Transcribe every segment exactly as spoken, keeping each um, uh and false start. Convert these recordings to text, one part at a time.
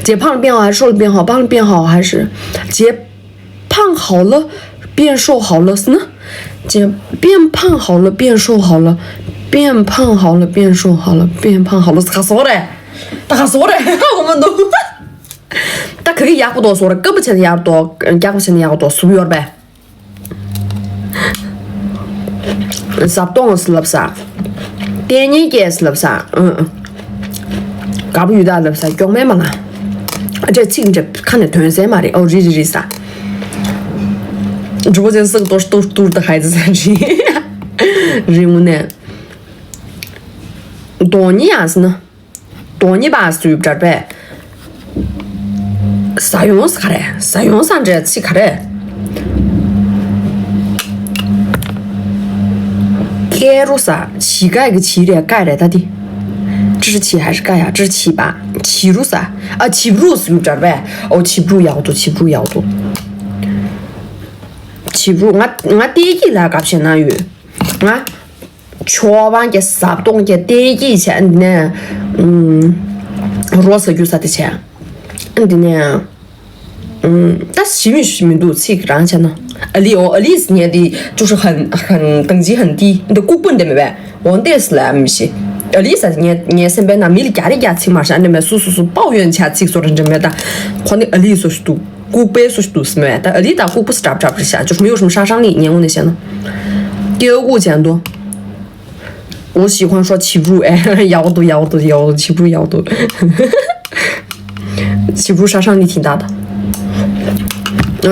姐胖了变好还是瘦了变好？胖了变好还是瘦了变好？还是姐胖好了变瘦好了是呢？姐变胖好了变瘦好了，变胖好了变瘦好了，变胖好了是啥说的？他啥说的？我们都。ད་ག་གི་ཡག་པོ་འདུག་ཟེར་བ་རེད། སྐམ་པོ་བྱས་ན་ཡག་པོ་འདུག་རྒྱགས་པོ་བྱས་ན་ཡག་པོ་འདུག་ཟུག་ཡོད་རེད་པས། ཟབ་གཏོང་ཟེར་ལབ་ས། ལྟས་ངན་སྐྱེས་ཟེར་ལབ་ས། ཨང་། དགའ་པོ་ཡོད་ད་ལབ་ས་མགྱོགས་མེད་མ་ལ། ཨ་ཅེ་ཚིག་འདྲ་ཁ་ནས་ཐོན་ས་མ་རེད། ཨོ་རི་རི་རི་ས། འགྲུབ་པོ་ཅན་སག་ཏོར་ཏུར་ཏུར་ད་ཧའི་ཙི་ས་རི། རི་ངུ་ནས། གདོང་ནི་ཡང་ཟེར་ན། གདོང་ནི་པ་ཟེར་བྲལ་བས། ཟ་ཡོང་ས་ག་རེ། ཟ་ཡོང་ས་འདྲ་ཚིག་ག་རེ། ཀེ་རུ་ས། བྱི་ཀ་གི་བྱི་རེད་ཀ་རེད་ད་དེ། ཀྲི་བྱི་ཧ་རི་ཀ་ཡ་ཀྲི་བྱི་པ། བྱི་རུ་ས། ཨ་བྱི་རུ་ཟེར་བྲལ་བས། ཨོ་བྱི་རུ་ཡག་ཏུ་བྱི་རུ་ཡག་ཏུ། བྱི་རུ་ང་ང་ཏེ་ཀི་ལ་གབ་ཤེ་ན་ཡོད། ང་། ཆོ་བང་གི་ཟབ་གཏོང་གི་ལྟས་ཀྱིས་བྱས་ནས། ཨུམ། རོ་ཟ་རྒྱུ་ས་དེ་བྱས། འདི་ནས། ཨུམ། ད་ཞི་མི་ཞི་མི་འདུག་ཚིག་རང་བྱས་ན། ཨ་ལི་ཨོ་ཨ་ལི་སི་ཉལ་དེ་ཅུ་ཧྲི་ཧན་ཧན་དང་ཇི་ཧན་ཏི་འདི་ལྐུགས་པ་འདི་མེད་པས་འོན་ཏེ་སི་ལ་མི་ཤི། ཨ་ལི་ས་ཉལ་ཉལ་སེམས་པའི་ནང་མི་ལ་རྒྱ་རི་རྒྱ་ཚིག་མ་ཤ་འདི་མེད་སུ་སུ་སུ་པའོ་ཡོན་ཆ་ཚིག་སོ་ར་འདྲ་མེད་ད། ཁོ་ནི་ཨ་ལི་སོ་ཞིག་འདུག་ལྐུགས་པའི་སུ་ཞིག་འདུག་སི་མེད་ད་ཨ་ལི་ད་ལྐུགས་པ་སི་གྲབ་གྲབ་རི་ཤ་ཅུ་ཧྲི་མི་ཡོ་ཧྲི་མ་ཧྲ་ཧྲང་ལི་ཉལ་ངོ་ནས་བཤད་ན། ཀེའུ་ཀུ་ཅན་དུ། 我喜欢说起步哎，摇肚摇肚摇肚，起步摇肚。起步上上你挺大的。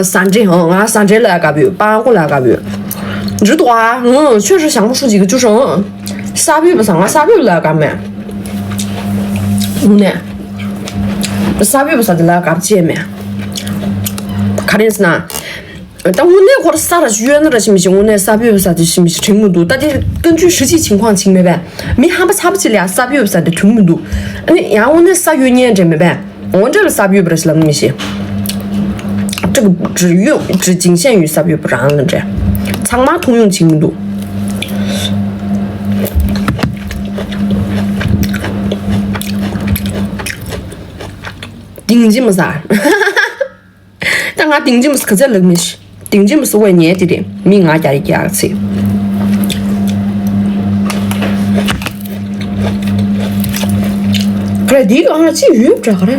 ཟ་འདྲེ་ཧང་ང་ཟ་འདྲེ་ལ་དགའ་བོས་པང་ཀོ་ལ་དགའ་བོས། འདྲི་དུ་ཨ་ང་确实想不出几个就是ས་བོས་པ་ས་ང་ས་བོས་ལ་དགའ་མེད། ངུ་ནས་ས་བོས་པ་ས་དེ་ལ་དགའ་བྱས་མེད། ག་རེ་ཟེར་ན། ད་དངོས་གནས་ཁོ་ར་ས་ར་ཞིག་གཡོལ་ན་ར་ཞིག་མི་ཞིག་དངོས་གནས་ས་བོད་ས་དེ་ཞིག་མི་ཞིག་དྲན་མི་འདུག་ད་དེ་ཀུན་སྤྱོད་实际情况་ཅིག་མེད་པས། མི་ཧམ་པ་ཚ་པོ་ཅིག་ལ་ཡང་ས་བོད་ས་དེ་དྲན་མི་འདུག་ཨ་ནི་ཡང་དངོས་གནས་ས་གཡོལ་ཉན་འདྲ་མེད་པས། འོ་འདྲ་ལ་ས་བོད་ར་ཞིག་ལབ་མི་ཞིག 这个只有只仅限于ས་བོད་རང་ལ་འདྲ། ཚང་མ་通用་ཅིག་མི་འདུག་ཏིང་ཅི་མ་ཟ། ད་ང་ཏིང་ཅི་མི་སི་ག་ཚད་ལག་མི་ཤི། ཏིང་ཅི་མི་སི་དབའི་ཉལ་དེ་རེད། མི་ང་རྒྱ་རི་རྒྱག་ཚེ། ག་རེ་དེའི་སྒང་ལ་ཅི་ཡོད་འདྲ་ག་རེ།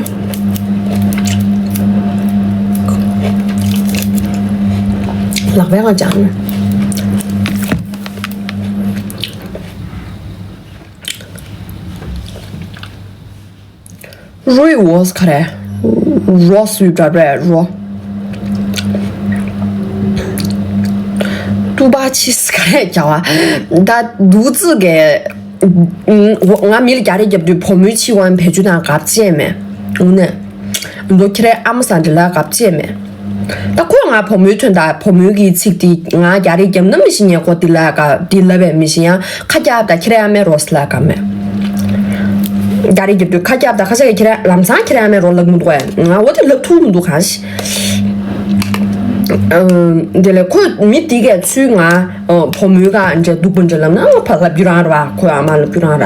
ལག་པའི་སྒང་སྦྱངས་ནས། རོའི་འོ་ས་ག་རེ། རོ་སུའི་འདྲ་རེད་རོ། ཏུ་པ་ཆི་ས་ག་རེ་རྒྱ་བ། ད་独自གི་ང་མི་ལ་རྒྱ་རེ་རྒྱབ་དུས་བུ་མོའི་ཕྱི་དབང་བེད་སྤྱོད་དང་གབ་ཅེས་མེད། འུ་ནས། མདོ་ཁྱེད་རའི་ཨ་མ་ས་འདྲ་ལ་གབ་ཅེས་མེད། ད་ཁོས་ང་བུ་མོའི་དོན་དག་བུ་མོའི་གི་ཚིག་དེ་ང་རྒྱ་རེ་རྒྱབ་ན་མི་ཤི་ཉེ་ཁོ་དེ་ལ་ག་དེ་ལབ་པའི་མི་ཤི་ཡང་ཁ་རྒྱབ་ད་ཁྱེད་རའི་ཨ་མའི་རོ་ས་ལ་གབ་མེད། རྒྱ་རེ་རྒྱབ་དུས་ཁ་རྒྱབ་ད་ཁ་ཤས་ཀྱི་ཁྱེད་རའི་ལམ་སང་ཁྱེད་རའི་ཨ་མའི་རོ་ལབ་མི་འདུག་གས། ང་འོ་དེ་ལབ་ཐུབ་མི་འདུག་གང་ཤི། དེ་ལས་ཁོས་མི་དེ་གས་ཚུལ་ང་བུ་མོའི་ག་འདྲ་སྡུག་པོ་འདྲ་ལབ་ན་ང་ཕ་ལབ་རྒྱུ་རང་ར་བ་ཁོས་ཨ་མ་ལབ་རྒྱུ་རང་ར།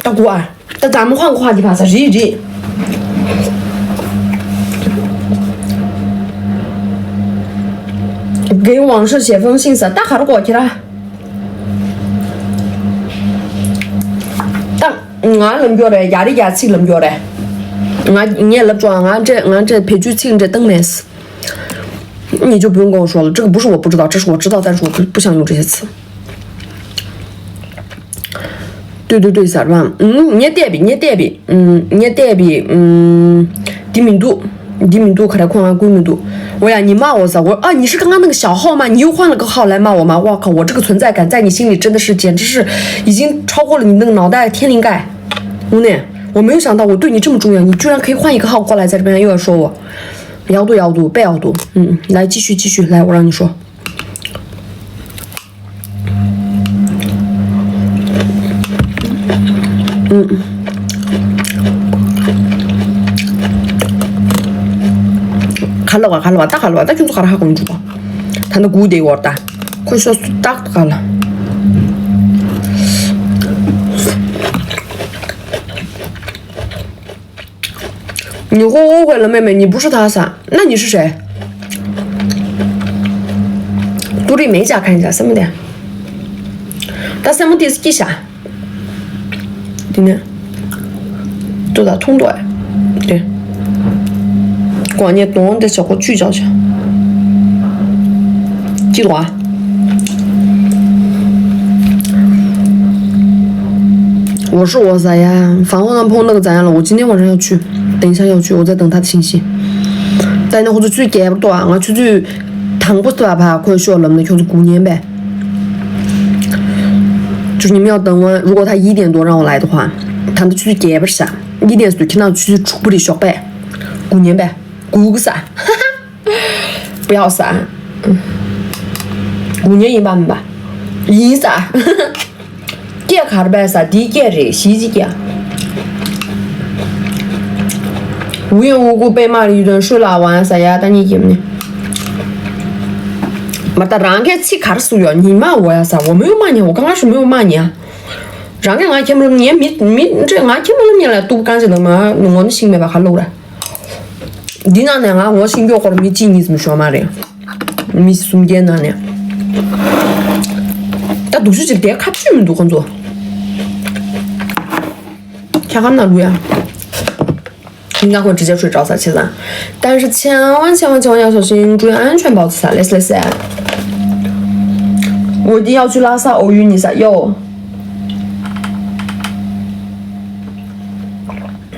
ད་གོ་ཨ། ད་ཛམ་ཁང་ཁོ་འདི་བ་ས་རི་རི། 给往事写封信ས་ད་ག་རེ་གོ་ཁྱེད་ར། ད་ང་ལབ་རྒྱུ་རེད། རྒྱ་རི་རྒྱ་ཚིག་ལབ་རྒྱུ་རེད། ང་ངས་ལབ་ཆོག་ང་འདྲེ་ང་འདྲེ་བེད་སྤྱོད་ཚིག་འདྲེ་བཏང་མེད།你就不用跟我说了，这个不是我不知道，这是我知道，但是我不不想用这些词。对对对，小胖，嗯，你带呗，你带呗，嗯，你带呗，嗯，འདི་མི་འདུག་འདི་མི་འདུག་ག་རེ་ཁོ་ང་བསྐུལ་མི་འདུག我呀，你骂我啥？我啊，你是刚刚那个小号吗？你又换了个号来骂我吗？我靠，我这个存在感在你心里真的是，简直是已经超过了你那个脑袋天灵盖。我呢，我没有想到我对你这么重要，你居然可以换一个号过来，在这边又要说我。 要读要读，不要读。嗯，来继续继续，来，我让你说。嗯，卡了哇卡了哇，大卡了哇，大群主卡了哈公主吧，他那姑爹我打，快说打卡了。你会误会了，妹妹，你不是他啥？那你是谁？都是没家看一下，什么的？他什么的是啥？今天都打通过，对。光你懂得小过聚焦去。记住啊。我是我啥呀？反正碰那个咋样了？我今天晚上要去，等一下要去，我在等他的信息。但那或者最给不多啊，我出去谈过是吧？怕快笑了，那就是姑娘呗。就是你们要等我，如果他一点多让我来的话，他们出去给不是啥，一点多听到出去出不离小白，姑娘呗，姑个啥？不要啥，嗯，姑娘一般吧，一啥？ སྐད་ག་རེ་བས་ས་འདིའི་སྐད་རེད་གཞིས་ཀྱི་སྐད། 无缘无故被骂了一顿睡了啊ས་ཡ་ད་གཉིས་ཀྱི་མི། མ་ད་རང་གི་ཚིག་ག་རེ་གསུང་ཡོད་ཉི་མ་འོ་ཡ་ས་འོ་མོའི་མ་ཉ་འོ་གང་ག་ཞུ་མོའི་མ་ཉ། རང་གི་ང་ཁྱེད་མ་ལམ་ཉན་མི་མི་འདྲེ་ང་ཁྱེད་མ་ལམ་ཉན་ལ་ཏུབ་གང་ཞིག་ལ་མ་ངོ་ནི་ཤིང་མེད་པ་ག་ལོག་ར། འདི་ནང་ནས་ང་ངོ་ཤེས་མགྱོགས་སྐོར་མི་གཅིག་གཉིས་ཙམ་ཤོར་མ་རེད། མི་སུམ་བརྒྱའི་ནང་ནས། ད་སྡུག་ཤོས་ཅིག་དེ་ཁ་ཆུས་མི་འདུག་ཁོང་ཚོ། ཁྱ་ག་ན་ལུ་ཡ། 应该会直接睡着噻，其实。但是千万千万千万要小心，注意安全帽子噻，类似类似。我一定要去拉萨偶遇你噻，哟。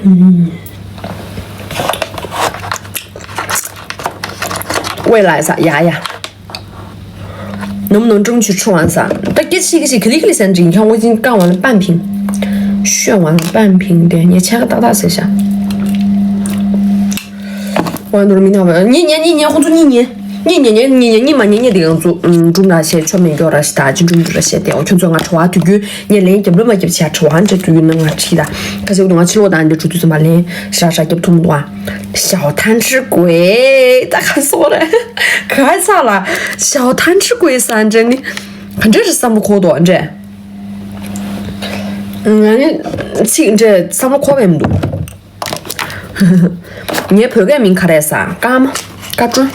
嗯。 未来啥呀呀？能不能争取吃完啥？但给吃一个是肯定肯定三斤，你看我已经干完了半瓶，炫完了半瓶的，你切个大大吃一下。我都是明天晚上，你你你你红猪你你你你你你你你嘛你你这个猪嗯猪那些全没给我了是大金猪猪那些的，我全做俺吃完对对，你连给不嘛给不起吃完这对能俺吃的，可是我东俺吃了，但这猪就是嘛连啥啥给不动的话。 小贪吃鬼，大家说的，可爱啥了？小贪吃鬼三真的，反正是三不可多这。嗯，这这三不可为么多。你朋友名卡来啥？干嘛？干准？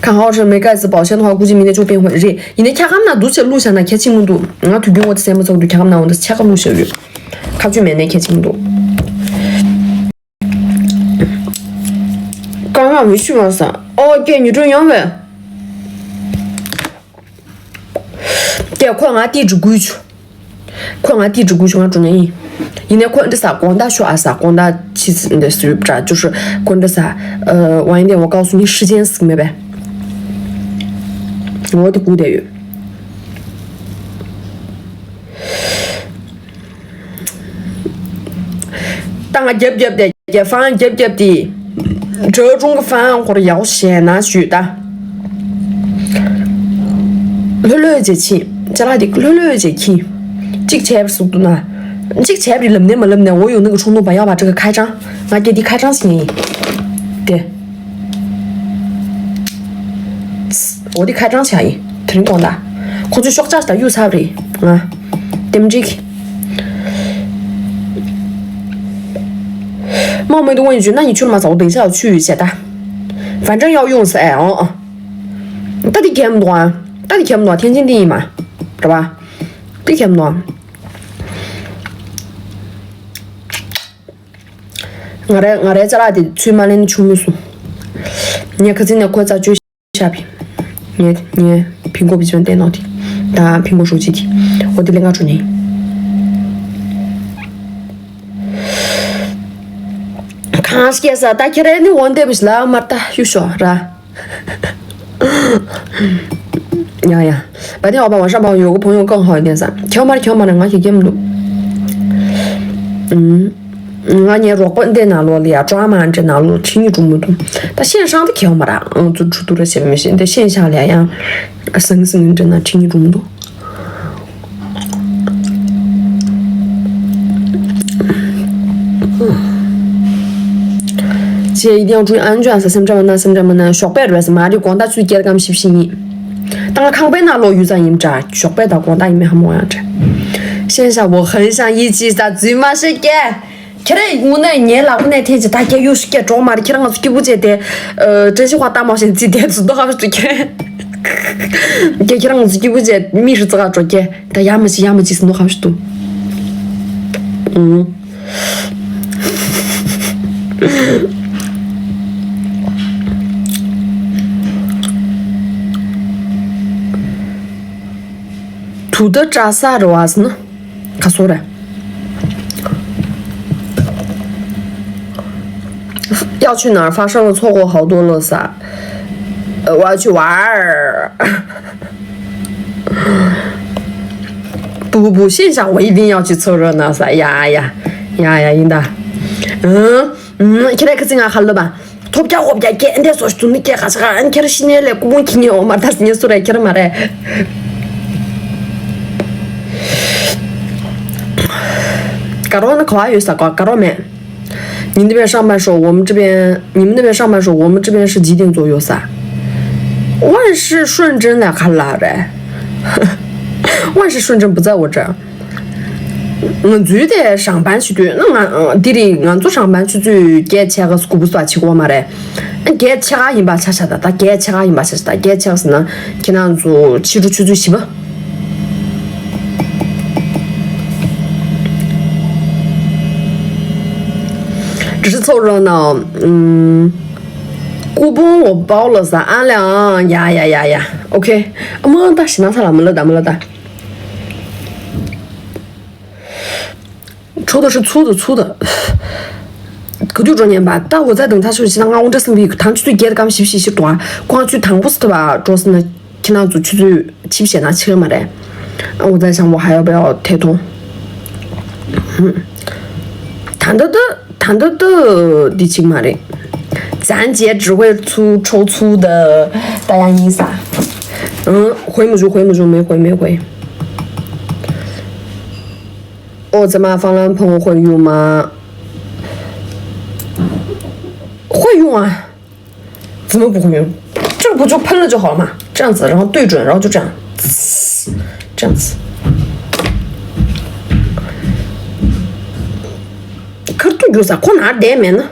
看好是没盖子保鲜的话，估计明天就变回热。你那看俺那都是录下那开心么多，我推给我的三不走就看俺那我的七个录下去，看就没那开心么多。 刚刚没去嘛是？哦，给你这样呗。给快俺地址过去，快俺地址过去，俺中间。现在快这啥光大学啊啥光大其实那是不是就是快这啥呃晚一点我告诉你时间是没呗。我的姑爹有。 ཏང་རྒྱབ་རྒྱབ་དེ་རྒྱབ་ཧྥང་རྒྱབ་རྒྱབ་དེ། ཁྲོ་ཆུང་གི་ཧྥང་ཁོར་ཡག་ཞེ་ན་ཞུས་ད། ལྷོད་ལྷོད་བྱེད་ཕྱིན། ཅ་ལག་དེ་ལྷོད་ལྷོད་བྱེད་ཁྱི། གཅིག་བྱས་པར་ཟུག་ཏུ་ན། གཅིག་བྱས་པར་ལབ་ནས་མ་ལབ་ནས་འོ་ཡོང་ནི་གི་ཆུང་ནུ་བ་ཡག་བ་ཅིག་གི་ཁ་གྲངས། ང་སྐྱེ་དེ་ཁ་གྲངས་ཤིག་ཡིན། དེ། འོ་དེ་ཁ་གྲངས་ཆགས་ཡིན། དེ་རིང་དགོང་དག་ཁོ་ཚོས་ཤོག་ཆགས་ད་གཡུག་ཚར་རེད། ང་། ལྟེམ་འགྲིག་མ་མེད་དུ་འོན་ཅུ་ན་ཡི་ཆུར་མ་ཚ་འོ་དེང་ཤ་ཆུ་ཡོད་བྱས་ད། 反正要用 ཟེར་ཨེ་འོང་ཨ། ད་དེ་གལ་མི་འདུག་ཨ། ད་དེ་གལ་མི་འདུག་ཨ་天经地义嘛། རེད་པ། དེ་གལ་མི་འདུག་ཨ། ང་རའི་ང་རའི་ཅ་ལག་དེ་ཚུར་མ་ལེན་ཆུང་མོ་སོང་། ངས་ཁ་སང་ནས་ཁོའི་རྩ་བཅོས་བཞག་པས། ངས་ངས་ཕིང་གོ་བི་ཅོན་བསྟན་གནང་དེ། ད་ཕིང་གོ་ཧྲུའུ་ཅི་དེ། འོ་དེ་ལས་ང་འགྲོ་ནས། གང་སྐྱེས་ས་ད་ཁྱེད་རའི་ནི་འོན་ཏེ་བིས་ལ་མར་ད་གཡུག་ཤོག་ར། ཡ་ཡ། 白天我把晚上把我有个朋友更好一点噻。 ཁྱོད་མར་ཁྱོད་མར་ང་ཞིག་སྐྱེམ་འདུག་ང་ངའི་རོགས་པ་འདི་ནང་ལོགས་ལ་ཡ་ཀྲོ་མ་འདྲ་ནང་ལོགས་ཁྲིད་ཉི་གྲུང་མི་འདུག་ད་ཤེན་ཤང་དུ་ཁྱེད་མར་ཨང་ཚོ་ཆུ་ཏུ་ར་བྱེད་མི་ཤེས་འདི་ཤེན་ཤང་ལ་ཡང་སང་སང་འདྲ་ན་ཁྲིད་ཉི་གྲུང་མི་འདུག་ཅེས་ཡིན་ཡང་ཀྲུའི་ཨན་ཅོ་ཨ་ས་སེམས་ཁྲལ་མ་གནང་སེམས་ཁྲལ་མ་གནང་ཞོགས་པའི་རེད་ས་མ་རེད་དགོང་དག་ཚུལ་སྐྱེལ་སྒམ་ཞིབ་ཞིབ་ཡིན། ད་ང་ཁང་པའི་ནང་ལོག་ཡུལ་ཙང་ཡིན་འདྲ་ཞོགས་པའི་ད་དགོང་དག་ཡིན་མིན་ཧ་མོ་ཡང་འདྲ། ཤེན་ཤ་འོ་ཧན་ཤང་ཡིད་ཆེས་ས་རྫུན་མ་བཤད་ཀྱེ། ཁྱེད་རང་དངོས་གནས་ངའི་ལག་པ་ནས་འཐེན་བྱས་ད་སྐད་ཡོད་ཤི་སྐད་གྲོགས་མ་རེད། ཁྱེད་རང་ང་ཚོ་སྐྱིད་པོ་བྱས་ཏེ། ཨ། བཀྲ་ཤིས་དཔའ་རྟགས་མ་བྱས་རྩིས་དེ་ཚོ་ལྡོག་ཧ་ཤི་ཁྱེད། ཁྱེད་ཁྱེད་རང་ང་ཚོ་སྐྱིད་པོ་བྱས་མི་ཧྲི་རྩི་ག་འགྲོ་ཁྱེད་ད་ཡ་མི་བྱེད་ཡ་མི་བྱེད་ཟེར་ལྡོག་ཧ་ཤི་འདུག་ཨུང་། དུ་ད་བཀྲ་ས་རེད་བ་ཟེར་ན། ཁ་སོ་རེད།要去哪儿发生了错误，好多了撒。呃，我要去玩儿。不不不，线下我一定要去凑热闹撒。呀呀呀呀，应当。嗯嗯，现在可是俺喊了吧？ ཐོབ་རྒྱག་ཧོབ་རྒྱག་སྐད་འདི་སོ་ཞིག་ནི་སྐད་ག་ཆ་ག་ཨན་ཁྱེར་ཤི་ནས་ལས་ཀུ་མོ་ཁྱི་ཉི་འོ་མ་ད་སི་ཉི་སུ་རེད་ཁྱེར་མ་རེད། དགའ་རོགས་ནི་ག་བ་ཡོད་ས་ག་དགའ་རོགས་མེད། 你那边上班时候，我们这边，你们那边上班时候，我们这边是几点左右撒？万事顺真的还来着，万事顺真不在我这儿。 ང་ཚོའི་དེ་上班ཆུ་ཚོད་ང་འདི་རིང་ང་ཚོ་上班ཆུ་ཚོད་བརྒྱད་ཕྱེད་ཀ་སྐུ་པུ་སུ་བ་ཆི་གོ་མ་རེད། བརྒྱད་ཕྱེད་ཀ་ཡིན་པ་ཆ་ཆ་ད་ད་བརྒྱད་ཕྱེད་ཀ་ཡིན་པ་ཆ་ཆ་ད་བརྒྱད་ཕྱེད་ཀ་ཟེར་ན་ཁྱེད་རང་ཚོ་ཕྱི་དྲོ་ཆུ་ཚོད་བཞི་པ།只是凑热闹，嗯，故宫我包了撒，俺俩呀呀呀呀，OK，么但是那啥了，没了的，没了的。 抽的是粗的，粗的。 ག་དུས་འགྲོ་ཉན་པ་ད་འོ་ཙ་དང་ཚ་ཤོད་ཕྱི་ན་ང་དབང་གྲྭ་སེམས་པའི་ཐང་ཆུ་ཚོད་བརྒྱད་དང་བཞི་བཞི་ཞིག་འགྲོ་ཨ་ཁོང་ཆུ་དང་པོ་སུ་ཐུབ་པ་འགྲོ་སི་ན་ཁྱི་ནང་ཚོ་ཆུ་ཚོད་ཆིབ་བྱས་ན་ཆི་མ་རེད། འོ་ཙ་ཞང་པོ་ཧ་ཡོ་པའི་ཨོ་ཐེ་ཐོང་ད་འདི་ད་ད་འདི་ད་འདི་ཅིག་མ་རེད། 咱姐只会粗抽粗的，大家意思啊？嗯，回不住，回不住，没回，没回。 哦，咱们方兰朋友会用吗？会用啊，怎么不会用？这个不就喷了就好了嘛？这样子，然后对准，然后就这样，这样子。可是对准啥？可哪点没呢？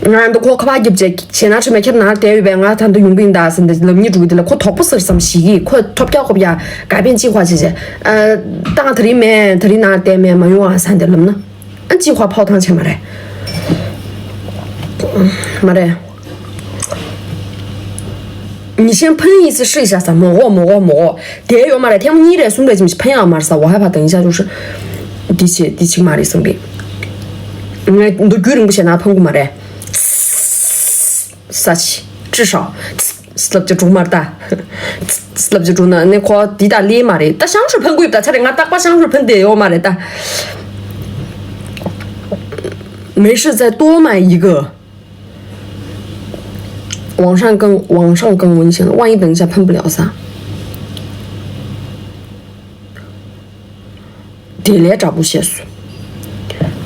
ང་འདི་ཁོ་ཁ་པར་རྒྱབ་ཅེས་བྱས་ན་ཁྲིམས་མེད་ཁྱེད་ནང་བསྡད་ཡོད་པས་ང་ད་འདི་ཡོང་གི་ཡིན་ད་ཟེར་འདི་ལབ་ཉིད་འགྲོ་གི་འདི་ལ་ཁོ་དོག་པོ་ཟེར་བསམ་ཞིག་གིས་ཁོ་ཐོབ་རྒྱག་ཁོབ་རྒྱག་དགའ་ཕན་གཅིག་ཧ་ཅེས་ཅེས་ཏང་དེ་རིང་མེད་དེ་རིང་ནང་བསྡད་མེད་མ་ཡོང་ཨ་ཟེར་འདི་ལབ་ན་ཨ་གཅིག་ཧ་ཕོག་ཐང་ཆེ་མ་རེད། མ་རེད། 你先喷一次试一下噻，没过没过没过，དེ་ཡོད་མ་རེད། ཐེངས་མ་གཉིས་རེ་གསུམ་རེ་ཅིག་ཕན་ཡང་མ་རེད་ས། 我害怕等一下就是 འདི་བྱེད་འདི་བྱེད་མ་རེད་བསམ་པས། ངས་འདི་རྒྱུན་རིང་པོ་བྱས་ན་ཕན་གི་མ་རེད། ས་ཆི་至少 སླབ་ཅི་དྲུག་མ་རེད་ད། སླབ་ཅི་དྲུག་ན་ནི་ཁོ་འདི་ད་ལས་མ་རེད་ད། ཤང་ཧྲུལ་ཕན་གི་ཡོད་ད་ཆ་རེད། ང་རྟག་པར་ཤང་ཧྲུལ་ཕན་དེ་ཡོད་མ་རེད་ད། 没事再多买一个。 网上更网上更危险了，万一等一下碰不了啥？དེ་ལས་དྲག་པོ་བཤད་སོང་།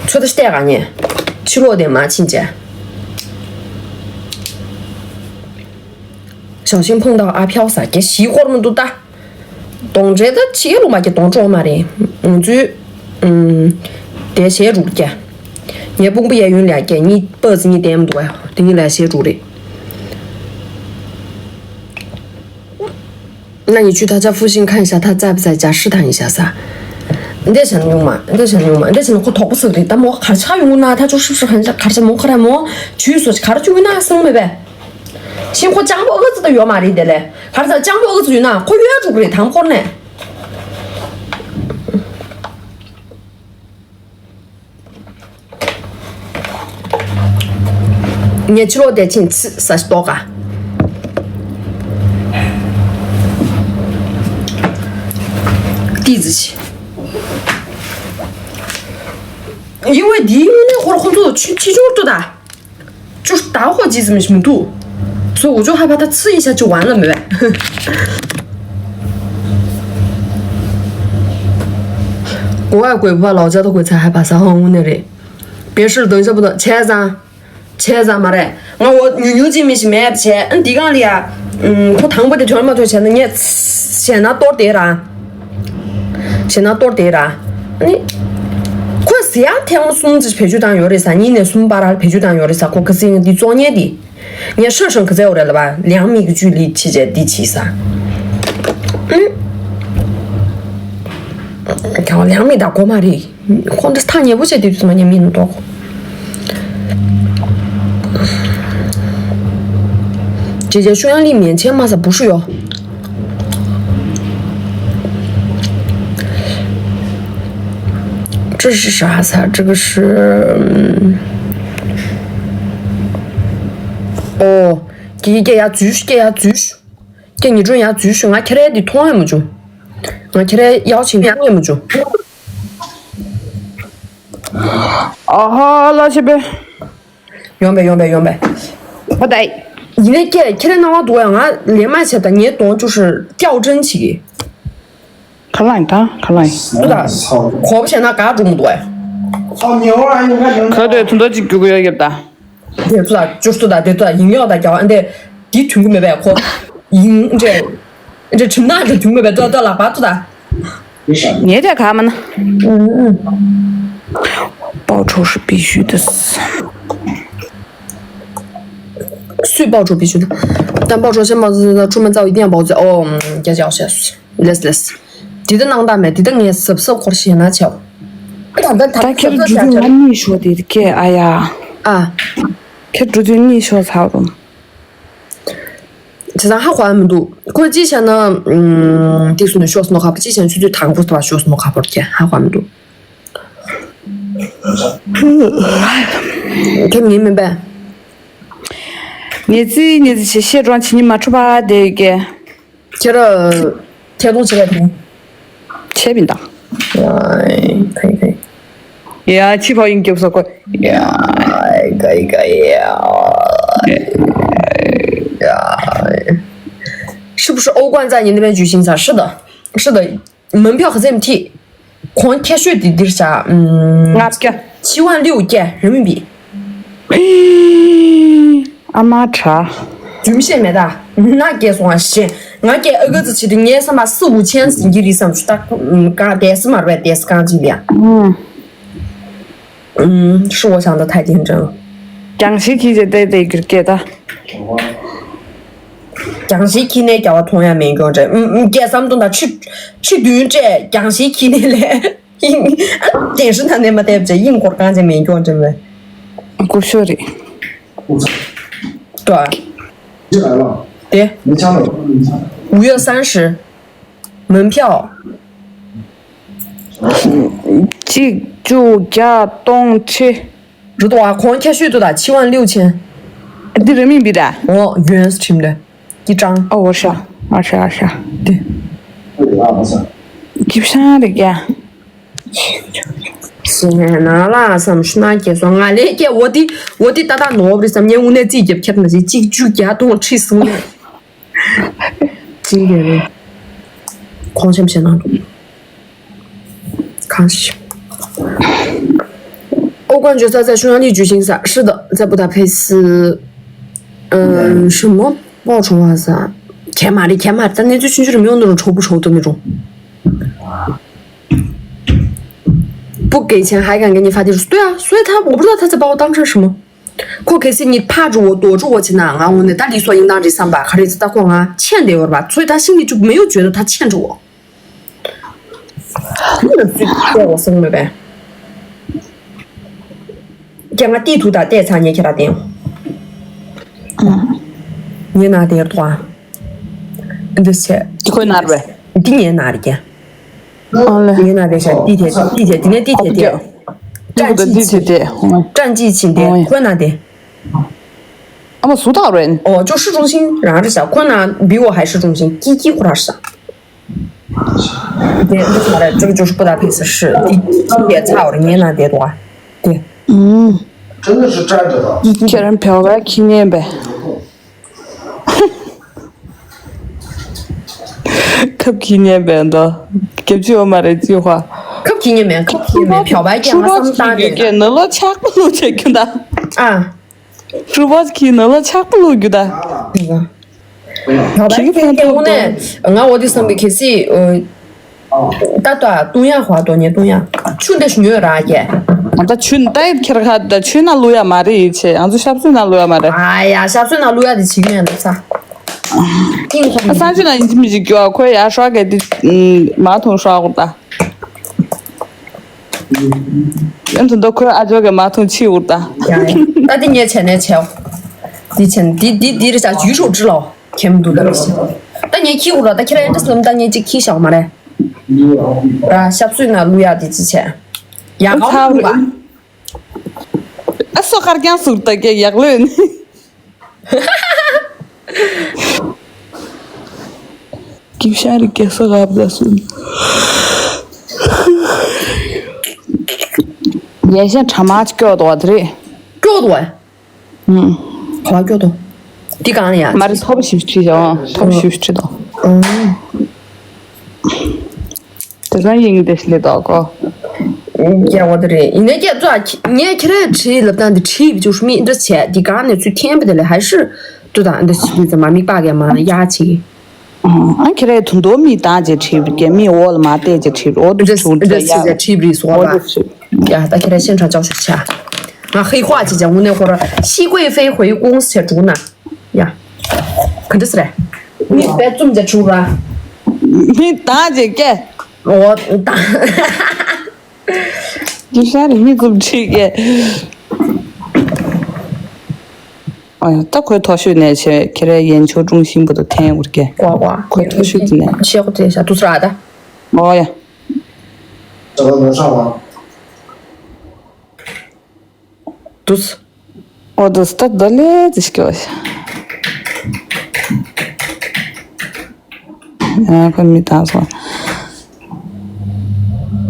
ཚོད་ལྟ་ཤི་བལྟས་ག་ཉེ། ཕྱི་ལོགས་དེ་མ་ཕྱིན་བྱས། 小心碰到阿飘撒给熄火么都大。 གདོང་འདྲེ་ད་ཕྱི་རྒྱལ་ལུང་པ་གི་གདོང་གྲོགས་མ་རེད། ང་ཚོའི་ཨུམ། དེ་ཞེ་དྲུག་རྒྱ། ངའི་དཔུང་པ་གཡས་གཡོན་ལ་རྒྱ་གཉིས་པ་ཙི་གཉིས་ལྡན་མི་འདུག་ག་དེ་གཉིས་ལ་ཞེ་དྲུག་རེད། 那你去他家附近看一下，他在不在家，试探一下撒。འདི་བྱས་ན་ཉུང་མ། འདི་བྱས་ན་ཉུང་མ། འདི་བྱས་ན་ཁོ་དོག་པོ་ཟེར་རེད་ད་མོ། གར་ཆགས་ཡོང་ན་ད་ཅོ་ཧྲིབ་ཧྲིབ་ཧན་ཆགས་གར་ཆགས་མོ་ཁ་ར་མོ། ཇུས་སོ་གར་ཅུ་ཡོང་ན་སང་མེད་པས། ཤིང་ཁོ་ལྕང་པོ་ཨ་ཙི་ད་ཡོད་མ་རེད་དེ་ལས། གར་ས་ལྕང་པོ་ཨ་ཙི་ཡོད་ན་ཁོ་ཡོད་འགྲོ་གི་རེད་དང་ཁོར་ནས། ངས་ཕྱི་ལོགས་དེ་ཕྱིན་ཚི་ས་ཞིག་ཏོག་ག་ཏི་ཙི་ཆི། ཡིན་ཝེ་དེའི་ངོས་ནས་ཁོར་ཁོ་ཚོ་ཆུ་ཆི་ཆུར་ཏུ་ད། 就是打火机怎么没动？所以我就害怕它呲一下就完了没呗。国外鬼不怕，老家的鬼才害怕，撒谎屋那里。别试了，等一下不得，切子啊，切子啊，妈嘞！我我扭扭筋没是没切，嗯，地缸里啊，嗯，可糖不得全嘛就切，那你切那多得啦。བྱས་ན་གཏོར་དེ་ར། ཨ་ནི། ཁོས་ཟེར་ཡག་ཐེངས་མ་གསུམ་ཙམ་བེད་སྤྱོད་བཏང་ཡོད་རེད་ཟེར། གཉིས་ནས་གསུམ་བར་ལ་བེད་སྤྱོད་བཏང་ཡོད་རེད་ཟེར། ཁོ་ཁ་སང་འདི་བཙོང་མཁན་དེ། ངས་ཧྲང་ཧྲང་ག་ཚད་ཡོད་རེད་ལབ་པ། 两米 གི་ཅུ་ལི་ཕྱི་རྗེས་འདི་ཕྱིས་ས། ཨུ། ཀྱང་两米 དང་གོ་མ་རེད། ཁོང་འདི་ཐག་ཉེ་པོ་བྱས་དུས་ཚོད་མ་ཉེ་མིན་འདུག姐姐匈牙利免签吗？不是哟。这是啥色？这个是，嗯，哦，给给给呀，继续给呀，继续。 ཀྱེ་ཉི་སྒྲོན་ཡར་འཛུལ་ཤོག་ང་ཁྱེད་རའི་འདི་མཐོང་ཡང་མ་བྱུང་། ང་ཁྱེད་རའི་ཡར་ཕྱིན་མཐོང་ཡང་མ་བྱུང་། ཨ་ཧ་ལ་ཆེ་པེ། ཡོང་པས་ཡོང་པས་ཡོང་པས། ཨོ་ད། ཡིན་ནའི་ཀྱེ་ཁྱེད་རའི་སྣང་བ་འདུག་ཡང་ང་ལས་མ་བྱས་ད་ངའི་གདོང་བཅུ་ཧྲི་ཀྱའོ་ཀྲིན་བྱེད་ཀྱི། ཁ་ལངས་དང་ཁ་ལངས། སུ་ད། གོ་བ་བྱས་ན་དགའ་འགྲོ་མི་འདུག་ཨེ། ཁ་དོད་ཐུན་ཐོ་གཅིག་རྒྱུག་གི་ཡོད་ཡོད་ད། དེ་ཚོ་ལ་བཅུ་སྟོང་དང་དེ་ཚོ་ལ་ཡིན་ཡོག་དང་རྒྱ་བ་འདི་དེ་དུས་ཀྱི་མེད་པས་ཁོ། ཡིན་འདྲེ། འདྲེ་ཁྲིམས་ནག་གི་དུས་མེད་པས་ཏོ་ཏོ་ལག་པ་ཚོ་དང་། ངས་དེ་ག་མ་ན། 报仇是必须的。 སུས་报仇必须的？但报仇先报仇，出门遭遇一定要报仇。哦，嗯，家教学。 ལེས་ལེས། དེ་ལྟ་སྣང་དག་མེད་དེ་ལྟ་ངས་གཟབ་གཟབ་སྐོར་ཞེ་ན་ཆེའོ། ད་ད་ད་ད་ཁྱེད་གཟབ་འགྲོ་གཟབ་དུས་བྱ་ང་ཆེ། གཉིད་ཤོར་དེ་ཀྱེ་ཨ་ཡ། ཨ། ཁྱེད་འགྲོ་དུས་གཉིད་ཤོར་ཚར་རུང་། བྱས་ཙང་ཧ་གོ་ཡ་མི་འདུག་ཁོས་ཅི་བྱས་ན། ཨུམ། ཏིག་སུ་ནས་ཤོར་སོང་ནོ་ཁ་པོ་ཅི་བྱས་ན་ཆུ་ཚོད་དང་པོ་ཐོག་ཤོར་སོང་ནོ་ཁ་པོར་ཀྱེ་ཧ་གོ་ཡ་མི་འདུག་ཁྱེད་ངའི་མིན་པས། ངེས་ཙི་ངེས་ཙི་བྱེད་ཤེས་རོང་བྱེད་ཉི་མ་འཁྲུ་བ་དེ་ཀྱེ། ཁྱེད་ར། ཁྱེད་གདོང་བྱེད་པའི་དེ། བྱེད་མི་འདུག་ཡ། ཁའི་ཁའི། ཡ་ཕྱི་ཕ་ཡིན་སྐྱོབ་ས་ཁོ། ཡ། ཁའི་ཁའི་ཡ། ཡ། ཧྲི་པུ་ཧྲི་ཨོ་ཀོན་ཙ་ཉིན་དེ་བའི་ཇུས་ཤིང་ས་ཧྲི་ད། ཧྲི་ད། མིན་ཕྱོགས་ཁ་ཚེམ་ཐི། གོང་ཁྱད་ཤོས་དེ་འདིར་བཞག་ལྔ་བརྒྱ། ཆི་ཝན་ལིའུ་བརྒྱ་རེ་མིན་པི། ཨ་མ་དྲ། རྒྱུ་མི་ཤེས་མེད་ད། ན་སྐྱེས་སོང་བ་ཞེས། ང་སྐྱེས་ཨ་ག་ཙི་བྱེད་དུས་ངའི་བསམ་པ་སུ་འུ་ཆེན་ཟིན་གྱི་རེད་བསམ་ཞུ་ད། གང་བསྡད་སི་མར་བས་བསྡད་སི་གང་ཅི་ལ། ཧྲི་བོ་ཆང་ད་ཐའི་ཏེན་ཀྲང་། རྒྱང་ཤེལ་གྱིས་བྱས་ཏེ་དེ་གིར་སྐད་ད། རྒྱང་ཤེལ་གྱིས་ནས་རྒྱ་བ་མཐོང་ཡ་མེད་མགྱོགས་འདྲ། སྐད་བསམ་དུ་ད་ཁྲི་ཁྲི་བདུན་སྤྲད་རྒྱང་ཤེལ་གྱིས་ནས་ལས། དེང་སྲིད་ད་ནས་མ་བལྟས་པ་ཅེ་དབྱིན་སྐོར་གང་ཅེ་མེད་མགྱོགས་འདྲ་མེད། སྐུ་ཞོ་རེད། 对。 对。 五月三十。 门票。 གཅིག་བཅུ་བརྒྱ་སྟོང་ཕྱེད། རུ་ཏོ་ཨ་ཁོང་ཁྱད་ཤོས་ཏུ་ད་七万六千。 འདི་རེ་མིན་པི་ད། ཨོ་ཡོན་སི་ཁྲིམ་ལེ། ཀི་ཀྲང་། ཨོ་ཨོ་ཤ། ཨོ་ཤ་ཨོ་ཤ། འདི། ཀི་ཤང་རེ་ཀྱ། སི་ནས་ན་ལ་བསམ་ཤུ་ན་སྐྱེ་སོང་ང་ལས་སྐྱེ་འོ་དི་འོ་དི་ཏ་ཏ་ནོར་བ་རེད་བསམ་ངས་དངོས་གནས་རྩིས་རྒྱབ་ཁྱེར་མ་ཟིན་གཅིག་བཅུ་བརྒྱ་སྟོང་ཁྲི་སུམ་ཅི་འདྲ་རེད། ཁོང་ཆེམ་བྱེད་ན་འགྲོ། གང་ཞིག་ཨོ་ཀོན་ཇོ་ས་ས་ཤུང་ཡང་ལི་ཇུ་ཤིང་ས་ཧྲི་ད་ཛ་པུ་ད་ཕེ་སི། ཨ། ཧྲི་མོ་པོ་ཁྲོ་བ་ས། ཁྱེད་མ་རེད་ཁྱེད་མ་རེད་ད་གནས་ཚུལ་ཆུང་ཆུང་རེ་མི་ཡོང་ནོ་རུ་ཁྲོ་བུ་ཁྲོ་དུ་མི་རུང་། 不给钱还敢给你发地址？对啊，所以他我不知道他在把我当什么。 ཁོ་གལ་སྲིད་ཉིད་ཕར་འགྲོ་འོ་དོ་འགྲོ་འོ་བྱེད་ན་ང་འོ་ནས་ད་ལི་སོ་ཡིན་ནང་རེད་བསམ་པ་ག་རེ་ད་ཁོ་ང་ཆེན་བསྡད་ཡོད་རེད་པ། ཚོས་ད་ཤིང་ལི་ཅུ་མེ་ཡོ་བརྗོད་ད་ད་ཆེན་འགྲོ་འོ། ཁོ་ལ་ཚུད་བལྟས་འོ་སོང་མེད་པས། ཀྱང་ང་ཏི་ཐུ་ད་བལྟས་ཚ་ཉེ་ཁྱེད་ར་བསྟན། ཉེ་ན་དེར་ཐོ་ཨ། འདི་ཆེ། ཁོའི་ནར་བས། འདི་ཉེ་ན་རེད་ཀྱང་། ཨ་ལེ། ངའི་ནང་དེ་ཤ་ཏི་ཐེ་ཏི་ཐེ་དེ་ནས་ཏི་ཐེ་དེ། ཏྲན་ཅི་ཆིན་དེ། ཏྲན་ཅི་ཆིན་དེ་ཁོའི་ནང་དེ། ཨ་མ་སུ་ཐག་རེད། ཨོ་ཅོ་ཧྲི་ཀྲུང་ཤིན་རང་རེད་ཤག་ཁོའི་ནང་བི་ཨོ་ཧའི་ཧྲི་ཀྲུང་ཤིན་ཀི་ཀི་ཁོ་ར་ཤག་དེ་འདི་ཚོ་རེད་ཅོ་ཅོ་ཧྲི་པོ་ད་ཕེ་སི་ཧྲི་ཏི་ཏི་དེ་ཚ་བར་ངའི་ནང་དེ་དོ་དེ། ཁྱེད་རང་བེའུ་ག་ཁྱི་ཉན་པས། ཁབ་ཁྱི་ཉན་པས་འདུག་རྒྱབ་ཅི་འོ་མ་རེད་ཅི་ཧ། ཁབ་ཁྱི་ཉན་མེད་ཁབ་ཁྱི་ཉན་མེད་བྱ་བ་རྒྱ་མ་བསམ་སྟངས་རེད། ནི་ལོ་ཆག་པ་ལུག་བྱེད་རྒྱུ་ད། ཨ། ཧྲུ་བ་ཁྱི་ནི་ལོ་ཆག་པ་ལུག་རྒྱུ་ད། བྱ་བ་རྒྱ་མ་དངོས་གནས་ང་འོ་དེ་བསམ་པའི་གལ་སྲིད། ད་ལྟ་བཏུང་ཡག་ཧོ་དོ་ཉེ་བཏུང་ཡག་ཆུ་འདི་ཞུ་ཉོས་ར་གྱེ། ང་ད་ཆུ་ད་ཁྱེར་ཁ་ད་ཆུ་ན་བླུག་ཡ་མ་རེད་ཡིད་ཆེ། ང་ཚོ་ཞབས་སོན་ན་བླུག་ཡ་མ་རེད། ཨ་ཡ་ཞབས་སོན་ན་བླུག་ཡ་དེ་བྱེད་ཉན་འདུག་ས། ཨིན་ཁོ་ས་ཆུ་ན་ཡིན་གཅིག་མིན་གཅིག་སྐྱོ་ཁོས་ཡ་ཧྲོག་གེ་དེ་མ་ཐུང་ཧྲོག་ད། ཨེ་འདི་འདོ་ཁོས་ཨ་ཇོ་གེ་མ་ཐུང་ཕྱི་འུར་ད། ཡ་ཡ་ད་དེ་ཉེ་ཆེ་ནས་ཆེ། དེ་ཆེན་དེ་དེ་དེ་རེ་ཆ་ཇུས་ཧྲོག་ཅི་ལོ། ཁེམ་འདུག་ད་མི་ཤེས། ད་ངས་ཁྱི་འུར་ད་ཁྱེད་རང་ཨེ་འདྲ་སོང་ད་ངས་གཅིག་ཁྱི་བཞག་མ་རེད། ར་ཞབས་སོན་ན་བླུག་ཡག་དེ་ཅི་བྱས། ཡག་ག་བླུག་པ། ཨ་སོ་དཀར་རྐྱང་ཟུར་ལྟ་སྐད་ཡག་ལོས་ནི། སྐྱིབ་ཤ་རི་སྐད་སོ་གབ་ད་སུ། ཡན་ཤན་གྲ་མ་ཅིག་སྐྱོ་དོ་བ་དེ་རེད། སྐྱོ་དོ་བ། ཨུམ། ག་བ་སྐྱོ་དོ། འདི་གང་ཡ། མ་རེད་ཐོབ་ཞིབ་ཁྲིད་ཡོང་ཐོབ་ཞིབ་ཁྲིད་དོ། ཨུམ། དེ་ཚང་ཡིན་དེ་ཤི་ལེ་དོ་གོ། ཡ་བ་དེ་རེད་ཡིན་ན་སྐྱེ་ཚོ་ངས་ཁྱེད་རའི་ཁྲིད་ལབ་སྟངས་འདི་ཁྲིད་བཅུག་མི་འདྲ་བྱས་འདི་གང་ནས་ཚུལ་མཁྱེན་པ་དེ་ལས་ཧ་ཤི་ཏུ་དང་འདི་ཤི་ལེ་ཚོ་མ་མི་པ་གས་མ་ཡ་ཆི། ཨ་ཁྱེད་རའི་དུང་དོ་མི་དང་ཅེ་ཁྲིད་བར་གས་མི་འོ་ལ་མ་བལྟས་ཅེ་ཁྲིད་འོ་དུ་འདྲ་ཆུང་འདྲ་འདྲ་ཡ་ཆི་ཅེ་ཁྲིད་བར་སོ་བ། ཡ་ད་ཁྱེད་རའི་ཤེན་ཁྲ་ཅོག་ཤུ་ཆ། ང་ཧི་ཧོ་ཅེ་ཅེ་འུ་ནས་ཁོ་ར་ཤི་ཀོའི་ཧྥེ་ཧོའི་ཀུང་སི་ཆ་དྲུག་ན། ཡ། ག་འདྲ་སི་རེད། མི་དཔེ་བཙུམ་ཅེ་དྲུག་ར། མི་དང་ཅེ་སྐད། འོ་ད། ཡི་ཤ་རི་མི་བཙུམ་ཁྲིད་སྐད། ཨ་ཡ་ད་ཁོའི་མཐོ་ཤོས་ནས་ཆེ་ཁྱེད་རའི་ཡན་ཆོད་ཀྲུང་ཤིང་བུ་དུ་འཐེན་འུར་སྐད། ཀོ་ཀོ། ཁོའི་མཐོ་ཤོས་དེ་ནས། ཤེས་ཁོ་དེ་ཤ་དུ་སི་ར་ད། ཨོ་ཡ། དུས། ཨོ་དུས་ད་ད་ལེ་ཙི་སྐྱོ་ཤ། ཨ་ཁོ་མི་དང་སོ།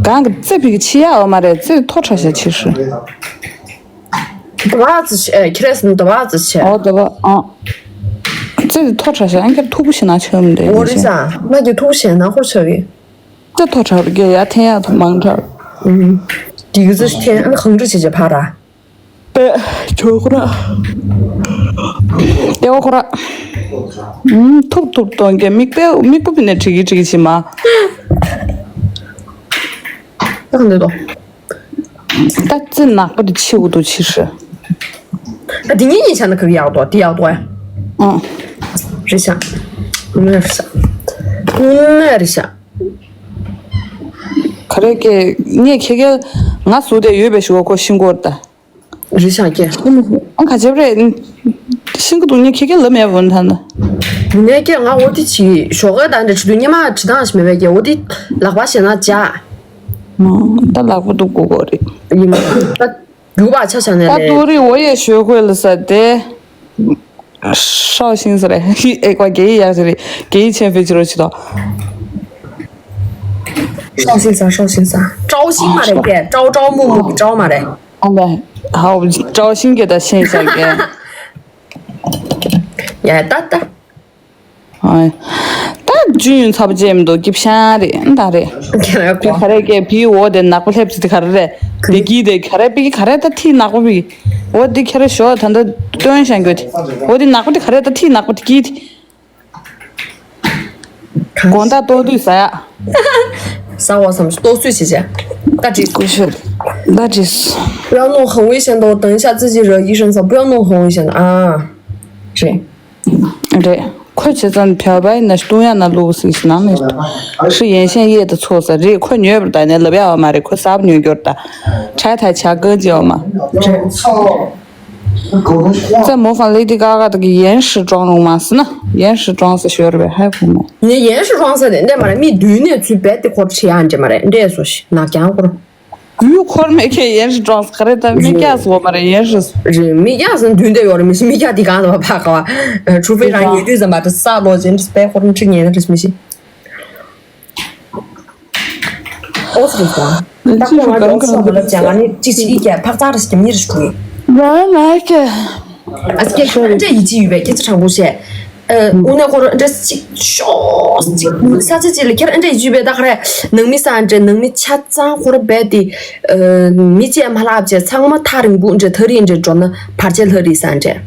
གང་གི་རྩེ་ཕིག་ཆི་ཡ་འོ་མ་རེད་རྩེ་མཐོ་ཁྲ་ཤ་ཆི་ཧྲི། དུ་བ་ཙི་ཆེ་ཁྱི་རེ་སི་དུ་བ་ཙི་ཆེ། ཨོ་དུ་བ་ཨ། རྩེ་དུ་མཐོ་ཁྲ་ཤ་ཨང་ཁྱེར་མཐུག་པོ་ཞིག་ན་ཆོམ་རེད། འོ་རེད་ས་ང་གི་མཐུག་པོ་ཞིག་ན་ཧོར་ཆ་གི། ད་མཐོ་དྲགས་རྒྱ་ཡ་འཐེན་ཡག་ཐོག་མང་དྲགས། ཨུམ། དེ་གི་ཚོ་འཐེན་ཨ་ནི་གང་འདྲ་བྱེད་བྱེད་ཕར་ར། པེ། ཇོ་ཁོ་ར། ཏེ་བ་ཁོ་ར། ཨུམ་ཐུབ་ཐུབ་གཏོང་གི་མིག་པེ་མིག་པོ་པི་ནས་བྲིས་གི་བྲིས་གི་བྱེད་མ། ད་གང་འདོད་དོ། ད་ཙི་ནག་པོ་དེ་ཆེ་བོ་དུ་ཆེ་ཧྲི། ད་དེ་གཉིས་གཉིས་བྱས་ན་ག་གི་ཡག་དོ་དེ་ཡག་དོ་ཨ། ཨང་། རེད་ཤག་ངོ་མ་རེད་ཤག་ངོ་མ་རེད་ཤག་ག་རེ་ཀྱེ་ངས་ཁྱེད་ཀྱི་ང་བཟོ་དེ་ཡོད་པའི་ཞུ་བ་ཁོ་ཤིང་སྐོར་ད། རེད་ཤག་ཀྱེ། ཨང་ག་ཅེབ་རེད། ཤིང་ཀུ་དུ་ངས་ཁྱེད་ཀྱི་ལབ་མེད་བུན་ཐ་ན། ངས་ཀྱེ་ང་འོ་དེ་ཅི་ཞོགས་ཀ་དང་འདྲ་ཆུ་དུ་ཉི་མ་བྲི་སྟངས་ཤིག་མེད་པས་ཀྱེ་འོ་དེ་ལག་པ་ཞེ་ན་འཇག་ད་ལག་པ་འདུག་གོ་གོ་རེད། ཡིན་ད། རྒྱུག་པ་ཆ་བཞག་ནས་ད་ལས། ཏུ་རི་འོ་ཡེ་ཞོད་ཁོས་ལ་ས་དེ། ཧྲའོ་ཤིང་ཟེར་རེད། ཨེ་ཀ་རྒྱ་ཡིག་ཡག་ཟེར་རེད། རྒྱ་ཡིག་ཆེན་ཕེ་ཅི་རོ་ཅི་དོ། ཧྲའོ་ཤིང་ཟེར་ཧྲའོ་ཤིང་ཟེར། ཀྲའོ་ཤིང་མ་རེད་ཀྱེ་ཀྲའོ་ཀྲའོ་མུ་མུ་གི་ཀྲའོ་མ་རེད། ཨ་ལེ། ཧའོ་ཀྲའོ་ཤིང་གི་ད་ཤེས་བྱ་གི། ཡ་ད་ད། ཨ། ད་ཇུ་ཡུན་ཚ་པོ་བྱས་མི་འདུག་སྐྱིབ་ཤང་རེད་ད་རེད། ཁྱེད་རང་གོ། ག་རེ་ཀྱེ་བི་འོ་དེ་ནག་པོ་སླེབས་ཚེ་དེ་ག་རེ་རེད། དེ་གི་དེ་ག་རེ་པི་ག་རེ་ད་ཐི་ནག་པོ་པི། འོ་དེ་ཁྱེད་རེ་ཞོ་ད་ད་སྟོན་ཤང་གོ་དེ། འོ་དེ་ནག་པོ་དེ་ག་རེ་ད་ཐི་ནག་པོ་དེ་གི་དེ། དགོང་དག་ལྟོགས་དུས་ཟ་ཡག་ཟ་བ་བསམ་ལྟོགས་བཟོས་བྱེད་བྱ། ད་བྲིས། ཀུ་ཤུ། ད་བྲིས། 不要弄很危险的，等一下自己惹医生，不要弄很危险的啊。这。 རེད། ཁོས་བྱས་ཙང་བྱ་བའི་ན་བཏུང་ཡག་ན་བླུགས་ཟིག་ནང་ནས་ཧྲི་ཡན་ཤན་གཡས་དུ་ཚོགས་ས་རེད། ཁོས་ཉོས་པར་ད་ནས་ལབ་ཡག་བ་མ་རེད། ཁོས་གསར་པ་ཉོས་རྒྱུར་ད་ཁྲའི་ཐའི་ཆ་ཀ་ཅེ་བ་མ། 在模仿 Lady Gaga 的个岩石妆容吗？是呢，岩石妆是学的呗，还有什么？你岩石妆色的，那嘛，没对那去别的国家安这嘛嘞，这说是那讲过。 གུས་འཁོར་མེད་མཁན་ཡན་ཧྲི་ཀྲོང་ས་ག་རེ་ད་མི་སྐྱ་སོ་མ་རེད་ཡན་ཧྲི། རེད་མི་སྐྱ་སོ་མདུན་དེ་ཡོད་རེད་མི་ཤི་མི་སྐྱ་དེ་གང་ལ་བ་ཕ་ག་བ། ཆུ་ཕེ་རང་ཉེ་དུས་ཙམ་པ་དུ་ས་ལོ་ཅན་དུ་སྤེ་ཧོར་ཁྲི་ཉེ་ན་རེད་མི་ཤི། ཨོ་སི་རེད་ཀྱང་། ད་ཁོ་ང་ཡོང་སོང་མ་ལབ་ཀྱང་ང་ནི་ཅི་ཞིག་གིས་ཀྱང་ཕག་ཚག་རེ་ཞིག་གམ་ཉེ་རེ་ཞིག་གུ་ཡིན། ར་ལ་ཀྱ། ཨ་སྐད་ཤོད་འདྲ་ཡིད་ཆེས་ཡོད་པའི་སྐད་ཆ་དྲང་པོ་བཤད། ཨ་དངོས་གནས་ཁོ་རང་འདྲ་ཅིག་ཤོག་ཅིག་ས་ཆ་ཅིག་ལ་ཁྱེད་འདྲ་ཡིད་ཆེས་ཡོད་པའི་ད་ག་རེ་ནང་མི་ས་འདྲ་ནང་མི་ཆ་ཚང་ཁོ་རང་རྦད་དེ་མི་བཅས་མ་ལབ་བྱས་ཚང་མ་ཐག་རིང་པོ་འདྲ་ཐག་རིང་འདྲ་འགྲོ་ན་བར་ཆད་ལྷ་རེད་ས་འདྲ།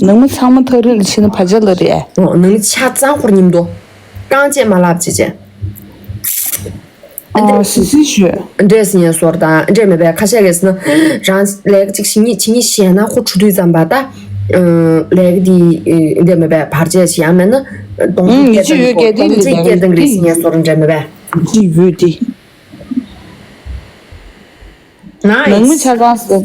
ནང་མི་ཚང་མ་ཐག་རིང་ལ་ཕྱིན་ན་བར་ཆད་ལྷ་རེད། ཨོ་ནང་མི་ཆ་ཚང་ཁོ་རང་མཉམ་དུ་རྐང་བཅས་མ་ལབ་བྱས་བྱས། ཨོ་སི་སི་ཞུ། འདྲེས་ཡིན་སོར་དང་འདྲེས་མེད་པའི་ཁ་ཤས་ཀྱིས་ན་རང་ལས་ཀ་ཅིག་བྱེད་ཉིད་བྱེད་ཉིད་ཤེས་ན་ཁོ་འཕྲོ་དུས་ཙམ་པ་ད་ལས་ཀ་འདི་འདྲེས་མེད་པའི་བར་ཆད་ཞིག་ཡང་མེད་ན་གདོང་ཡིད་ཆེས་ཡོད་སྐད་དེ་གདོང་ལས་ལས་སྐད་དང་རེད་ཡིན་སོར་འདྲེས་མེད་པའི་ཅི་ཡོད་དེ། ནང་མི་ཆ་ཚང་ཟེར།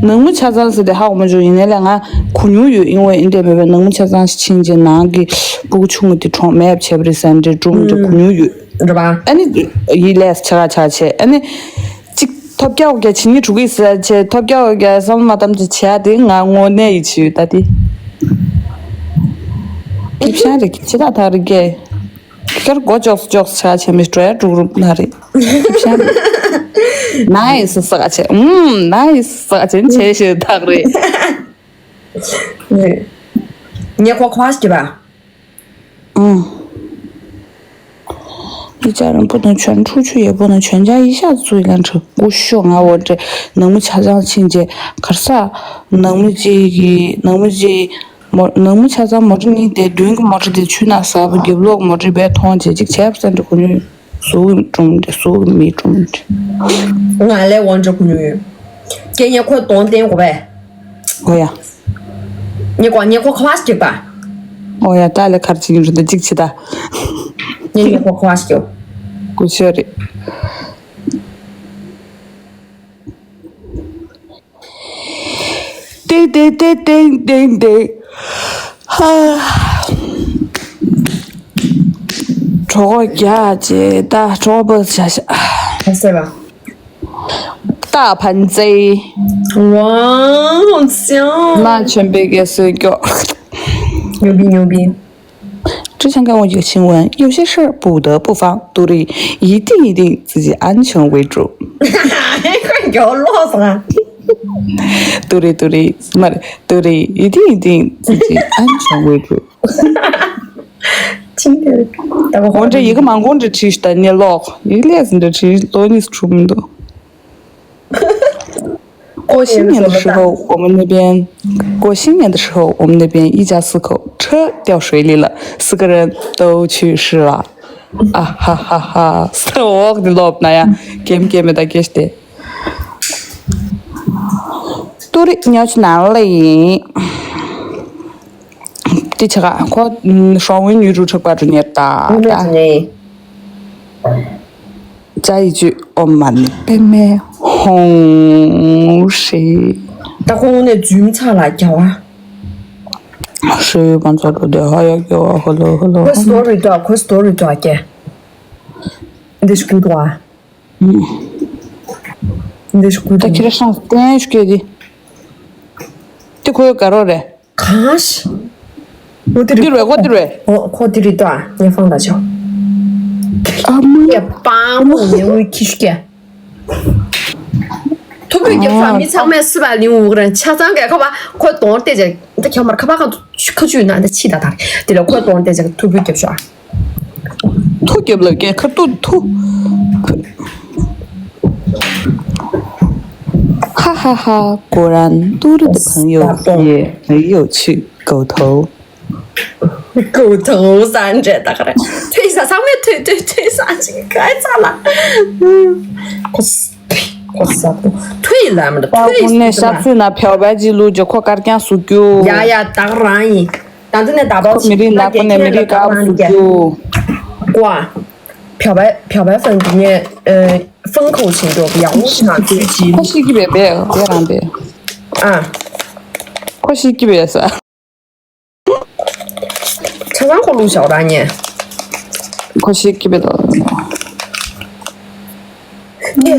ནང་མི་ཆ་ཚང་ཟེར་དེ་ཧ་གོ་མ་བྱུང་ཡིན་ནའི་ལས་ང་གོ་མྱོང་ཡོད་ཡིན་བས་ཨིན་དེ་མེད་པའི་ནང་མི་ཆ་ཚང་ཕྱིན་རྗེས་ནང་གི་སྤུ་གུ་ཆུང་ངུ་དེ་གྲོངས་མེད་བྱས་པ་རེད་ཟེར་འདྲེ་སྒྲུང་འདྲེ་གོ་མྱོང་ཡོད། རེད་པ། ཨ་ནི་ཡིད་ལས་ཆ་ག་ཆ་བྱས་ཨ་ནི་གཅིག་ཐོབ་རྒྱག་འོ་རྒྱ་བྱེད་ཉིད་དྲུག་གི་ཟེར་བྱས་ཐོབ་རྒྱག་འོ་རྒྱ་བསམ་བློ་མ་བཏང་ཅི་བྱས་དེ་ང་དངོས་གནས་ཡིད་ཆེས་ཡོད་ད་དེ། ཀི་ཤང་རེད་ཀི་ཆེ་ད་ཐག་རེད་ཀེ། ཁེར་མགོ་ཅོག་ཅོག་ཆ་ཆེ་མི་སྤྲོ་ཡ་དྲུག་རུབ་ན་རེད། ནའིས་ས་ག་ཆེ། ཨུམ། ནའིས་ས་ག་ཆེ་ཆེ་ཞེ་ཐག་རེད། ངས་ཁོ་ཁོ་ཨ་སྐྱེ་བ། ཨུམ། ཡི་ཅག་རིན་པོ་དང་བྱོན་ཕྲུག་ཆུ་ཡོད་པོ་དང་བྱོན་ཅག་ཡི་ཤ་ཚུ་ཡི་ལན་ཁྲི་སྐུ་ཤོག་ང་འོ་འདྲེ་ནང་མི་ཆ་ཚང་ཕྱིན་རྗེས་གར་ས་ནང་མི་གཅིག་གི་ནང་མི་གཅིག་མོ་ནང་མི་ཆ་ཚང་མོ་ཊ་གཉིས་དེ་མདུན་གྱི་མོ་ཊ་དེ་ཆུ་ནང་ཟགས་པ་རྒྱབ་ལོགས་མོ་ཊ་བས་མཐོང་བྱས་ཅིག་བྱས་པ་སེམས་འདྲ་གོ་ཉུལ་ཟུག་གི་སྒྲུང་དེ་ཟུག་གི་མི་སྒྲུང་དེ། ང་ལས་དབང་འཇོག་གོ་ཉུལ་ཡོད། ཀྱེ་ངས་ཁོའི་གདོང་བསྟན་དགོས་པས། ཨོ་ཡ། ངས་ཁོ་ངས་ཁོ་ཁ་བ་ཞིག་པ། ཨོ་ཡ་ད་ལས་ཁར་ཅིག་ཡིན་རུ་འདི་གཅིག་བྱེད་ད། ངས་ངས་ཁོ་ཁ་བ་ཞིག་གོ་ཤོད་རེད། ཏེང་ཏེང་ཏེང་ཏེང་ཏེང་ཏེང་། ཧ། གྲོགས་རྒྱག་ཅེས་ད་གྲོགས་པོ་བྱ་ཤ། ཧ་སེ་བ། ད་ཕན་ཙེ། ཝའོ་ཅང་། ན་ཆེན་པོའི་གེ་སོས་ཀྱོ། ཉོ་བི་ཉོ་བི། 之前跟我友情文，有些事不得不防。嘟哩，一定一定自己安全为主。快给我落上。嘟哩嘟哩，妈的，嘟哩，一定一定自己安全为主。真的，等我 འོན་ཀྱང་ཡི་གེ་མང་པོ་འདྲ་བྲིས་ཤིག་ད་ནི་ཀློག་ཡི་གེ་ལས་འདྲ་བྲིས་ལོ་གཉིས་སུ་འཁྲུག་མི་འདུག 过新年的时候，我们那边，过新年的时候，我们那边一家四口车掉水里了，四个人都去世了。啊哈哈哈！ ས་འོག་ནས་ལོབ་ན་ཡ། ཀེམ་ཀེམ་མེ་ད་ཀེ་ཤ་དེ། 都里，你要去哪里？ དེ་ཆ་ག་ཁོ་ཧྲོང་ཝེ་ཉུ་རུ་ཁྲག་པ་རུ་ཉེར་ད་ད། ཅ་ཡི་ཅུ་ཨོ་མ་ནི་པེ་མེ་ཧོང་ཧྲི། ད་ཁོང་ནས་རྫུན་ཚ་ལ་རྒྱ་བ། ཧྲི་བང་ཚ་རུ་དེ་ཧ་ཡ་རྒྱ་བ་ཧོ་ལོ་ཧོ་ལོ། ཁོ་སི་ཏོ་རི་ཏོ་ཁོ་སི་ཏོ་རི་ཏོ་ཀྱེ། འདི་ཤི་ཀུ་ཏོ་ཨ། འདི་ཤི་ཀུ་ཏོ། ད་ཁྱེད་རང་སང་སྟན་ཤུ་ཀེ་དི། དེ་ཁོའི་དགའ་རོགས་རེད། གང་ཞིག་འོ་དེ་རེད། འདིར་བས་ཁོ་འདིར་བས། འོ་ཁོ་དེ་རེད་ད་ངས་ཧྥང་ད་ཆོག་ཨ་མ། ཡ་པང་མོ་ངས་འུ་ཁྱི་ཤུ་ཀེ། ཐུབ་པོས་རྒྱབ་ཤོག་མི་ཚང་མས་སི་བ་ལིང་འུག་རན་ཆ་ཚང་གས་ཁ་བ་ཁོ་གདོང་བལྟས་བྱས་ད་ཁྱོད་མར་ཁ་བ་གང་དུ་ཁ་ཆུས་ན་ད་ཕྱི་ད་དར་དེ་ལ་ཁོ་གདོང་བལྟས་བྱས་ཐུབ་པོས་རྒྱབ་ཤོག་ཐུ་རྒྱབ་ལ་རྒྱལ་ཁ་ཐུ་ཐུ། 哈哈哈，果然嘟嘟的朋友也很有趣，狗头。 狗头三者大概退一下，上面退退退上去，该咋了？可是可是不退了嘛，退是吧？ ནས་ཤག་ཚུད་ན་ཕྱོགས་པ་ཅི་ལུ་ཇོ་ཁོ་དཀར་རྐྱང་བཟོ་རྒྱུ། ཡ་ཡ་ད་རང་ཡིན། ད་འདི་ནས་ད་བར་ཁོ་མི་རིགས་ནག་པོ་ནས་མི་རིགས་དཀར་པོ་བཟོ་རྒྱུ། ཀོ། ཕྱོགས་པ་ཕྱོགས་པ་ཧྥང་གི་ངས་ཨ་ཧྥང་ཁོ་ཆེན་པོ་ཡག་པོ་ཞིག་ནང་ཚུད་ཅིག་ཁོ་ཤི་གི་བས་བས་བས་རང་བས། ཨ། ཁོ་ཤི་གི་བས་ས། ཆ་ཚང་ཁོ་ལུགས་བཞག་རང་ཉན། ཁོ་ཤི་གི་བས་ད། ཀྱེ།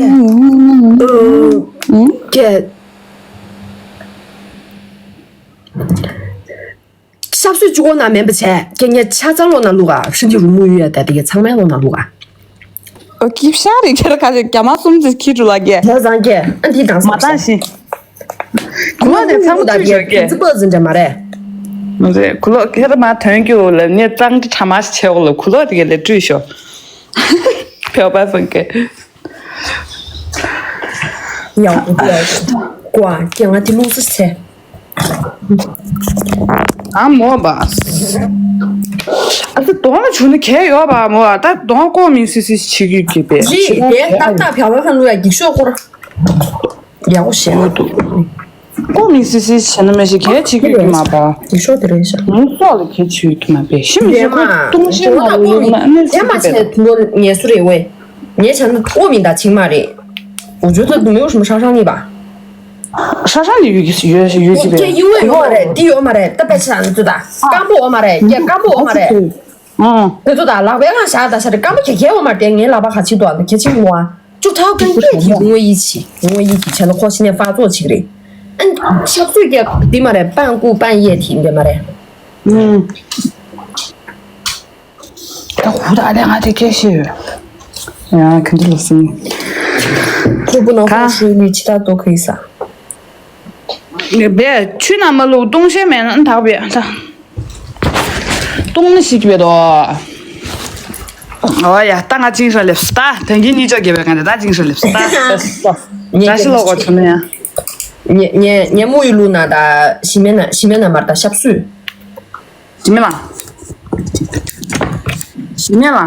ཀྱེ། ཞབས་སུ་བཅུག་གོ་ན་མེན་པ་བྱས་ཀྱེ་ངས་ཆ་ཚང་ལོ་ན་ལུག་ཨ་ཧྲི་འདི་རུ་མུ་ཡུ་ཡ་ད་དེ་ག་ཚང་མའི་ལོ་ན་ལུག་ཨ། ཨོ་ཀི་ཤ་རེ་ཁྱེར་ཁ་ཅིག་རྒྱ་མ་གསུམ་ཙི་ཁྱི་ཀྲུ་ལ་གེ། ལྷ་བཟང་གེ་ཨ་འདི་དང་མ་བཏང་ཞིང་། གུ་ལོ་དེ་ཚང་མ་ཐུས་ཤོར་གེ། ཙི་པོ་ཟིན་འདྲ་མ་རེད། མ་རེད་གུ་ལོ་ཁྱེར་མ་ཐོན་རྒྱུ་ལ་ནི་གཙང་ཁྲ་མ་ཞིག་ཆེ་འོག་ལ་གུ་ལོ་དེ་གེ་ལས་བཀྲུས་ཤོག་ཕེའོ་པ་ཧྥང་གེ། ཡང་གུ་ལོ་ཀོ་ཨ་ཀྱེ་ང་དེ་ལུགས་སུ་ཆེ། ཨ་མོ་བ། ཨ་ཙི་གདོང་ལ་བྱུག་ན་གལ་ཡོད་པ་མོ། ད་གདོང་ལྐོག་མིན་སི་སི་བྱེད་ཀྱི་གི་པས་རི་ཤི་ཀ་དེ་གལ་ཏག་ཡོད། ཏག་བྱ་བ་ཁ་ལུ་ཡ་འགྱིག་ཤོག་སྐོར་ཡག་པོ་བཤད་ན་འདུག་ལྐོག་མིན་སི་སི་བྱས་ན་མ་ཤི་གལ་བྱེད་ཀྱི་གི་མ་པ། འགྱིག་ཤོག་དེ་རེད་ཤག་ངའི་སྲོག་ལ་གལ་བྱེད་ཀྱི་མ་པས་ཤི་མི་ཤི་ཁོ་ལྟུང་བཤད་མ་ལུ་ལུ་ན་གནས་སི་སི་པས་དོ། ངལ་གསོ་རེད་ཝེ། ངས་བྱས་ན་ལྐོག་མིན་ད་ཅིག་མ་རེད། 我觉得没有什么杀伤力吧。 ཧྲ་ཧྲ་ནི་ཡོད་ཀྱི་ཡོད་ཡོད་ཀྱི་རེད། སྐད་ཡིན་ཝེ་ཡོད་མ་རེད། འདི་ཡོད་མ་རེད། ད་པད་ཆ་ནི་ཙུ་ད་སྐམ་པོ་འོ་མ་རེད། སྐད་སྐམ་པོ་འོ་མ་རེད། ཨང་། དེ་ཙུ་ད་ལག་པའི་ངང་བཞག་ད་ཤ་རེད། སྐམ་པོ་གྱ་གྱ་འོ་མ་རེད། ངའི་ལག་པ་ག་ཆི་དོ་ཨ་ཁྱེད་ཆི་ཡོང་ཨ། ཅུ་ཐའོ་ཀན་ཀྱེ་ཐི་ངོ་ཡི་ཆི་ངོ་ཡི་ཆི་བྱས་ན་ཁོ་ཤི་ནས་ཧྥ་ཙོ་ཆི་རེད། ཨན་ཤག་ཚོས་ཀྱ་འདི་མ་རེད། པན་ཀུ་པན་ཡེ་ཐི་འདི་མ་རེད། ཨང་། ད་ཧུ་ད་ཨ་ལས་ང་དེ་སྐད་ཤེས་ཡོད། ཡང་ཁྱོད་ཚོ་ལ་སྲིང་། ཁྱོད་བུ་ནང་ཁོང་ཧྲུའི་ནི་ཅི་ད་ཏོ་ཁི་ས། ངས་བས་ཆུ་ན་མ་ལུག་ལྟུང་བཤད་མེད་ན་དག་པས་ད། ལྟུང་ནི་ཞིག་བས་དོ། ཨོ་ཡ་ད་ང་ཅིང་ཧྲ་ལེབས་ད་དེང་གི་གཉིས་ཅོག་རྒྱབ་པའི་ང་དེ་ད་ཅིང་ཧྲ་ལེབས་ད། ངས་བཀྲ་ཤིས་ལོ་གོ་ཆུ་ནི་ཡ། ངས་ངས་ངས་མུ་ཡི་ལུག་ན་ད་ཞི་མེ་ན་ཞི་མེ་ན་མར་ད་ཤབ་སུས། ཞི་མེ་ལ། ཞི་མེ་ལ།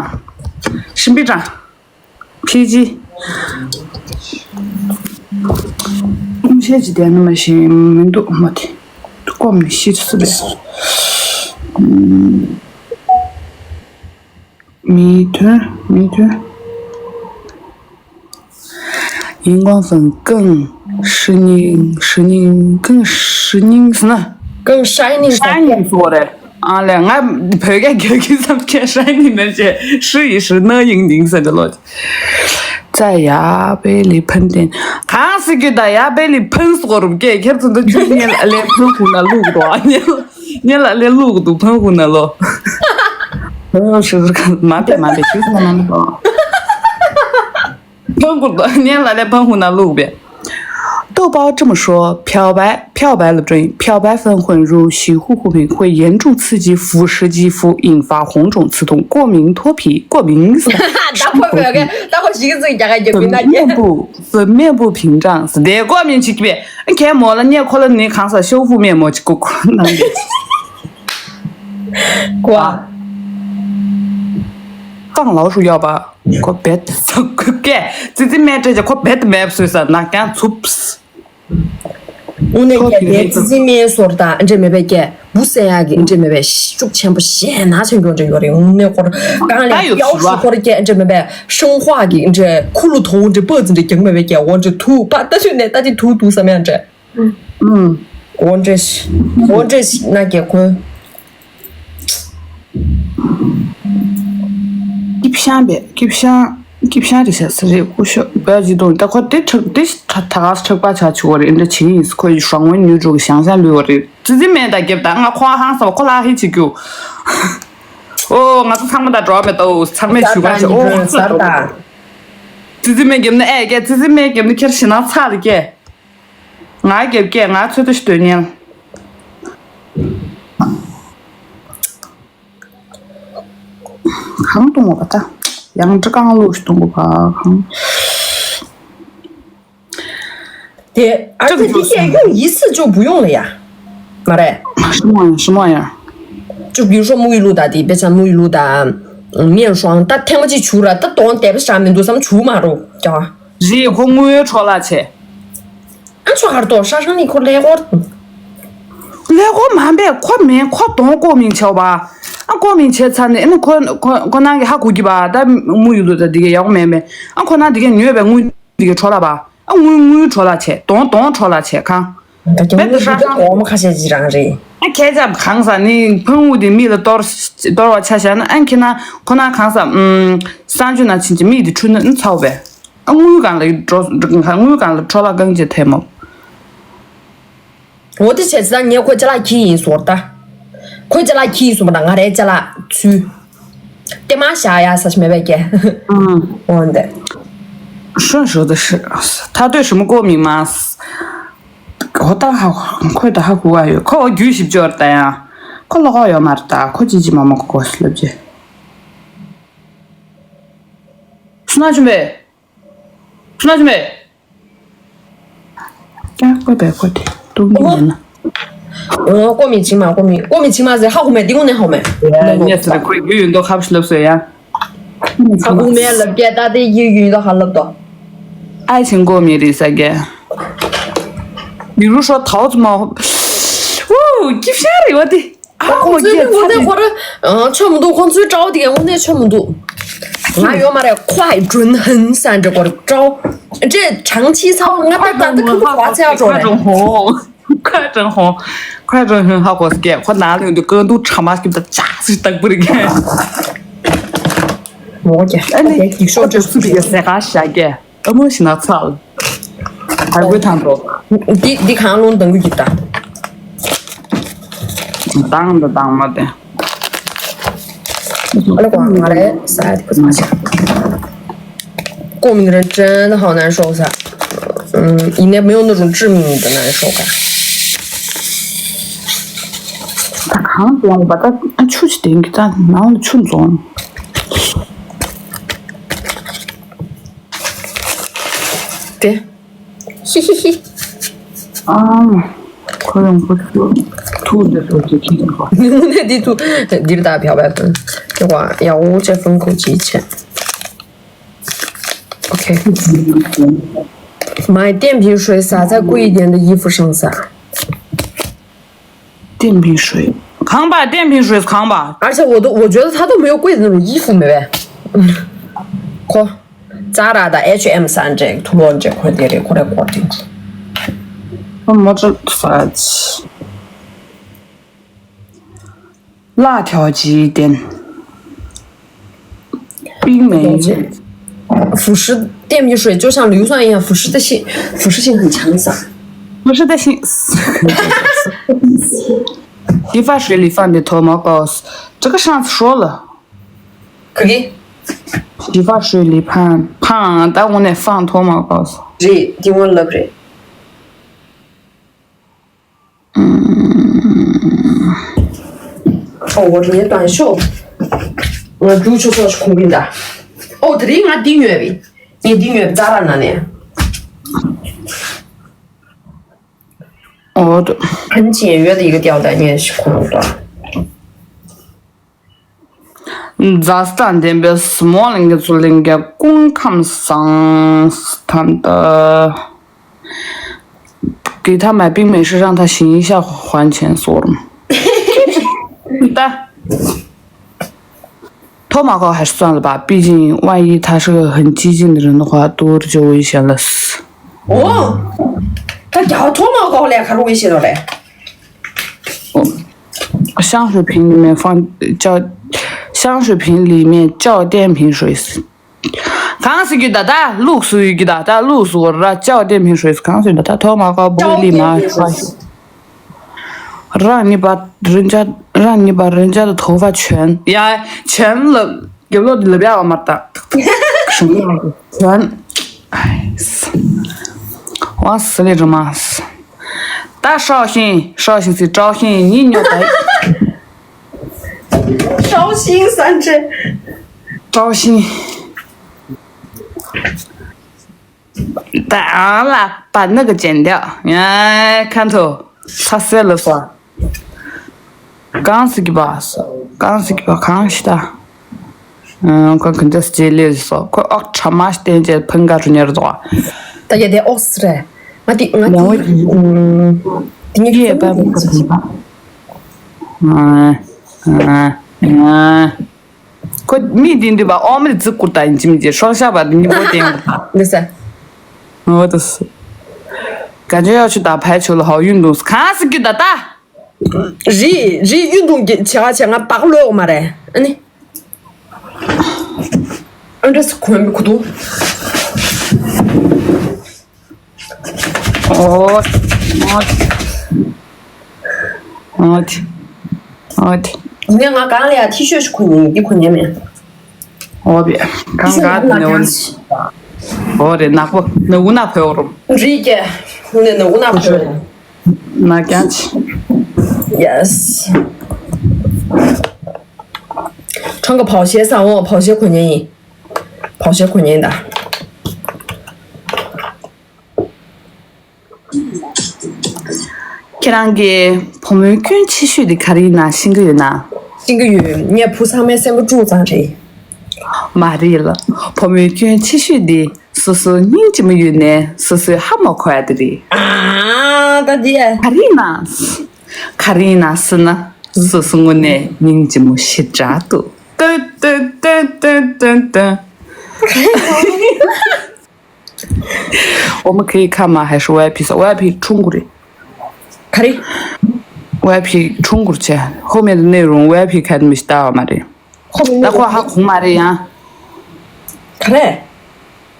ཤིན་པི་ཀྲང་། ཕི་ཇི། ཀུང་ཤེས་ཀྱི་དེ་ནི་མ་ཤེས་མི་འདུག་མ་དེ། ཀོམ་ནི་ཤི་སུ་རེད། མི་མཐུན་མི་མཐུན། 荧光粉更是你是你更是你是呢？ 更 shining shining 说的。啊嘞，俺不要给给给咱们看 shining 那些是一是那英英色的了。在呀，被你喷的，看是给大家被你喷死过了，给看真的就你来喷湖南路的，你你来来路的喷湖南路。我试试看，慢点慢点，就是那么多。 喷过的，你来来喷湖南路呗。豆包这么说，漂白漂白了，对，漂白粉混入洗护护品会严重刺激腐蚀肌肤，引发红肿、刺痛、过敏、脱皮、过敏。 ད་ཁོ་བོད་ཀྱི་ད་ཁོ་ཞིག་ཚིག་རྒྱག་ག་རྒྱག་པའི་ན་རྒྱལ། 粉面部粉面部屏障是得过敏去呗，看没了，你看了你看啥修复面膜去给我拿。 ཀོ། ཏང་ལའོ་ཧྲུའུ་ཡོད་པ། ཁོ་བེད་ཁོ་སྐད་ཙི་ཙི་མེད་སྤྲད་ཀྱི་ཁོ་བེད་མེད་བཟོས་ས་ན་ཀྱང་ཚུབས། དངོས་གནས་ཀྱི་དེ་ཙི་ཙི་མེད་སོར་དང་འདྲེ་མེད་པའི་སྐད་བུ་སེ་ཡ་གི་འདྲེ་མེད་པའི་ཤུགས་ཆེན་པོ་ཞེ་ན་ཆེན་གྱོང་འདྲེ་ཡོད་རེད། དངོས་གནས་ཁོར་གང་ལས་ཡའོ་ཧྲུའུ་ཁོར་སྐད་འདྲེ་མེད་པའི་ཤང་ཧྭ་གི་འདྲེ་ཁུ་ལུ་ཐོང་འདྲེ་པ་ཙི་འདྲེ་རྒྱང་མེད་པའི་སྐད་འོ་འདྲེ་ཐུག་པ་ལྟ་ཚུལ་ནས་ལྟ་ཅི་ཐུག་ཐུག་བསམ་ཡ་འདྲེ། ཨུམ། འོ་འདྲེ་ཤི། འོ་འདྲེ་ཤི་ན་རྒྱལ་ཁོན། སྐྱིབ་ཤང་བས་སྐྱིབ་ཤང་སྐྱིབ་ཤང་རེད་ཤག་ས་རེད་སྐུ་ཞབས་བས་ཇི་དོན་ད་ཁོ་དེ་ཁྲག་དེ་ད་ག་ས་ཁྲག་པ་ཆགས་ཆུ་བ་རེད་འདྲ་བྱེད་ཡིན་ཁོ་ཡི་ཧྲང་ཝེན་ཉུ་ཀྲུག་ཞང་ཞང་ལུས་བ་རེད་ཙི་ཙི་མེད་ད་རྒྱབ་ད་ང་ཁོ་ཧང་སང་བ་ཁོ་ལ་ཧི་བྱེད་རྒྱུ། ཨོ་ང་ཚོ་ཚང་མ་ད་འགྲོ་བ་མེད་ད་ཨོ་ཚང་མས་ཞུ་ག་ཤ་ཨོ་ང་ཚོ་ད་འགྲོ་བ་མེད་ཙི་ཙི་མེད་རྒྱབ་ན་ཨེ་ཀྱེ་ཙི་ཙི་མེད་རྒྱབ་ན་ཁྱེར་ཞེ་ན་ཚ་ལ་ཀྱེ། ང་རྒྱབ་ཀྱེ་ང་ཚོད་ལྟ་ཞིག་སྡོད་ཉན། གང་གཏོང་བ་པ་ད། ཡང་འདྲི་རྐང་ལུགས་ཤིག་གཏོང་དགོས་པ་གང་། 对，而且这些用一次就不用了呀，妈嘞。什么呀？什么呀？就比如说沐浴露的，对，别像沐浴露的，嗯，面霜，它天气去了，它当代不啥没多少，出嘛肉，叫啊。 རེད་ཁོ་དངུལ་འཕྲོ་བརླག་བྱས། ཨ་ཆོ་ཧར་ཏོ་ཧྲ་ཧྲང་ནི་ཁོ་ཀླད་ཀོར། ཀླད་ཀོར་མ་འབད་ཁོ་མིན་ཁོ་གདོང་ལྐོག་མིན་ཆེ་བ། ཨ་ལྐོག་མིན་བྱས་ཚར་ནས་ཨ་ནི་ཁོ་ཁོ་ཁོ་ནང་གི་ཧ་གོ་གི་པ་ད་དངུལ་ཡོད་ལོ་ད་འདི་ག་ཡག་མེད་མེད་ཨ་ཁོ་ནང་འདི་ག་ཉོས་པའི་དངུལ་འདི་ག་འཕྲོ་བརླག་པ་ཨ་དངུལ་དངུལ་འཕྲོ་བརླག་བྱས་གདོང་གདོང་འཕྲོ་བརླག་བྱས་གང་། ད་ཀྱང་མི་འདི་ཧྲ་ཧྲང་། གོང་མ་ཁ་ཤས་ཅིག་རང་རེད། ཨ་ཁྱེད་ཅག་གང་ཟག་ནི་ཕང་བུ་འདི་མི་ལ་གཏོར་གཏོར་བ་ཆ་བཞག་ན་ཨ་ཁྱེད་ན་ཁོ་ན་གང་ཟག་ཨམ་གསང་སྤྱོད་ན་ཕྱིན་ཅི་མི་འདི་འཁྲུལ་ན་ཨ་ཚ་བོ་བས། ཨ་དངུལ་སྒང་ལ་འགྲོ་དངུལ་སྒང་ལ་འཕྲོ་བརླག་རྐང་རྗེས་ཐེབས་མོ། འོ་དེ་བྱས་ཙང་ངས་ཁོའི་ཅ་ལག་ཁྱི་ཡིན་ཟོར་ད། ཁོའི་ཅ་ལག་ཁྱི་ཡིན་ཟོར་མ་ད་ང་རའི་ཅ་ལག་ཚུལ། ཏེ་མ་བཞག་ཡ་ས་ཞིག་མེད་པས་ཀྱེ། ཨང་། འོ་འདི། 顺手的事，他对什么过敏吗？我当好，快点还国外有，可我举起就打呀，可老好要买的，可姐姐妈妈可是了姐。是那准备？ སུ་ན་ཅི་མེད། ཀྱང་བཀོད་པའི་བཀོད་དེ་ཏུང་ཡིན་ན། ཨོ། ཀོ་མི་ཆིང་མ། ཀོ་མི་ཀོ་མི་ཆིང་མ་ཟེར། ཧ་གོ་མེད། འདི་ངོ་ནས་ཧ་གོ་མེད། ཡ། ངས་ཟེར་ཁོས་རྒྱུས་ཡོད་མདོག་ཁ་པོ་ཞིག་ལབ་སོང་ཡ། ཧ་གོ་མེད་ལབ་ཀྱད། ད་དེ་རྒྱུས་ཡོད་མདོག་ཧ་ལབ་དོ། ཨའི་ཆིང་ཀོ་མི་རེད་ས་ག། མི་རུ་ཧྲོ་ཐའོ་ཙི་མ། ཨོ། སྐྱིད་ཤ་རེད་བ་དེ། ཨ། ཁོང་ཚོའི་དངོས་གནས་ཁོ་ར་ཆོ་མི་འདུག་ཁོང་ཚོའི་དྲ་བ་དེ་ག་དངོས་གནས་ཆོ་མི་འདུག་ང་ཡོད་མ་རེད། ཁོ་ཧའི་ཀྲུན་ཧན་ས་འདྲ་སྐོར་དྲ་བ་འདྲེ་ཆང་ཆི་ཚ་བོ་ང་ད་ད་ད་ཁོ་ཚོ་བ་ཚེ་ཨ་ཀྲོ་རེད། ཁ་ཀྲང་ཧོ། ཁ་ཀྲང་ཧོ་ཧ་གོ་སྐད་ཁོ་ན་ལུས་འདུག་ཀ་འདུག་ཁྲ་མ་སྐྱིབ་ད་ཅག་སི་ཏག་པུ་རིག་མོ་ག་ཨ་ནི་ཡིག་ཤོག་ཅོ་སུ་ཡ་ཟེ་ག་ཤ་ག་ཨ་མོ་ཞིག་ན་ཚལ། ཧ་གོ་ཐང་འགྲོ། འདི་འདི་གང་ལུང་དང་གུ་གི་ད། དང་ད་དང་མ་དེ། ཨ་ལ་ཀོ་ང་རེད་ས་ཡ་དེ་ཀོ་ས་མ་ཤ། 过敏的人真的好难受噻。嗯，你那没有那种致命的难受感。ད་གང་དུ་ཡོང་བ་ད་ཨ་ཆུ་ཆུ་དེང་གི་ད་ནང་ལ་ཆུ་འཛོམས། དེ། ཧི་ཧི་ཧི། ཨ། ཁོ་རང་ཁོ་ཚོ་ཐུག་འདི་ཚོ་ཅིག་ཁྱེར་ནས་ཁོ། ནི་འདི་ཚོ་འདིར་ད་ཕྱག་པ་དང་། ཁྱེད་ཀོ་ཡག་པོ་བྱས་ཕུང་ཁུག་ཅིག་བྱས། OK。买电瓶水洒在贵一点的衣服上撒。电瓶水。扛把，电瓶水扛把。而且我都，我觉得他都没有贵的那种衣服没呗。ཁོ། Zara དང་H&M ས་འདྲའི་ཐུ་ལོ་འདྲའི་ཁོ་དེ་རེད། ཁོ་རེ་ཁོ་དེ་འདྲ། ཁོ་མོ་ཅོ་ས་ཅི། 辣条鸡店。冰梅。腐蚀电瓶水就像硫酸一样腐蚀的性，腐蚀性很强噻。腐蚀的性。理发水里放的脱毛膏，这个上次说了。 可以。理发水里放，放，但我那放脱毛膏。རེད། འདི་ངོ་ལབ་རེད། ཨོ། 我是你短袖。ང་རྒྱུག་ཆུ་ཚོགས་ཤིག་ཁུང་གིན་ད། ཨོ། དེ་རིང་ང་འདི་ཉོས་པའི། ངས་འདི་ཉོས་པའི་ཙ་ར་ན་ནས། ཨོ། 很简约的一个吊带，你也是看不到。 མཛའ་བརྩེ་ལྡན་པའི་སྨོན་ལམ་གྱི་ཚུལ་ལེན་གྱི་སྐུ་ཁམས་བཟང་ཐམ་ད། 给他买冰美式，让他醒一下还钱。 སོར་ད། 脱毛膏还是算了吧，毕竟万一他是个很激进的人的话，多久危险了。 ཨོ། ད་རྒྱ་ཐོག་མ་ཀོག་ལས་ཁ་རུ་བའི་ཤེས་རོགས་རེད། 香水瓶里面放叫，香水瓶里面叫电瓶水。 གང་ཟེར་རྒྱུ་ད། ད་ལུགས་སུ་ཡོད་རྒྱུ་ད། ད་ལུགས་སུ་ར་叫电瓶水། གང་ཟེར་ད། ད་ཐོག་མ་ཀོག་པོ་ལི་མ།让你把人家，让你把人家的头发全，ཡ། 全了། རྒྱབ་ལོགས་འདི་ལབ་ཡག་ལ་མ་ལྟ། 全། ཨའི། 我死了这妈死。 ད་绍兴། 绍兴是绍兴，你牛掰。 绍兴三镇。 绍兴。 ད་ཨ་ལ་པ་ནི་གི་ཅན་དེ་ཡ་ཁ་ཐོ་ཚ་སེ་ལ་སོ། གང་ཟིག་གི་པ་སོ། གང་ཟིག་གི་པ་གང་ཞིག་ད། ཁོ་གི་འདི་སྐྱེ་ལེ་སོ། ཁོ་ཨོག་ཁྲ་མ་བསྟན་ཅེ་ཕན་ག་རུ་ཉར་དོ། ད་ཡ་དེ་ཨོག་སི་རེད། ང་དེ་ང་དེ་ཡང་དེ་ངའི་ཡེ་པ་མི་ཁ་ཐོན་པ། ཁོ་མི་དེ་འདི་པ་ཨོ་མི་རྫི་ཀུར་ཏ་ཡིན་གཅིག་མིན་གཅིག་སྲོག་ཤ་པ་དེ་གཉིས་པོ་བསྟན་ཀུར་ཏ། འདི་ས། ངོ་དུ་སུ། ག་ཇོ་ཡོ་ཆུ་ད་ཕལ་ཆུ་ལ་ཧོ་ཡུན་དུ་གང་སི་རྒྱུ་ད་ད། རི་རི་ཡུན་དུ་གི་བྱ་བ་བྱ་ང་བག་ལོས་ཡོང་མ་རེད། ཨ་ནི། ཨ་འདྲ་སི་གོན་མི་ཁུ་དུ། ཨོ། ཨོ། ཨོ། ངས་ང་གང་ལ་ཡ་ཐི་ཤོས་ཤིག་གོན་ནས་འདི་གོན་ནས་མེད། ཨོ་བེ། གང་ག་ནས་འོ། ཨོ་རེད། ནག་པོ་ནག་འུ་ནག་བོད་རུམ། རིགས་ཀྱི་ནས་ནག་འུ་ནག་བོད་རུམ། ནག་ཀྱང་ཆི། Yes། 穿个跑鞋衫哦། 跑鞋 གོན་ནས་ཡིན། 跑鞋 གོན་ནས་ཡིན་ད། ཁྱེད་རང་གི་ བུ་མོའི་སྐྱོན་ཆེ་ཤོས་དེ་ག་རེ་ཡིན་ན་ཤེས་ཀྱི་ཡོད་ན། ཤེས་ཀྱི་ཡོད། ངས་བུ་ཚང་མའི་སེམས་པ་དཀྲུགས་ཙང་རེད། མ་རེད་ལ། བུ་མོའི་སྐྱོན་ཆེ་ཤོས་དེ་སོ་སོ་སྙིང་རྗེ་མོ་ཡོད་ནའི་སོ་སོའི་ཧ་མ་གོ་ཡ་དེ་རེད། ཨ་ད་དེ། ག་རེ་ཡིན་ན། ག་རེ་ཡིན་ན་ཟེར་ན། སོ་སོ་དངོས་གནས་སྙིང་རྗེ་མོ་ཞེ་དྲག་འདུག་ཏན་ཏན་ཏན་ཏན་ཏན། 我们可以看吗？还是 VIP 是 VIP 充过的？ ག་རེ། 外皮冲过去，后面的内容 VIP 开的没到嘛的。 ཁོ་མི་ད་ཁོ་ཧ་གོ་མ་རེད་ཡང་། ག་རེ།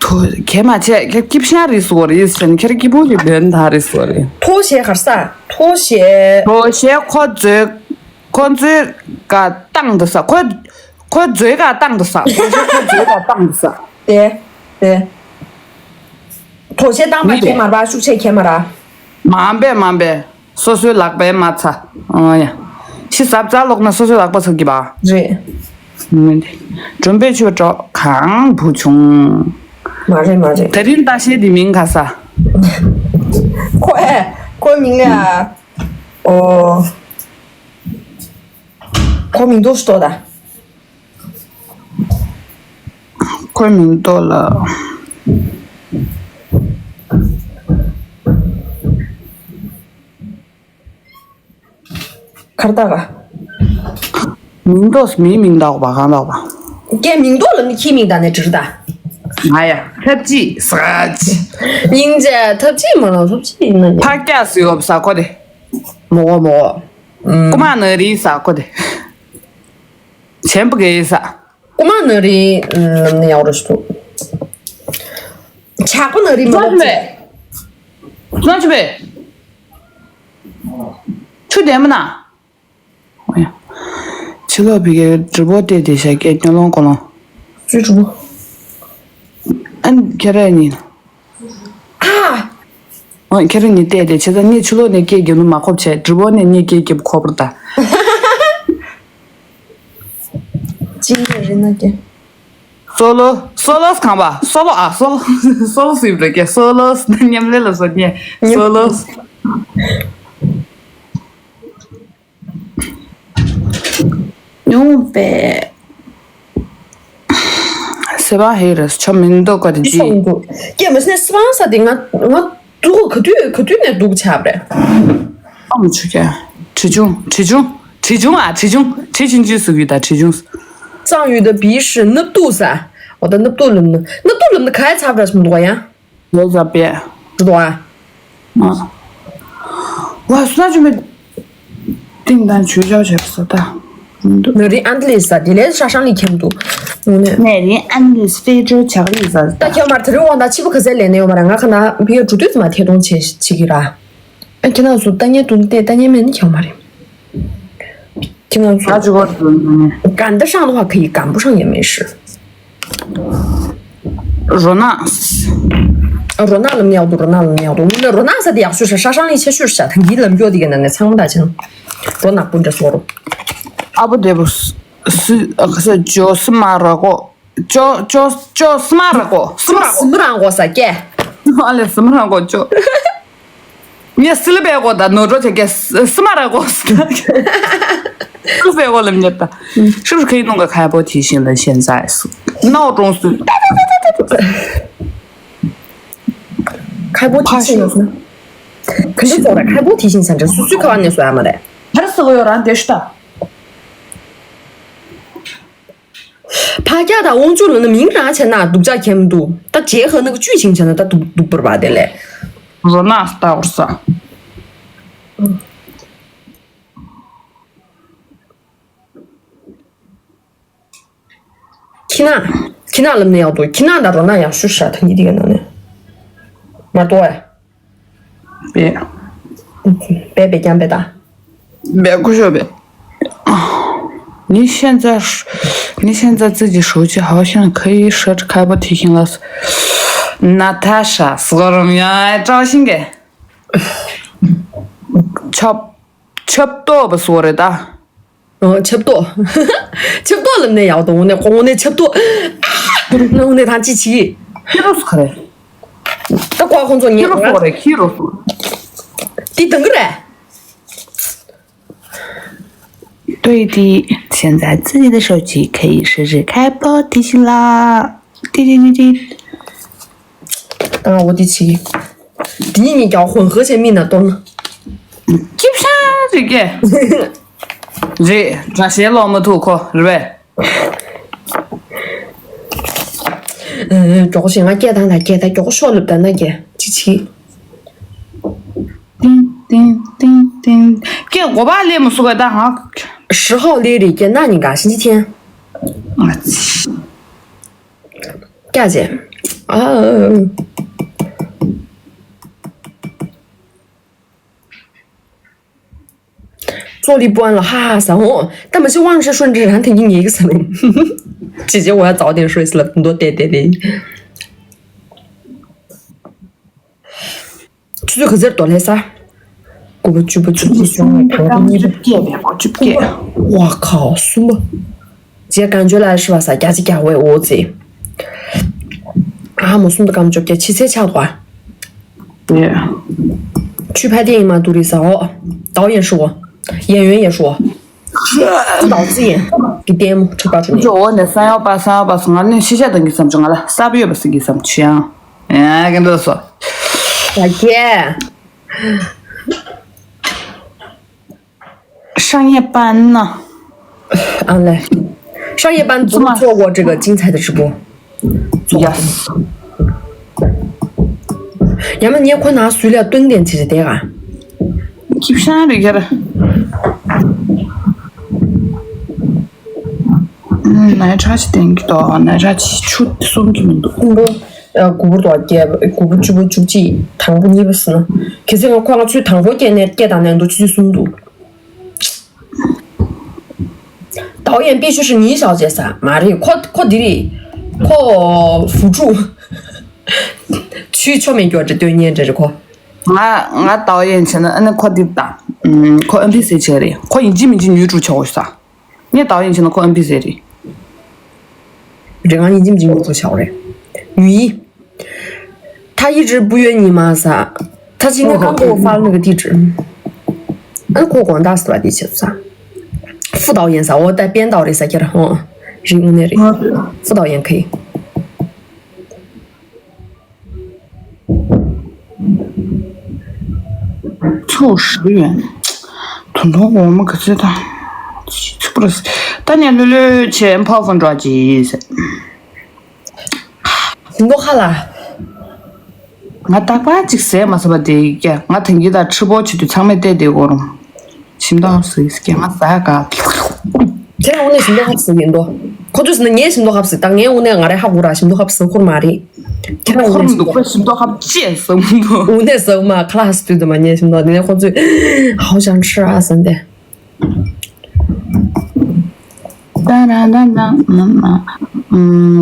ཐོ་གལ་མ་ཆད་ཁྱེད་སྐྱིབ་ཤང་རེད་ཟེར་བ་རེད་ཟེར་ནས་ཁྱེད་སྐྱིད་པོ་གི་བོན་ད་རེད་ཟེར་བ་རེད། ཐོ་ཞེས་གར་ས། ཐོ་ཞེས། ཐོ་ཞེས་ཁོ་མཛོད། ཁོ་མཛོད་ག་བཏང་འདུག་ས། ཁོ་ཁོ་མཛོད་ག་བཏང་འདུག་ས། ཐོ་ཞེས་ཁོ་མཛོད་ག་བཏང་འདུག་ས། དེ་དེ། ཐོ་ཞེས་བཏང་མ་མི་ཁྱེད་དེ། མར་པ་ཤུགས་ཆེ་ཁྱེད་མ་ར། མ་འབད་མ་འབད། སོ་སོའི་ལག་པའི་མ་ཚ། ཨ་ཡ། ཤི་ཟབ་ཚ་ལོག་ན་སོ་སོའི་ལག་པ་ཚ་གི་པ། རེད། མི་འདི། གྲོམ་པའི་ཆུ་བ་གྲོགས་གང་བུ་བྱུང་། མ་རེད་མ་རེད། ད་རིང་ལྟ་བཤལ་འདི་མིང་ག་ས། ཁོ་ཨེ། ཁོའི་མིང་ལ་ཨ། ཨོ། ཁོ་མིང་དུ་ལྟོ་ད། ཁོའི་མིང་ཏོ་ལ། གར་ད་ག་མིང་ཏོ་མིའི་མིང་ཏོ་བ་གང་ཏོ་བ། ཀྱེ་མིང་ཏོ་ལ་མི་ཁྱི་མིང་ད་ནས་དྲིར་ད། ང་ཡ་ཐབས་ཅི་ས་ཅི། སྙིང་རྗེ་ཐབས་ཅི་མ་ལ་ཐབས་ཅི་ཡིན་ན་ཡ། ཕ་སྐྱ་སུ་ཡོད་ས་ཁོ་དེ། མོ་གོ་མོ་གོ། ཀུ་མ་ན་རི་ས་ཁོ་དེ། ཆེན་པོ་གེ་ས། ཀུ་མ་ན་རི་ནམ་ནི་ཡག་རུ་ཞུ། ཆག་པ་ན་རི་མ་ལོག་ཚེ། ཙོང་ཆུ་བེ། ཆུ་ལྡན་མ་ན། ཕྱི་ལོགས་བི་གའི་直播 བལྟས་ཏེ་བཞག་སྐད་ཉོ་ལོང་ཀོ་ལོང་། ཅུ་ཀྲུ། ཨན་ཁྱེད་ར་ཉིན། ཨ། ཨོ་ཁྱེད་ར་ཉིན་བལྟས་ཏེ་བྱས་ཙང་ངས་ཕྱི་ལོགས་ནས་སྐད་རྒྱབ་ནོ་མ་ཁོབ་བྱས་直播 ནས་ངས་སྐད་རྒྱབ་ཁོབ་ར་ད། ཅི་འདྲ་རེད་ན་ཀྱེ། སོ་ལོ། སོ་ལོ་སི་ཁང་པ། སོ་ལོ་ཨ། སོ་ལོ། སོ་ལོ་སི་བྲེ་ཀྱེ། སོ་ལོ་སི་མཉམ་ལས་ལ་སོ་ཉེ། སོ་ལོ་སི། ཉུང་པས། སེ་བ་ཧེ་རེ་ཆོ་མིན་འདུག་ག་དེ་ཅི། ཀྱེ་མ་སེ་སི་པང་ས་དེ་ང་ང་འདུག་ག་དུས་ག་དུས་ནས་འདུག་ཆགས་པ་རེད། ཨ་མ་ཆུ་ཀྱ། དྲི་ཆུང་། དྲི་ཆུང་། དྲི་ཆུང་ཨ། དྲི་ཆུང་། དྲི་ཆུང་ཆུ་སུ་གི་ད་དྲི་ཆུང་། 藏语的鼻屎 སྣབས་སྟུག་ས། འོ་ད་སྣབས་སྟུག་ལབ་ན། སྣབས་སྟུག་ལབ་ན་ག་ཡ་ཚ་བ་ར་སུ་མི་འདུག་ག་ཡ། ལོ་ཙཱ་པས། འདུག་ག་ཨ། ཝ་སུ་ན་ཆུ་མེ། ཏིང་དང་ཆུ་ཆོག་བྱས་པ་ས་ད། མི་འདུག་ན་རིང་ཨན་ཏི་ལི་ས་དེ་ལས་ཧྲ་ཧྲང་ལི་ཁྱེར་འདུག་དངོས་གནས། ན་རིང་ཨན་ཏི་ལི་ས་ཧྥེ་ཀྲོ་ཆག་ལི་ས་ད། ཁྱེར་མར་དེ་རིང་དབང་ད་ཕྱི་པོ་ག་ཚད་ལེན་ནས་ཡོད་མ་ར། ང་ཁ་ན་བི་ཡོ་འགྲོ་དུས་ཙམ་མ་ཐད་གཏོང་བྱེད་བྱེད་ཀྱི་ར། ཨ་ཁྱེད་རང་ཚོ་ལྟ་ཉན་དུ་བལྟས་ལྟ་ཉན་མེད་ན་ཁྱེར་མ་རེད། ཁྱེད་རང་ཚོ་ཨ་ཅི་གོ་དུ་ནི་གན་ད་ཧྲང་ལོ་ཧ་ཁ་ཡི་གམ་བུ་ཧྲང་ཡ་མེ་ཧྲི། རོ་ནག་རོ་ནག་ལམ་ཡག་འདུག་རོ་ནག་ལམ་ཡག་འདུག་དངོས་གནས་རོ་ནག་ས་དེ་ཡག་ཤོས་ཤ་ཧྲ་ཧྲང་ལི་ཆེ་ཤོས་ཤ་ཐང་གི་ལམ་གྱོག་དེ་ག་ན་ནས་ཚང་མ་ད་ཆེན་རོ་ནག་པུ་འདྲ་སོ་རོ། ཨ་བོ་དེ་བོ་སི་ཨ་ཁ་ས་ཇོ་སི་མ་ར་གོ། ཅོ་ཅོ་ཅོ་སི་མ་ར་གོ་སི་མ་ར་གོ། སི་མ་ར་གོ་ས་ཀྱེ། ཨ་ལེ་སི་མ་ར་གོ་ཅོ། ངས་སི་ལི་པའི་གོ་ད་ནོར་འགྲོ་བྱེད་ཀྱེ་སི་མ་ར་གོ་སི། སི་པའི་གོ་ལ་མྱེད་ད། ཧྲིབ་ཁའི་ནང་ག་ཁ་པོ་དེ་བཞིན་ལ་ཞེན་ཚ་སུ། ནའོ་ཀྲོང་སུ། ཁ་པོ་དེ་བཞིན་ལ་སུ། ཁ་འདུག་ཚོགས་ར་ཁ་པོ་དེ་བཞིན་ས་འདྲ་སུ་སུའི་ཁ་བ་ནས་སུ་ཡ་མ་རེད། ཧར་སི་གོ་ཡོ་རང་དེ་ཤུ་ད། ཕ་རྒྱ་དང་དབང་ཕྱུག་ལ་ནི་མིང་རང་བྱས་ན་སྡུག་ཅག་ཁྱེམ་འདུག་ད་རྗེས་ཧ་ན་གི་བཅུད་བྱིང་བྱས་ན་ད་སྡུག་སྡུག་པར་བ་དེ་ལས། རོ་ནག་སྟ་བར་ས། ཁྱི་ནག་ཁྱི་ནག་ལབ་ནས་ཡག་འདུག་ཁྱི་ནག་དང་རོ་ནག་ཡག་ཤོས་ཤ་ཐང་གི་དེ་ག་ནང་ནས། མ་གཏོགས་ཨེ། པེ། པེ་པེ་ཀྱང་པེ་ད། པེ་ཁུ་ཤོ་པེ། 你现在是，你现在自己手机好像可以设置开播提醒了。 Natasha 是个人呀，招新的。 ཆབ། ཆབ་ཏོ་བ་སོ་རེད་ད། ཨོ་ཆབ་ཏོ། ཆབ་ཏོ་ལབ་ནས་ཡག་འདུག་དངོས་གནས་ཁོ་དངོས་གནས་ཆབ་ཏོ། དངོས་གནས་ཐང་ཅི་ཆི། ཁྱི་རོ་སུ་ག་རེད། ད་ཀོ་ཁོང་ཚོ་ཉེ་ཁྱི་རོ་སུ་ག་རེད། ཁྱི་རོ་སུ། དེ་དང་གི་རེད། 对的，现在自己的手机可以试试开播提醒啦。滴滴滴滴。 ཨ་འོ་དེ་བྱེད་ཀྱི། དེ་གཉིས་གཉིས་ཀྱང་混合 བྱས་མིན་ན་སྟོན་ན། ཅིབ་ཤ་རེད་ཀྱེ། རེད། དྲ་ཞལ་ལོག་མ་ཐུག་ཁོ་རེད་པས། ཨ། མགྱོགས་ཤིག་ང་སྐད་བཏང་ད་སྐད་ད་མགྱོགས་ཤོག་ལབ་ད་ན་ཀྱེ། ཅི་ཅི། ཏིང་ཏིང་ཏིང་ཏིང་། ཀྱེ་གོ་བ་ལས་མ་སུ་ག་ད་ཧ། ཧྲི་ཧའོ་ལེ་རེད་ཀྱེ། ན་ནི་ག་ཤིན་ཅི་ཐེན། ང་ཚི། ཀྱ་ཅེ། ཨ། ཙོ་ལི་པོན་ལ་ཧ་ཧ་ཟ་འོ། ད་མ་ཤི་ཝང་ཧྲི་ཧྲུན་ཧྲི་རང་ཐེན་གྱི་ངེས་ཀྱི་ཟ་ནོ། ཅི་ཅི་འོ་ཡ་ཙའོ་ཏེན་ཧྲུས་ལབ་མདོ་ཏེ་ཏེ་ཏེ། ཆུ་ཚོད་ག་ཚོད་དུ་ལྷས་ས། དགུ་པ་བཅུ་པ་བཅུ་གཅིག་བཅུ་གཉིས། དང་པོ་གཉིས་པ། བཅུ་བརྒྱད་པའི་བཅུ་བརྒྱད། ཝ་ཁའོ་གསུམ་པ། རྗེ་གང་བྱོས་ལ་ཧྲི་བ་ས་རྒྱ་ཆེ་རྒྱ་བའི་འོ་ཙི། ཨ་མོ་གསུམ་དུ་གང་བཅོ་བརྒྱད་ཕྱི་ཚེ་ཆགས་པ། ཡེ། ཆུ་ཕ་ཏེ་ཡིན་མ་དུ་རི་ས་འོ། ཏའོ་ཡན་ཧྲི་བོ། ཡན་ཡོན་ཡན་ཧྲི་བོ། ཏའོ་ཙི་ཡན། གི་ལྟད་མོ་ཁྲི་པ་ཧྲི་ནི། འོ་ནས་ས་ཡོ་པ་ས་ཡོ་པ་སུ་ང་ནི་ཤི་ཤ་དང་གི་བསམ་བྱུང་ང་ལ་ས་བ་ཡོད་པ་སི་གི་བསམ་བྱུང་ཡང་། ཡང་གི་འདུག་སོ། ད་ཀྱེ། 商业班呢？ ཨང་ལེ། 商业班不会错过这个精彩的直播。 Yes。 ཡང་ན་ངས་ཁོ་ན་སུས་ལ་སྟོན་ཏན་ཆེ་ཆེ་དེ་ག། ཁྱིབ་ཤང་རེད་ཁྱེར། ནའི་ཁྲག་ཅིག་བསྟན་གྱི་འདུག་ནའི་ཁྲག་ཅིག་ཆུ་གསུམ་གྱི་མི་འདུག་དགུ་པོ་དགུ་པོ་དོ་བརྒྱད། དགུ་པོ་བཅུ་པོ་བཅུ་གཅིག་དང་པོ་གཉིས་པ་ཟིན་ན། གལ་སྲིད་ང་ཁོ་ང་ཚོའི་དང་པོ་སྐྱེས་ནས་སྐྱེས་དང་ནས་འདུག་ཆུ་ཚོད་གསུམ་འདུག导演必须是你小姐噻། མ་རེད། ཁོ་ཁོ་འདི་རེད། ཁོ་辅助། ཆུའི་ཆོ་མེད་སྐྱོ་འདྲ་སྟོན་ཉན་འདྲ་རེད་ཁོ། ང་ང导演བྱས་ན་ཨ་ནི་ཁོ་འདི་དང་། ཁོ་ཨན་པི་སི་བྱས་རེད། ཁོ་ཡིན་གཅིག་མིན་གཅིག་ཉོས་འགྲོ་ཆོག་ས། ངས་导演བྱས་ན་ཁོ་ཨན་པི་སི་རེད། རེད། ང་ཡིན་གཅིག་མིན་གཅིག་ཉོས་འགྲོ་ཆོག་རེད། ཉོས་ཡིན། 他一直不愿意吗？啥？他今天刚给我发了那个地址。嗯，给我广大是吧？地址啥？副导演啥？我带编导的啥？叫哦，人工的人。副导演可以。 ཚོགས་ཧྲིལ་ཡོད། ད་དུང་འོ་མ་ག་ཚོད་དང་། ཚིག་པར། ད་ནས་ལྷོད་ལྷོད་བྱས་ཕ་ཧྥོན་འགྲོ་གྱིས། མདོ་ཁ་ལ། ང་རྟག་པར་ཅིག་ཟས་མ་ཟ་བ་དེ་ཀྱ་ང་ཐང་གི་ད་ཁྲི་པོ་བྱེད་དུས་ཚང་མས་བལྟས་བསྡད་གོ་རུང་། ཞིམ་མདོག་ཧབ་སི་ཀྱ་ང་ཟ་ཡ་ག་ཁྱེད་རང་དངོས་གནས་ཞིམ་མདོག་ཧབ་སི་ཡིན་དོ། ཁོ་ཚོས་ཟེར་ན་ངས་ཞིམ་མདོག་ཧབ་སི་ད་ངས་དངོས་གནས་ང་རེ་ཧ་གོ་ར་ཞིམ་མདོག་ཧབ་སི་ཁོར་མ་རེད། ཁྱེད་རང་ཁོར་མི་འདུག་ཁོ་ཞིམ་མདོག་ཧབ་ཅེས་ཟ་མི་འདུག་དངོས་གནས་ཟ་མ་ཁ་ལག་ཧབ་སི་དུས་ད་མ་ཉན་ཞིམ་མདོག་དེ་ནས་ཁོ་ཚོས་ཧའོ་ཞང་ཁྲི་ཨ་ཟེར་ཏེ། ད་ར་ད་ད་ཨ་ཨ་ཨ་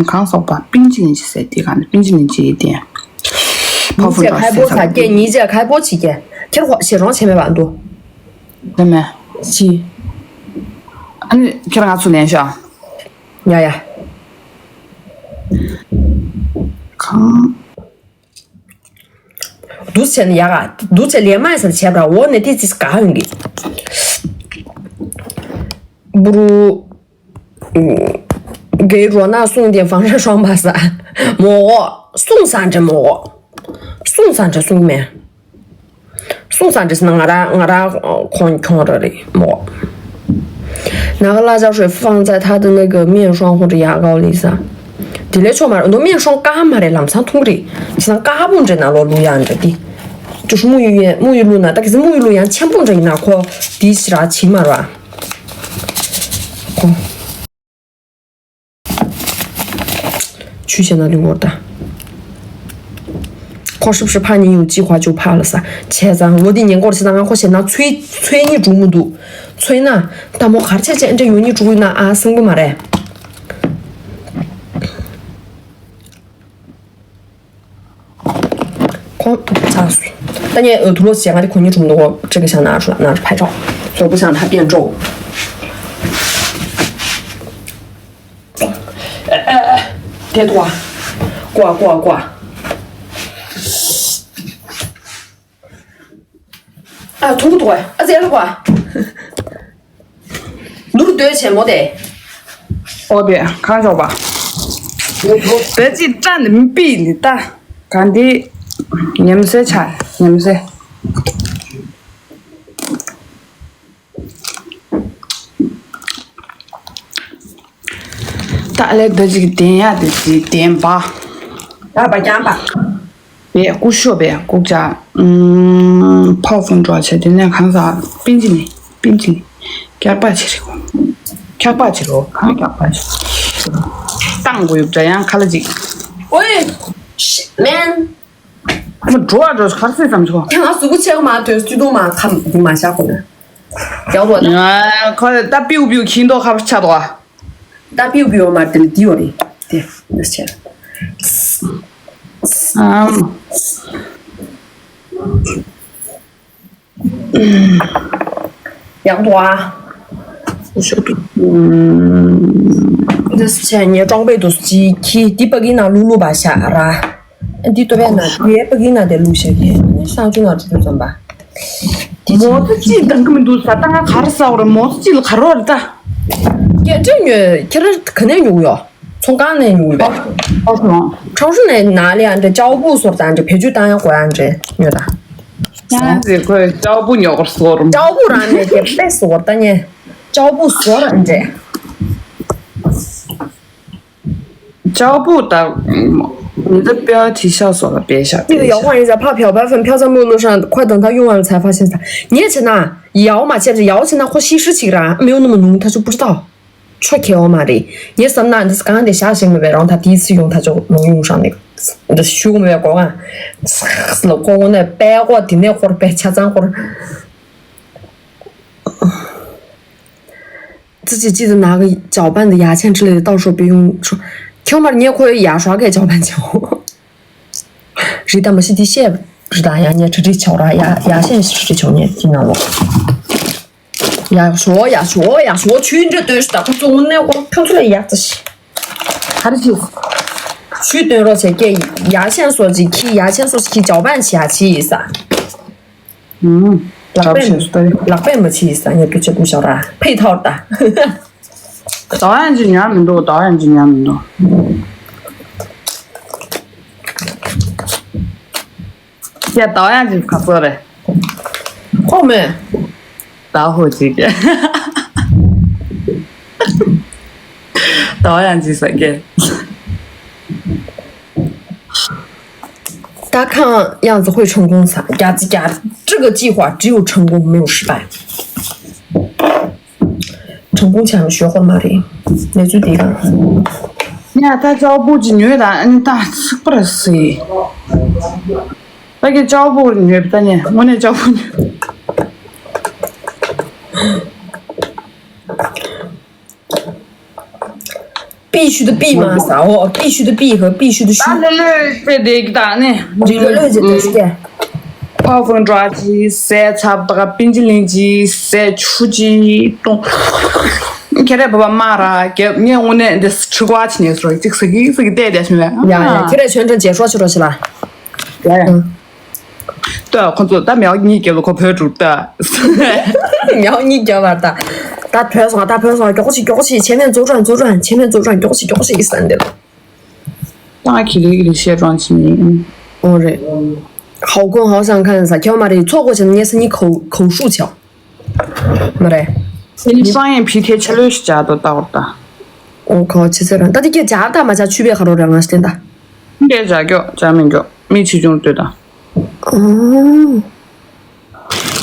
གང་སོགས་པ་པིན་ཅི་ལིན་ཅི་ཟེར་དེ་ག་ནས་པིན་ཅི་ལིན་ཅི་ཡིན་ཏེ། ཕོ་ཉིན་ཕུ་བཅས་ཁ་པོ་ཟ་སྐད་ཉིན་བཅས་ཁ་པོ་བྱེད་ཀྱི་ཁྱེད་ཁོ་ཞེ་རོང་བྱེད་མེད་པ་འདུག་ད་མེད། ཅི། ཨ་ནི་ཁྱེད་རང་ང་ཚོ་ལེན་ཤག་ཡ་ཡ། གང་། འདུག་བྱས་ན་ཡག་ག་འདུག་བྱས་ལས་མ་ཡིན་ས་བྱས་པ་འོ་ནས་དེ་ཅིས་ག་ཡོང་གི། 不如 给若娜送点防晒霜吧噻。མོ། སུང་སང་ཅེ་མོ། སུང་སང་ཅེ་སུང་མེ། སུང་སང་ཅེ་ཟེར་ན་ང་ར་ང་ར་ཁོང་ཁྱོང་ར་རེད་མོ། 拿个辣椒水放在他的那个面霜或者牙膏里撒。དེ་ལས་ཆོག་མ་རེད་འདུག面霜་དཀར་མ་རེད་ལམ་སང་འཐུང་གི་རེད། བྱས་ན་དཀར་པོ་འདྲ་ན་ལོ་ལུ་ཡ་འདྲ་དེ།就是沐浴液沐浴露呢，但可是沐浴露 ཡང་ཆེན་པོ་འདྲ་ཡིན་ན་ཁོ་དེ་ཞེ་དྲག་བྱེད་མ་རེད། ཁོ། 去现在的我的。 ཁོ་是不是怕你有计划就怕了啥？ བྱས་ཙང་ལོ་འདི་ཉེན་འཁོར་བྱས་ཙང་ང་ཁོ་བྱས་ན་ཚོད་ཚོད་གཉིས་འགྲོ་མི་འདུག་ཚོད་ན་ད་མོ་གར་ཆད་ཆད་འདྲ་ཡོད་གཉིས་འགྲོ་ན་ཨ་སེང་པོ་མ་རེད། ཁོང་ཚ་སུ། ད་ངས་དུ་ལོ་ཞེ་ང་དེ་གོ་ཉིད་གྲུང་དུ་ཅི་གི་ཤང་ན་ཧྲུ་ན་ཧྲུ་ཕའི་ཅོ། ལོ་བུ་ཤང་ན་ཧ་པེན་ཅོ། དེ་དུ་བ། ཀོ་ཀོ་ཀོ། ཨ་ཐུང་གུ་དུ་བ། ཨ་ཙེ་ལ་བ། ལྟོས་བྱེད་མོ་དེ། ཨོ་དེ་གང་ཆོག་པ། བོད་ཅིག་སྐྲ་ནི་མི་པི་ནི་ད། ག་འདི། ཉམས་སེ་ཆ་ཉམས་སེ། ད་ལས་ད་ཅིག་བདེན་ཡ་དེ་ཅིག་བདེན་པ། ད་པ་རྐྱང་པ། བས་ཀུ་ཤོ་བས་ཀུག་ཅག་ཕའོ་ཧྥུན་འགྲོ་བྱས་དེ་ནས་གང་ཟག་པིན་ཅི་ནི་པིན་ཅི་ནི་སྐྱག་པ་ཆེ་རེད་གོ། སྐྱག་པ་ཆེ་རོ་གང་སྐྱག་པ་ཆེ། བཏང་དགོས་ཡོད་འདྲ་ཡང་ཁ་ལ་ཅིག་ཨོའེ། ཤི་མན། ཨ་མ་འགྲོ་བ་འགྲོ་གར་སེ་ཙམ་ཆོག་ཁྱེད་ང་གཟུགས་པོ་ཆེ་ག་མ་དོན་སུས་དུང་མ་ཁམ་འདི་མ་བཞག་གོ་ན། ཡག་པོ་ན། ཁོ་ད་པིའུ་པིའུ་ཁྱིན་ཏོ་ཁ་པར་ཆག་ཏོ། ད་པིའུ་པིའུ་མ་དེ་ལ་དེའོ་རེད། དེ་འདི་ཆེ། ཨམ། ཡག་པོ་ཨ། འདི་ཆེ་ཉེ་ཀྲོང་པའི་དུ་ཅི་ཁི་དེ་པ་གི་ན་ལུ་ལུ་བ་ཤ་ར། འདི་ཏོ་བས་ན་དེ་པ་གི་ན་དེ་ལུ་ཤ་ཁི་ཤང་ཅུ་ན་ཅུ་ཅུ་ཙམ་པ། མོ་ཙི་ཅི་དང་གི་མི་འདུག་ས་ད་ང་གར་ས་འོ་ར་མོ་ཙི་ཅི་ལ་གར་བ་ར་ད། སྐད་འཕྲིན་ཉོས་ཁྱེད་ར་ག་ནས་ཉོ་གི་ཡོད། ཚོང་ཁང་ནས་ཉོས་པས། ཁྲང་ཧྲུན་ནས་ན་ལི་ཨ་འདྲ་ཅའོ་པུ་སོར་དང་འདྲ་བེད་སྤྱོད་བཏང་ཡ་གོ་ཡ་འདྲ་ཉོས་ད། ཡང་ཟེར་ཁོས་ཅའོ་པུ་ཉོ་གར་སོར། ཅའོ་པུ་རང་ནས་དེ་པས་སོར་ད་ཉེ། ཅའོ་པུ་སོར་འདྲ། ཅའོ་པུ་ད། མི་ད་ཕྱག་ཕྱི་ཤ་སོགས་ལ་པས་ཤ། 这个摇晃一下，怕漂白粉飘在目录上，快等它用完了才发现它。你也吃呐，摇嘛，现在摇起来会稀释起来，没有那么浓，它就不知道。 ཆོ་ཁེ་འོ་མ་རེད། ངས་བསམ་ན་འདི་གང་དེ་བཞག་ཤེས་མེད་པས་རང་ད་དེའི་ཚེ་ཡོང་ད་ཅོག་མང་ཡོང་ཤག་ནས་འདི་ཞུ་མེད་པས་གོ་ང་། ལོ་ཁོ་ངོ་ནས་པད་ཀོ་དེ་ནས་ཁོར་པད་ཆ་ཚང་ཁོར། ཙི་ཙི་ཙི་ཙི་ནག་གི་ཇའོ་པན་དུ་ཡ་ཆེན་ཁྲི་ལེ་ཏའོ་ཧྲོ་པི་ཡོང་ཧྲོ། ཁྱོད་མར་ཉེ་ཁོའི་ཡ་ཧྲ་གའི་ཇའོ་པན་ཆེའོ། རི་ད་མ་ཤི་དི་ཤེ། རི་ད་ཡ་ཉེ་ཁྲི་ཁྲི་ཆའོ་ར་ཡ་ཡ་ཤེན་ཤི་ཁྲི་ཆའོ་ཉེ་དི་ན་ལོ། ཡག་ཤོ་ཡག་ཤོ་ཡག་ཤོ་ཆུ་འདྲ་ལྟོས་ཤི་ད་ཁོ་ཚོ་དངོས་གནས་ཁོ་ཁྱོད་ཚོ་ལས་ཡག་ཙི་ཤི། ག་རེ་ཅི། ཆུ་སྟོན་རོགས་བྱས་ཀྱེ། ཡ་ཤན་སོ་ཅི་ཁྱི་ཡ་ཤན་སོ་ཅི་ཁྱི་ཇའོ་པན་ཆི་ཡ་ཆི་ཡི་ས། ཨུམ། ལག་པས་ལག་པས་མ་ཆི་ཡི་ས་ངས་ཏུ་ཆེ་ཀུ་ཤོ་ར་ཕེ་ཐའོ་ད། ད་ཡང་ཅི་ཉར་མི་འདུག་ད་ཡང་ཅི་ཉར་མི་འདུག་ཡ་ད་ཡང་ཅི་ག་ཚོད་རེད། ཁོག་མེད། ད་ཧོ་ཅིག་གེ་ད་ཡང་ཅི་ཟ་གེ་ད་ཁང་样子会成功啥？假假这个计划只有成功没有失败。成功前学会嘛的，那就对了。 ཉ་ད་ཅའོ་པུ་ཅི་ཉོས་དང་ཨ་ནི་ད་ཚིག་པར་སི། ད་གི་ཅའོ་པུ་ཉོས་ད་ཉེ་དངོས་གནས་ཅའོ་པུ་ཉོས། 必须的必吗？啥哦？必须的必和必须的须。 ད་ལོ་ལོས་དེ་དེ་གི་ད་ནི། རིག་ལོ་ལོས་ཀྱི་དེ་ཤི་གེ། ཕའོ་ཧྥུན་ཀྲོའ་ཅི་ཟས་ཚབ་ད་ག་པིན་ཅི་ལིན་ཅི་ཟས་ཆུ་ཅི་བཏུང་། ཁྱེད་རས་བ་བ་མ་ར་གེ་ངས་དངོས་གནས་འདི་ཁྲི་ཀ་ཆི་ཉེ་སོ་ཅིག་ས་གི་ས་གི་བལྟས་བསྡད་ཤི་མེད། ཡ་ཡ་ཁྱེད་རས་ཆོན་ཁྲན་རྗེས་སྲོག་ཆི་རོ་ཆི་ལ། ཡ་ཡ། ལྟོས་ཁོ་ཚོ་ད་མེའོ་གཉིས་རྒྱབ་ལ་ཁོ་བོད་འགྲོ་ད། མེའོ་གཉིས་རྒྱབ་པར་ད། ད་བོད་སོང་ད་བོད་སོང་མགྱོགས་ཤིག་མགྱོགས་ཤིག 前面左转左转 前面左转 མགྱོགས་ཤིག་མགྱོགས་ཤིག་ཡིན་ས་འདིར། ད་ཁྱེད་རིག་རིག་བཤད་རོགས་བྱེད་ནི། ཨོ་རེད། 好工好相看 ས་ཁྱོད་མ་རེད་ཚོགས་གོ་ཆེན་ངས་ས་གཉིས་口口述 ཆོག་མ་རེད། ཁྱེད་ནི་商业皮贴ཆ་ལོས་ཤིག་བྱ་དོ་ད་བར་ད། ཨོ་ཁོ་ཆེ་ཚེ་རང་ད་དེ་སྐད་བྱ་ད་མ་བྱ་ཆུ་བས་ཁ་རོ་ར་ང་ཤི་ད། འདས་བྱ་མགྱོགས་བྱ་མི་མགྱོགས་མི་ཆེ་ཆུང་ལྟོས་ད། ཨོ།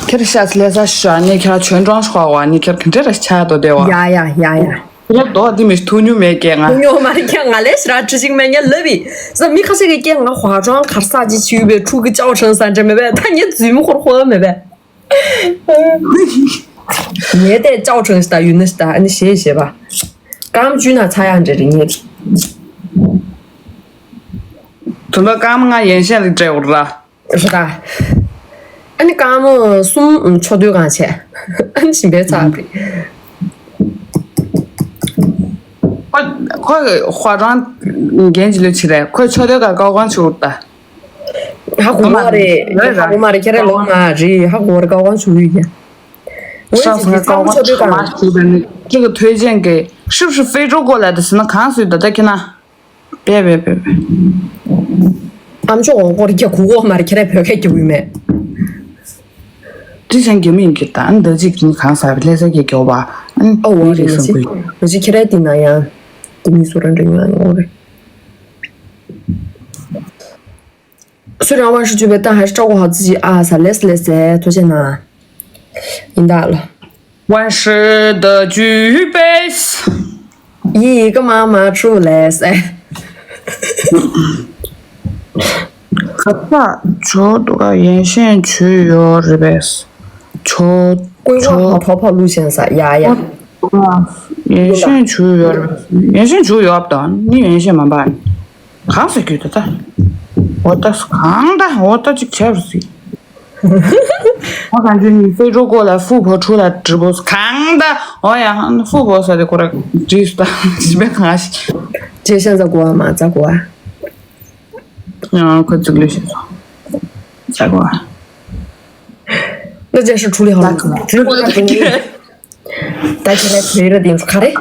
ཁྱེད་ཤ་ཚ་ལས་ས་ཤ་ནི་ཁྱེད་ཆོན་ཀྲང་ཤ་བ་ནི་ཁྱེད་ག་འདྲ་ར་ཆ་དོ་དེ་བ། ཡ་ཡ་ཡ་ཡ། ཁྱེད་དོ་དེ་མི་ཐུ་ཉུ་མེད་ཀྱེ་ང་། ཐུ་ཉུ་མ་རེད་ཀྱེ་ང་ལས་ཤ་ར་ཁྲི་ཅིག་མེད་ཉེ་ལབ་བི། ས་མི་ཁ་ཤས་ཀྱི་ཀྱེ་ང་ཧྭ་ཀྲང་གར་ས་ཅི་ཆུ་བའི་ཕྲུ་གུ་ཅའོ་ཁྲང་ས་འདྲ་མེད་པས་ད་ཉེ་རྫུན་མོ་ཁོར་ཧོ་མེད་པས། ངས་དེ་ཅའོ་ཁྲང་ཤ་ད་ཡུན་ནི་ཤ་ད་ཨ་ནི་ཞེས་ཞེས་པ། སྐར་མ་བཅུ་ན་ཚ་ཡང་འདྲ་རེད་ཉེ། དུ་ལ་སྐར་མ་ང་ཡན་ཤན་ལ་སྤྲད་འོར་ར། རེད་ད། ཨ་ནི་སྐར་མ་གསུམ་ཆོ་དུས་གང་བྱས། ཨ་ནི་ཞིམ་པའི་ཚགས་རེད། ཁོ་ཁོ་ཧྭ་ཀྲང་འགན་ཅི་ལོས་ཆི་རེད་ཁོ་ཆོ་དུས་ག་ཀའོ་གང་ཆུ་འོར་ད། ཧ་གོ་མ་རེད། ཧ་གོ་མ་རེད་ཁྱེད་རང་ལོ་མ་རེད་ཧ་གོ་རེད་ཀའོ་གང་ཆུ་ཡོད་ཀྱང་། ང་ས་ས་ཀའོ་གང་ཆུ་མ་ཆུ་བའི་ནི། 这个推荐给是不是非洲过来的是那 གང་སུ་ད་ད་ཁྱེད་ན། པེ་པེ་པེ་པེ། ཨ་མཆོག་འོང་སྐོར་རྒྱག་གུ་གོ་མར་ཁྱེད་ར་བོད་སྐད་རྒྱག་གི་མེད། ཅི་ཅང་རྒྱ་མི་ཡིན་གྱི་ད་ཨ་འདི་ཅིག་ནི་གང་ཟག་ལྷ་ས་རྒྱ་རྒྱ་བ་ཨ་ཨོ་ཝ་རེད་ལི་སང་ཀུ། ལོ་ཅི་ཁྱེད་ར་དེ་ན་ཡང་དེ་མི་སུ་ར་འདྲ་ཡོང་ཡང་ཨོ་རེད།虽然万事俱备，但还是照顾好自己啊！ཟ་ལེས་ལེས་ཟེ་ཐུགས་རྗེ་གནང་། ཡིན་ད་ལོ། 万事的具备。一个妈妈出来噻。 ཁ་ཚ་ཇོ་འདུག་ག་ཡན་ཤན་ཇུ་ཡོད་རེད་པས། ཇོ་ཀུན་དགའ་ཇོ་ཕ་ཐོ་ཕ་ལུ་ཞན་ས་ཡ་ཡ། ཡན་ཤན་ཇུ་ཡོད་རེད་པས། ཡན་ཤན་ཇུ་ཡོད་དང་ནི་ཡན་ཤན་མ་པ་ནི། གང་ཟེར་རྒྱུ་ད་ད། འོ་ད་གང་ད་འོ་ད་ཅིག་བྱས་པ་ཟིག་ཨོ་གང་ཅི་ནི་非洲过来富婆出来直播 གང་ད། ཨོ་ཡ་ཧ་ན་富婆ཟེར་ཏེ་ཁོ་ར་བྲིས་སུ་ད་ཞི་བའི་གང་ཞིག་ཇེ་ཤན་ཟ་གོ་བ་མ་ཟ་གོ་བ། ཡང་ཁོ་ཙིག་ལུས་ཤེས་སོ། ཟ་གོ་བ། ད་ཇེ་ཤན་ཆུ་ལི་ཧ་ལ་ཟ་གོ་བ། ད་ཁྱེད་རའི་བོད་ར་དེ་ཚོ་ག་རེ།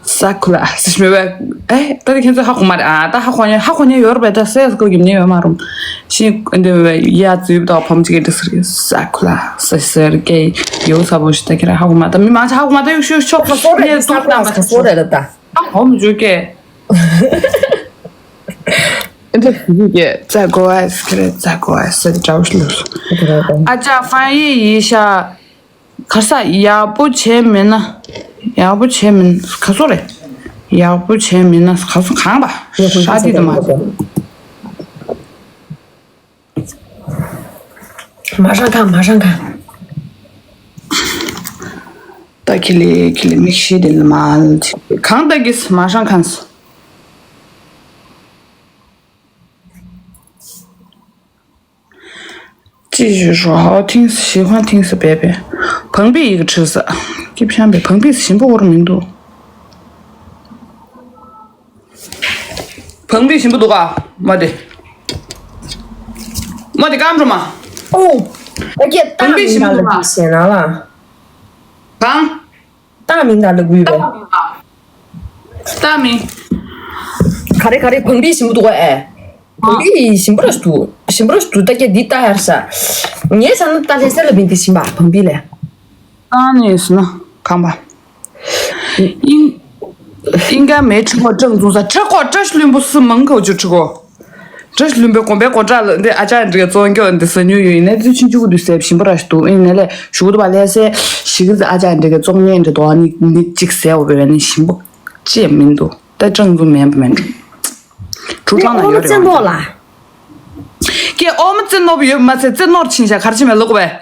ས་ཁུ་ལ་སི་ཤི་མེ་བས། ཨེ་ད་དེ་ཁྱེད་ཚོ་ཧ་གོ་མ་རེད་ཨ། ད་ཧ་གོ་ཉན་ཧ་གོ་ཉན་ཡོད་རེད་པས། ད་སེ་སི་ཀོ་གི་མི་ཡོད་མ་རུང་། ཤི་འདི་བས་ཡ་ཙུབ་དང་ཕམ་ཅིག་གི་འདི་སི་རི་ས་ཁུ་ལ་སི་སེར་གེ་ཡོད་ས་བོ་ཞི་ད་ཁྱེད་ར་ཧ་གོ་མ། ད་མི་མང་ཆ་ཧ་གོ་མ། ད་ཡུག་ཤུ་ཤོག་ཁ་སོ་རེད། ད་ས་ཁུ་ལ་ཁ་སོ་རེད་ད། ཨ་ཧོ་མི་འཇུ་གེ། འདི་སི་རི་གེ་ཙ་གོ་ཨ་སི་ཁེ་རེ་ཙ་གོ་ཨ་སི་ད་འདྲ་བོ་ཞིག་ལུས། ཨ་ཅག་ཧྥང་ཡི་ཡི་ཤ། ག་ས་ཡག་པོ་བྱས་མེད་ན། ཡག་པོ་བྱས་མེད་ན་ག་སོ་རེད། ཡག་པོ་བྱས་མེད་ན་ག་སོ་གང་པ། ཧྲ་ཏི་དུ་མ། མ་རང་གང་མ་རང་གང་། ད་ཁི་ལི་ཁི་ལི་མིག་ཤེས་དེ་ལ་མ་གང་ད་གིས་མ་རང་གང་སོ། 继续说，好听，喜欢听是别别。彭碧一个吃啥？给不想被彭碧是新不我名度。彭碧新不读啊？没得，没得干什么？哦，我给大名了，你先拿了。刚。 ཏང་མིང་དང་ལ་གུས་པས། ཏང་མིང་། ག་རེ་ག་རེ་བང་པི་ཞིམ་པོ་འདུག་ཨེ། བང་པི་ཞིམ་པོ་ར་ཞིག་འདུག་ཞིམ་པོ་ར་ཞིག་འདུག་ད་ཀྱེ་འདི་ལྟ་ཡར་ས། ངའི་ས་ན་ལྟ་ལྷས་སེ་ལ་མིན་འདི་ཞིམ་པ་བང་པི་ལས། ཏང་ནི་སུ་ན་གང་པ། ཨིན། ཨིན་ག་མེ་ཁྲི་ཁོ་ཀྲང་ཙུང་ས་ཁྲི་ཁོ་བཀྲ་ཤིས་ལྷུན་པོ་སུ་མང་གོ་ཅུ་ཁྲི་ཁོ། བཀྲ་ཤིས་ལྷུན་པོའི་དགོན་པའི་སྒོ་འགྲམ་ལ་འདི་ཨ་ཅག་འདྲི་གའི་བཙོང་རྒྱུ་འདི་ཟ་ཉུལ་ཡོད་ཡིན་ནའི་ཚུལ་ཆུང་ཆུང་གི་འདུག་ཟེར་ཞིམ་པོ་ར་ཞིག་འདུག་ཨིན་ནའི་ལས་ཞུ་གི་འདུག་པ་ལྷས་སེ་ཞིག་གི་ཨ་ཅག་འདྲི་གའི་བཙོང་ཉན་འདྲི་དོ་ནི་ནི་གཅིག་ཟེར་འོ་བས་ནི་ཞིམ་པོ་ཅི་ཡང་མི་འདུག་ད་ཀྲང་ཙུང་མེན་པ་མེན་ཀྲུག་ཀྲུག་ཀྲང་ན་ཡོད་རེད། ཙེ་ནོ་ལ། ཀྱེ་ཨོ་མ་ཙེ་ནོ་བ་ཡོད་མ་ཚད་ཙེ་ནོར་ཕྱིན་ཤག་གར་ཕྱིན་མེད་ལོག་པས།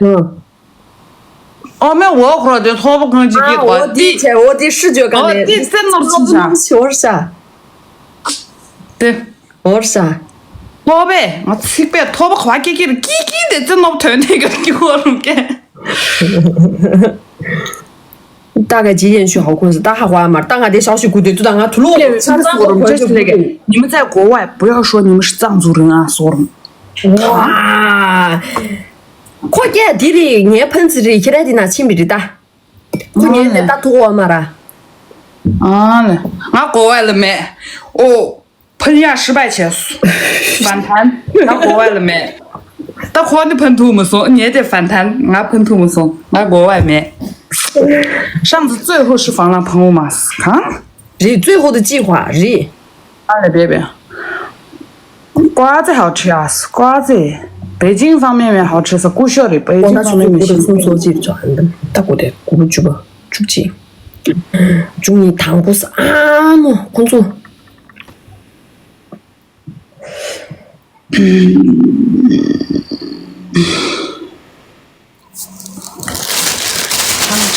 ཨོ་མེ་འོ་ཁོ་ར་དེ་ཐོག་པ་གང་ཅིག་གིས་འོ་དེ་བྱས་འོ་དེ་ཧྲི་བརྗོད་ག་ནས་དེ་ཙེ་ནོར་ཕྱིན་ཤག་ཞོར་ཤག་དེ། འོར་ཤག་ཐོག་པས་ང་ཚིག་པས་ཐོག་པ་ཁ་བ་ཀྱི་ཀྱི་ཀྱི་ཀྱི་དེ་ཙེ་ནོར་དོན་དེ་ག་ཀྱི་འོ་རུང་ཀྱེ། ད་ག་ཇི་ཡན་ཤོད་ཧོ་ཁོན་སི་ད་ཧ་ཧ་མར་ད་ང་དེ་ཤའོ་ཤི་གུ་དེ་ཙུ་ད་ང་ཐུ་ལོ་ཆ་ཚང་ཧོ་ཁོན་ཤི་ལེ་གེ། 你们在国外不要说你们是藏族人啊， སོར། ཁོ་ཀྱེ་དེ་རི་ངའི་ཕན་ཚི་རི་ཁྱེད་ར་དེ་ན་ཕྱིན་པི་རི་ད། ཁོ་ངའི་ནས་ད་ཐུ་ཧོ་མ་ར། ཨ་ལེ། ང་གོ་བ་ལ་མེད། ཨོ། 喷药失败前反弹 ང་གོ་བ་ལ་མེད། ད་ཁོ་ནི་ཕན་ཐུག་མ་སོང་ངས་དེ་反弹 ང་ཕན་ཐུག་མ་སོང་ང་གོ་བ་མེད། 上次最后是防狼喷雾吗？ གང་། རེད། 最后的计划རེད། ཨ་ལེ་བེ་བེ།瓜子好吃啊，瓜子。北京方便面好吃是故乡的，北京方便面是。 ད་གོ་དེ་གོ་བཅུ་པ་བཅུ་གཅིག་བཅུ་གཉིས་དང་པོ་ས་ཨ་མོ་ཁོང་ཚོ།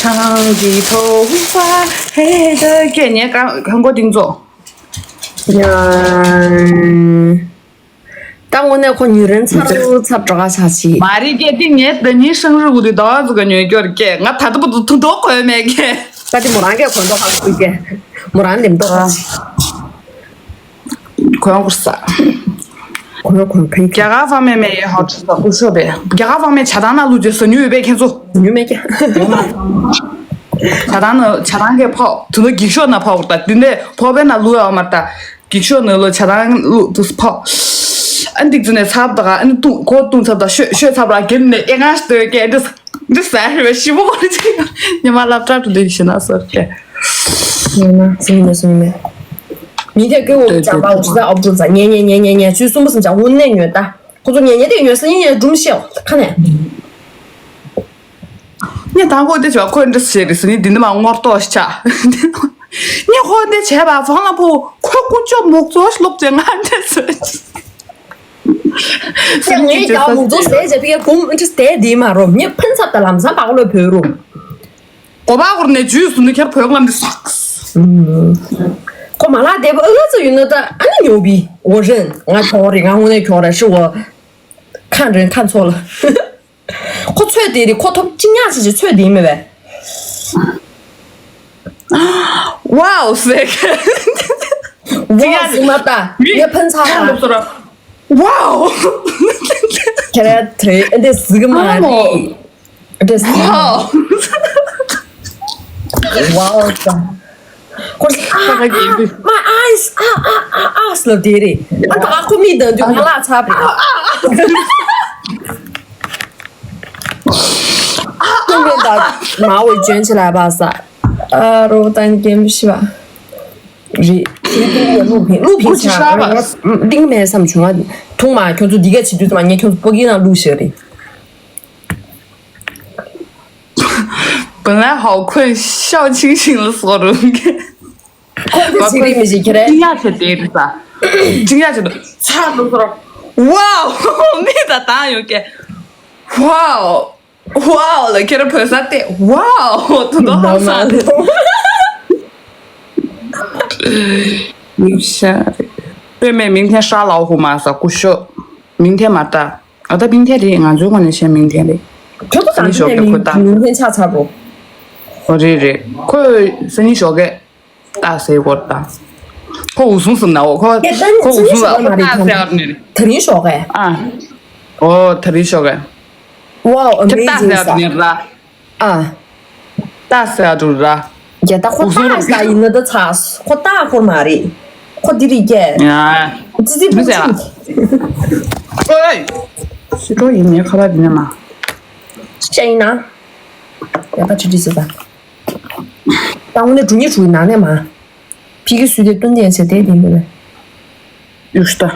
ཆང་ཆང་གི་ཐོག་པ་ཧེ་ད་ཀྱེ་ཉེ་གང་གང་གོ་ཏིང་ཙོ། ཡང་། ད་དངོས་གནས་ཁོ་ཉུལ་རན་ཚར་ཚར་འགྲོ་ག་ཆག་ཆི། མ་རེད་ཀྱེ་ཏིང་ངས་ད་ཉིན་ཧྲང་རི་འུ་དུ་ཟླ་བ་ཟུ་ག་ཉོས་སྐྱོར་ཀྱེ་ང་ད་ལྟ་བུ་དུ་ཐུང་ཐོག་གོ་མེད་ཀྱེ། ད་དེ་མོ་རང་གས་གོན་ཐོག་ཧ་གོ་ཀྱེ། མོ་རང་ལེམ་ཐོག་ཧ་ཆི། གོན་གོ་ས། གོན་གོན་ཕན་ཀྱེ། རྒྱ་གར་方便面也好吃的，不错呗。རྒྱ་གར་方便面་ཆ་ཚང་ན་ལུ་ཅེ་ཟ་ཉུལ་ཡོད་པས་ཁྱེད་ཚོ། ཉུལ་མེད་ཀྱེ། ཇ་ཐང་ནང་ཇ་ཐང་གི་ཕོག་དུ་ནོ་འགྱིག་ཤོག་ནང་ཕོག་ད་དེ་འདྲ་ཕོག་པའི་ནང་བླུགས་ཡོད་མ་རེད་ད། འགྱིག་ཤོག་ནང་ལོ་ཇ་ཐང་བླུགས་དུས་ཕོག་ཨ་འདི་ཚོ་ནས་ཚབ་ད་ག་ཨ་ནི་བཏུང་ཁོ་བཏུང་ཚབ་ད་ཤོད་ཤོད་ཚབ་ར་གན་ནས་ཨེ་ང་ཞིག་ཏོ་ཡོད་ཀྱི་འདི་འདི་ཟ་རེ་བ་ཞིབ་པོ་གོ་རེ་ཅིག་ཉི་མ་སློབ་གྲྭ་དུ་འདི་ཤི་ན་སོར་ཏེ། ཉི་མ་སུ་ཉི་མ་སུ་ཉི་མ། མི་དེ་ཀེ་འོ་ཇམ་པ་འོ་ཅི་ས་ཨོབ་ཏུ་ཛ་ཉེ་ཉེ་ཉེ་ཉེ་ཉེ་ཆུ་སུམ་པ་སུམ་ཅ་འུ་ནེ་ཉོ་ད། ཁོ་ཚོ་ཉེ་ཉེ་དེ་ཉོ་ས་ཉེ་ཉེ་སྒྲུམ་ཤེའོ་ཁ་ནས། ངས་དང་པོ་དེ་བྱས་པ་ཁོས་འདྲི་ཟེར་རེད་ཟེར་ནི་འདི་འདི་མ་ངོ་ཏོ་ཆ། ངས་ཁོ་འདི་བྱས་པ་ཧྥང་ལ་ཕུ་ཁོས་ཀུ་ཅོ་མུག་ཙོ་སློབ་ཚེ་ང་འདྲི་ཟེར། ངས་ཀྱང་མུག་ཙོ་ཟེར་བྱས་པའི་གུམ་འདྲི་དེ་འདི་མ་རོ་ངས་ཕན་ཚབ་དང་ལམ་སང་བག་ལོས་བོད་རུ། གོ་བ་བོར་ནས་ཇུས་སུ་ནི་ཁྱེར་བོད་ལམ་འདི་སོགས། ཁོ་མ་ལག་དེ་བ་ཨ་ཙི་ཡོད་ན་ད་ཨ་ནི་ཉོ་བི་འོ་རེད་ང་ཁྱོང་རེད་ང་དངོས་གནས་ཁྱོང་རེད་ཤི་འོ། ཁ་འདྲེན་ཁ་ཚོ་ལ། ཁོ་ཚོད་དེ་རེད་ཁོ་ཐོབ་ཅི་ཉག་ཅི་ཅི་ཚོད་དེ་མེད་པས། ཝའོ་ཟེར། ཝའོ་ཟེར་མ་ལྟ་ངས་ཕན་ཚགས་ལབ་སོ་ར། ཝའོ། ཁྱེད་ར་དེ་འདི་ཟིག་མ་རེད། འདི་ཟིག་མ། ཝའོ། ཝའོ་ད། ཁོ་ཨ་ཨ་my eyes ཨ་ཨ་ཨ་ཨ་ལབ་དེ་རེད། ཨ་ད་ཨ་ཁོ་མི་དང་དུ་ང་ལ་ཚ་བ། ཀུན་ཀུན་དང་མ་འོས་ལྗོན་ཆེ་ལ་བ་ས། ཨ་རོ་ཏན་ཀེམ་ཤི་བ། རེད། ཏིང་ལུག་ཕིང་ལུག་ཕིང་ཆ་ཏིང་མེད་བསམ་བྱུང་ང་། ཐུང་མ་ཁྱོད་ཚོ་འདི་ག་བྱེད་དུས་ཙམ་ངས་ཁྱོད་ཚོ་པོ་གི་ནང་བླུགས་ཤག་རེད། 本来好困，笑清醒了所有人。 ཁོ་ཚོ་ཅི་རིགས་མི་ཞིག་ཁྱེད་རེད། 惊讶་བྱེད་དེ་རེད་ས། 惊讶་བྱེད་དུ་ཚ་དུ་ཚོར། ཝའོ། མི་ད་ད་ཡོད་ཀྱེ། ཝའོ། ཝའོ་ལ་ཁྱེད་ར་བོད་ས་ཏེ། ཝའོ། དུ་དུ་ཧང་སང་རེད། མི་ཤ་རེད། པེ་མེ་མིང་ཐེན་ཧྲ་ལའོ་ཧུ་མ་ས་ཀུ་ཤོ། མིང་ཐེན་མ་ཏ། ཨ་ད་མིང་ཐེན་རེད་ང་ཚོའི་ངོས་ནས་བཤད་མིང་ཐེན་རེད། ཁྱོད་ཚོ་ས་ནི་ཞོགས་ཀྱི་ཁོ་ཏ། མིང་ཐེན་ཆགས་ཚར་རོ། ཨོ་རེད་རེད་ཁོས་ས་ནི་ཞོགས་ཀྱི། ཏ་ཟེར་གོ་ཏ། ཁོ་འུ་སུང་སུ་ན་འོ་ཁོ་ཁོ་འུ་སུང་ལ་ཁོ་ཏ་ཟེར་ནི་རེད། ད་རིང་ཞོགས་གས། ཨ། ཨོ་ད་རིང་ཞོགས་གས། Wow, ཁྱེད་ཏ་amazing ཟེར་ས། ནི་ར། ཨ། ཏ་ཟེར་དུ་ར། རྒྱ་ད་ཁོ་ཏ་ཟེར་ཡིན་ན་ད་ཚ། ཁོ་ཏ་ཁོ་མ་རེད། ཁོ་འདི་རིགས་རྒྱ། ཡ། ཙི་ཙི་མི་ཟེར་ཨ། ཨོའི། ཤི་ཏོ་ཡིན་ངའི་ཁ་པར་འདི་ནས་མ། ཤ་ཡིན་ན། ཡ་ད་ཁྲི་ཁྲི་ཟེར་ད། ད་དངོས་གནས་འགྲོ་ཉེ་འགྲོ་ཡི་ནང་ནས་མ། ཕི་གི་སུས་དེ་སྟོན་དེ་ཡན་ཆད་དེ་དེ་འདི་ལ། ཡུས་ད།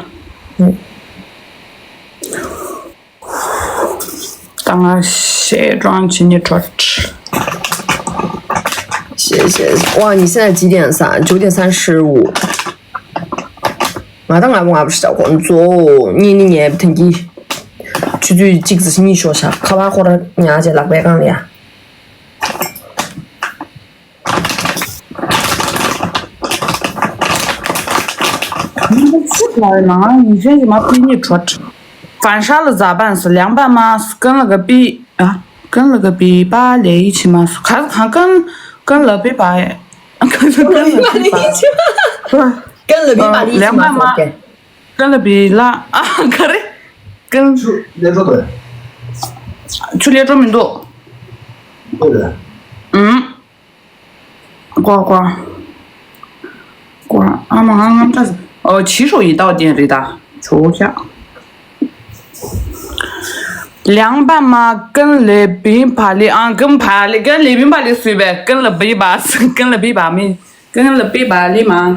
ད་ང་ཤེས་རང་བྱེད་ཉེ་གྲོགས། ཤེས་ཤེས། ཝང་ཉི་ཤུ་རྩ་གཅིག་དེ་ཡང་ས་འཇུག་དེ་ས་ཧྲིལ་བུ། ང་དང་ང་བོ་ང་བོ་ཤ་ཁོང་ཚོ་གཉིས་ནི་ངའི་ཐེངས་ཀྱི་ཆུ་ཚོད་གཅིག་ཙམ་གཉིས་ཤོག་ཤ་ཁ་བ་ཁོ་ར་ཉག་ཅེ་ལག་པའི་སྒང་ལ་ཡ། ང་ཚོ་ཚིག་ལ་ནང་ཉིན་ཤན་གྱི་མ་ཕི་ཉི་ཁྲོད། ཧྥན་ཧྲ་ལ་ཛ་བན་སི་ལིའང་པ་མ་སི་ཀན་ལ་ག་པི་ཨ་ཀན་ལ་ག་པི་པ་ལེ་ཡི་ཆི་མ་སི་ག་གང་ཀན་ཀན་ལ་པི་པ་ཀན་ལ་པི་པ་ལེ་ཡི་ཆི་མ་ཀན་ལ་པི་པ་ལེ་ཡི་ཆི་མ་སི་ཀན་ལ་པི་ལ་ཨ་ག་རེ་ཀན་ཆུ་ལས་འགྲོ་དོ། ཆུ་ལས་འགྲོ་མི་འདུག་ཨུམ། ཀོ་ཀོ། ཀོ་ཨ་མ་ང་ངམ་ཏ་ཨོ་ཕྱི་ཧྲོ་ཡི་ཏའོ་ཏེན་རི་ཏ་ཆོ་ཁྱ། ལིའང་པ་མ་ཀན་ལེ་པིན་ཕ་ལི་ཨང་ཀན་ཕ་ལི་ཀན་ལེ་པིན་ཕ་ལི་སུས་བས་ཀན་ལ་པི་བ་ཀན་ལ་པི་བ་མི་ཀན་ལ་པི་བ་ལི་མ།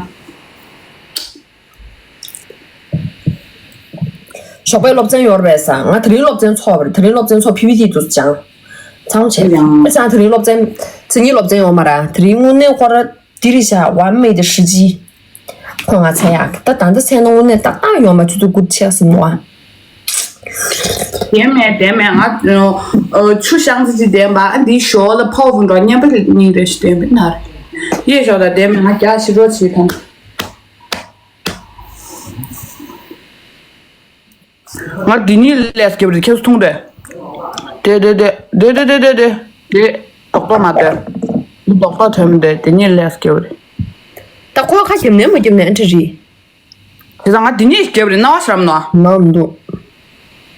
ཞོགས་པའི་སློབ་ཚན་ཡོད་རེད་ས། ང་དེ་རིང་སློབ་ཚན་ཚོགས་པ་རེད། དེ་རིང་སློབ་ཚན་ཚོགས་ཕི་ཕི་ཏི་དུ་སྦྱང་། ཚང་བྱས། ཡང་ཨེ་ཙང་དེ་རིང་སློབ་ཚན་མཚན་ཉིད་སློབ་ཚན་ཡོད་མ་རེད། དེ་རིང་དངོས་གནས་ཁོ་ར་དེ་རེད་ཤག་ཝན་མེ་དེ་ཧྲི་ཅི། ཁོ་ང་ཚ་ཡག་ད་ད་ལྟ་ཚན་ན་དངོས་གནས་ཏག་ཏག་ཡོད་མ་ཆུ་ཚོད་དགུ་ཆགས་སོང་ནོ་ཨ། དེ་མེད་དེ་མེད་ང་ཆུ་ཤང་ཙི་ཅི་དེ་མ་འདི་ཞོ་ལ་ཕོ་བུ་འགྲོ་སྙན་པ་གཉིས་རེ་ཞིག་དེ་མེད་ན་རེད། ཡེ་ཞོ་ལ་དེ་མེད་ང་རྒྱ་ཤི་རོ་ཆི་ཐང་། ང་འདི་གཉིས་ལས་སྐྱེ་བ་རེད་ཁྱེད་ཚོ་མཐོང་རེད། དེ་དེ་དེ་དེ་དེ་དེ་དེ་དེ་དེ་རྡོག་རྡོག་མ་དེ། འདི་རྡོག་རྡོག་ཐོན་མི་དེ་དེ་གཉིས་ལས་སྐྱེ་བ་རེད། ད་ཁོ་ཁ་རྒྱབ་ནས་མ་རྒྱབ་ནས་ཨ་འདྲ་རེད། དེ་ཚང་ང་འདི་གཉིས་སྐྱེ་བ་རེད་རྣ་བ་ཤར་མ་ནོ། མ་མི་འདུག་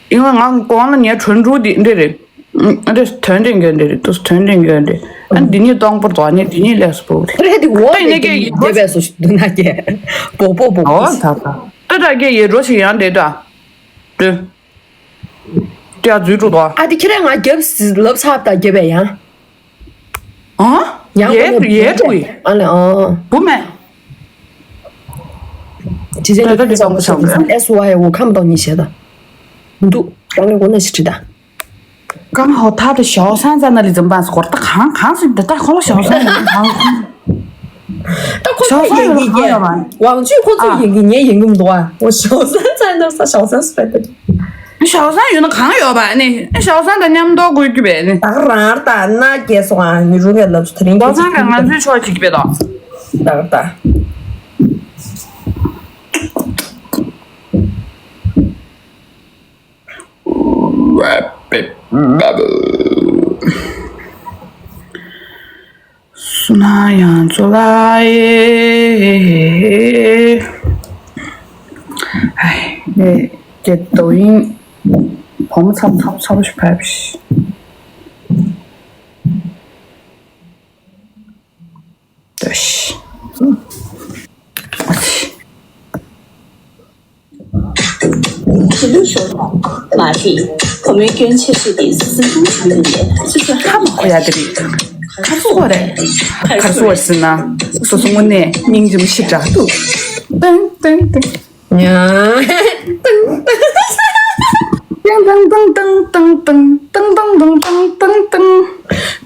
ཡིན་ང་ང་གོང་ལ་ངའི་གྲོན་དྲུག་འདི་འདྲ་རེད། ཨ་འདྲ་དོན་འདྲེན་གྱི་འདྲ་རེད། དུ་དོན་འདྲེན་གྱི་འདྲ། ཨ་འདི་ཉིད་སྟོང་པོར་དོ། ཨ་ནི་འདི་ཉིད་ལས་སུ་པོ་རེད། རེད་དེ་འོ་ད་ཡིན་ནའི་ཀྱེ་ཡིན་པོ་དེ་བས་སུ་འདུག་ན་ཀྱེ། པོ་པོ་པོ་པོ། ཨོ་ད་ད་ད་ད་ཀྱེ་ཡིན་རོ་ཞིག་ཡང་འདྲེ་ད་འདྲེ། ཀྱ་འཛུལ་འགྲོ་དོ། ཨ་དེ་ཁྱེད་རང་ང་རྒྱབ་ལབ་ཚར་ད་རྒྱབ་པས་ཡང་། ཨ། ཡང་ཡས་ཁོ་ནས་ཡས་འགྲོ་ཡི། ཨ་ལེ་ཨ། བུ་མེད། ཇི་ཟེར་ད་ད་འདི་ཙམ་བྱ་བ་ཨེ་སི་ཝའི་འོ་ཁམས་དང་ཉི་ཤེས་ད། འདུག་རང་ལས་འགོ་ན་ཞིག་བྲིས་ད། ཀང་ཧོ་ཐ་ད་ཞའོ་སང་ཙ་ན་ལི་ཛམ་པ་སྐོར་ད་གང་གང་སི་ད་ད་ཁོ་ལ་ཞའོ་སང་ཡོད་གང་། ད་ཁོ་ཚོ་ཡིན་གྱི་ཉེ་ཝང་ཅུས་ཁོ་ཚོ་ཡིན་གྱི་ཉེ་ཡིན་གྱི་མི་འདུག་ཨ། འོ་ཞའོ་སང་ཙ་ན་ས་ཞའོ་སང་སི་པ་ད། ཞའོ་སང་ཡོད་ན་གང་ཡོད་པ་ནི། ཞའོ་སང་དང་མཉམ་དུ་དགོས་རྒྱུ་བས་ནི། ད་ག་རང་ད་ན་རྒྱལ་སོང་ཨ་ནི་རུ་རྒྱལ་ལབ་སུ་དེ་རིང་ཞའོ་སང་ག་ང་ཚོའི་ཕྱོགས་གཅིག་པས་དོ། ད་ག་ད། སུ་ན་ཡང་ཚོ་ལ་ཨེ། ཨེ། ཀྱེ་དོ་ཡིན། བུ་མོ་ཚབ་ཚབ་ཚབ་ཞིག་ཕེབས་ཤིག་ཏོ་ཤི། ཕྱི་ལུགས་ཤོར་མ་རེད། བུ་མོའི་སྐྱོན་ཆེ་ཤོས་དེ་སེམས་ཁམས་ཞིག་ཡོད་ནས་སོ་སོ་ཧ་མ་གོ་ཡ་དེ་རེད། ཁར་སོ་རེད། ཁར་སོ་ཟེར་ན་སོ་སོ་དངོས་གནས་སྙིང་རྗེ་མོ་ཞེ་དྲག་འདུག་ཏན་ཏན་ཏན། ཡ། ཏང་ཏང་ཏང་ཏང་ཏང་།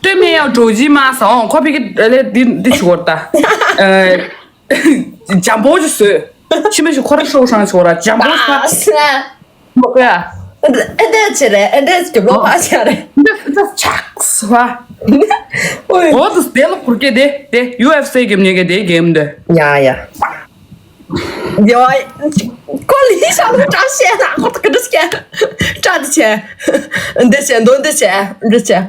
སྟོད་སྨད་ཡག་འགྲོ་ཅི་མ་སོང་ཁོ་ཕི་ཀི་ལེ་འདི་འདི་ཆུ་བོར་ད། ཨ། འཇམ་པོ་ཅིག་བཟོས། ཕྱི་མ་ཞིག་ཁོ་ར་ཤོག་ཧྲང་ཆུ་བོར་འཇམ་པོ་ཞིག་ཨ་ས། མོ་ཀ་ཨ་འདྲ་ཆེ་རེད། ཨ་འདྲ་གི་ལོ་ཨ་ཆ་རེད། འདི་འདི་ཆགས་སོ། ཨོ་དུ་དེ་ལོ་ཁུར་ཀེ་དེ་དེ་ཡུ་ཨེཕ་སི་གེམ་ཉེ་གེ་དེ་གེམ་དེ། ཡ་ཡ། ཡོ། ཁོ་ལི་ཤ་ལུ་བཀྲ་ཤིས་ན་ཁོ་ཏ་ཀི་ཏི་སྐྱ། བཀྲ་འདི་བྱས། འདི་བྱས་འདོན་འདི་བྱས་འདི་བྱས།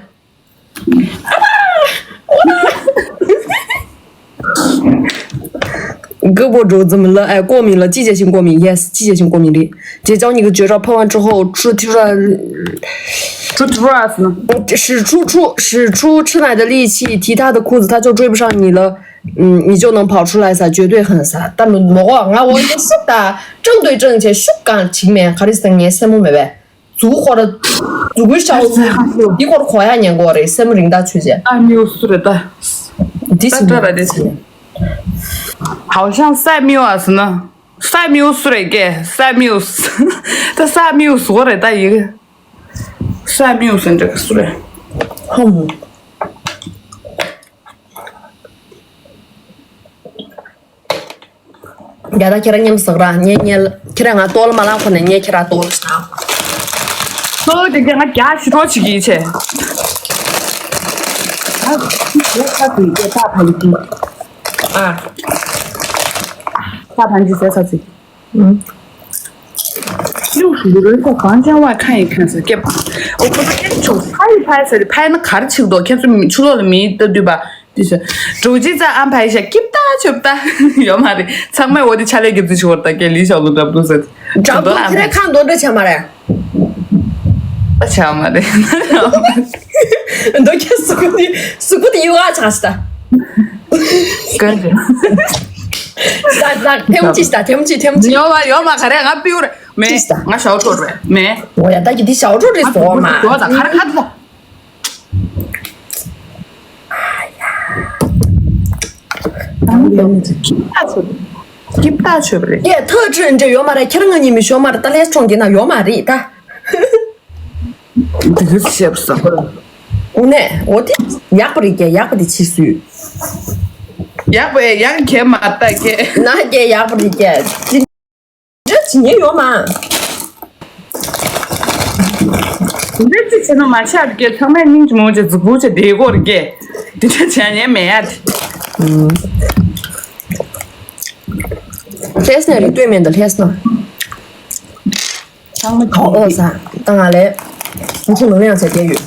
གི་པོ་འགྲོ་ཙམ་ལ་ཨ་ཀོ་མིན་ལ་ཅི་བྱས་ཤིང་ཀོ་མིན། ཡེ་སི། ཅི་བྱས་ཤིང་ཀོ་མིན་རེད། ཅེ་ཅང་ཉི་གི་བརྗོད་ར་ཕ་ཝན་ཁྲི་ཧོ་ཁྲུ་ཐི་ར། ཁྲུ་ཐི་ར་ཟེར་ན། 使出出使出吃奶的力气，踢他的裤子，他就追不上你了。 嗯，你就能跑出来撒，绝对很撒。但我我我我也是的，正对正确，是感情面，卡里斯尼什么没呗？足活的，足够小，一会儿活呀，年过的，什么领导出去？啊，没有事的。第四名。好像塞缪尔斯呢，塞缪斯嘞，给塞缪斯，他塞缪斯我来带一个，塞缪斯这个是嘞。嗯。 ཡ་ད་ཁྱེད་རང་མཉམ་ཟག་ར་ངས་ངས་ཁྱེད་རང་ང་ལྟོགས་ལ་མ་ལངས་ཁོ་ནས་ངས་ཁྱེད་རང་ལྟོགས་ལ་ཤ། ལྟོགས་དེ་ང་རྒྱ་ཤི་གྲོགས་བྱེད་ཀྱི་ཡིན་ཆེ། ཨ་ཁྱེད་ཁ་ཁུ་ཡི་ད་ཕ་ལི་ཏི། ཨ། ད་ཕན་གྱི་ཟས་ས་ཚིག 六十个人在房间外看一看是干嘛？我不是跟你说拍一拍，是拍那卡的差不多，看出出了没得对吧？ དེ་ཚོ་འགྲོ་ཅི་ཙ་ཨམ་ཕ་ཡི་ཤ་སྐྱིབ་ཏ་ཆོབ་ཏ་ཡོད་མ་རེད། ཚང་མས་འོ་དེ་ཆ་ལས་རྒྱབ་རྩིས་ཆོག་ད་ཀྱེ་ལི་ཞའོ་ལུ་འདྲ་པོ་ཟེར། འདྲ་པོ་ཁྱེད་རང་ཁང་འདོན་འདྲ་བྱ་མ་རེད། ཨ་བྱ་མ་རེད། འདོན་ཁྱེད་སུ་ཀུ་དེ་སུ་ཀུ་དེ་ཡུ་ཨ་ཆགས་ཤི་ད། ཀན་ཅི། ད་ད་ཐེམ་ཅི་ད་ཐེམ་ཅི་ཐེམ་ཅི། ཡོད་མ་ཡོད་མ་ག་རེ་ང་པིའུ་རེད་མེད། ཅི་ད། ང་ཞའོ་ཁྲོ་རེད་མེད། འོ་ཡ་ད་ཀྱི་དེ་ཞའོ་ཁྲོ་རེད་སོ་མ། ཡོད་ད་ག་རེ་ཁ་ད། སྐྱིབ་ཏ་ཆོད་པ་རེད། ཡེ་ཐག་ཆོད་འདྲ་ཡོད་མ་རེད། ཁྱེད་རང་ང་གཉིས་མི་ཤོར་མ་རེད། ད་ལས་ཆུང་གི་ན་ཡོད་མ་རེད་ད། འདི་ག་ཞེས་པ་ཟ། འོ་ནས་འོ་དེ་ཡག་པ་རེད་ཀྱེ། ཡག་པ་དེ་ཕྱིས་སུས། ཡག་པ་ཡག་གེ་མ་ལྟ་ཀྱེ། ན་ཀྱེ་ཡག་པ་རེད་ཀྱེ། འདྲ་ཇི་ཉེ་ཡོད་མ། འདྲ་ཅི་བྱས་ན་མ་ཆགས་ཀྱི་ཚང་མས་སྙིང་རྗེ་མོ་བྱས་རྫིག་པོ་བྱས་བསྡད་ཀྱི་ཡོད་རེད་ཀྱེ། འདི་འདྲ་བྱས་ཉན་མེད་ཡ་དེ། ལྷས་ནས་རེད་ལྟོས་མེད་འདི་ལྷས་ན། ཚང་མ་ཨོ་ཨོ་ཟ། ད་ང་ལས་ཁྱི་མང་ཡང་ཟ་བསྡད་ཡོད།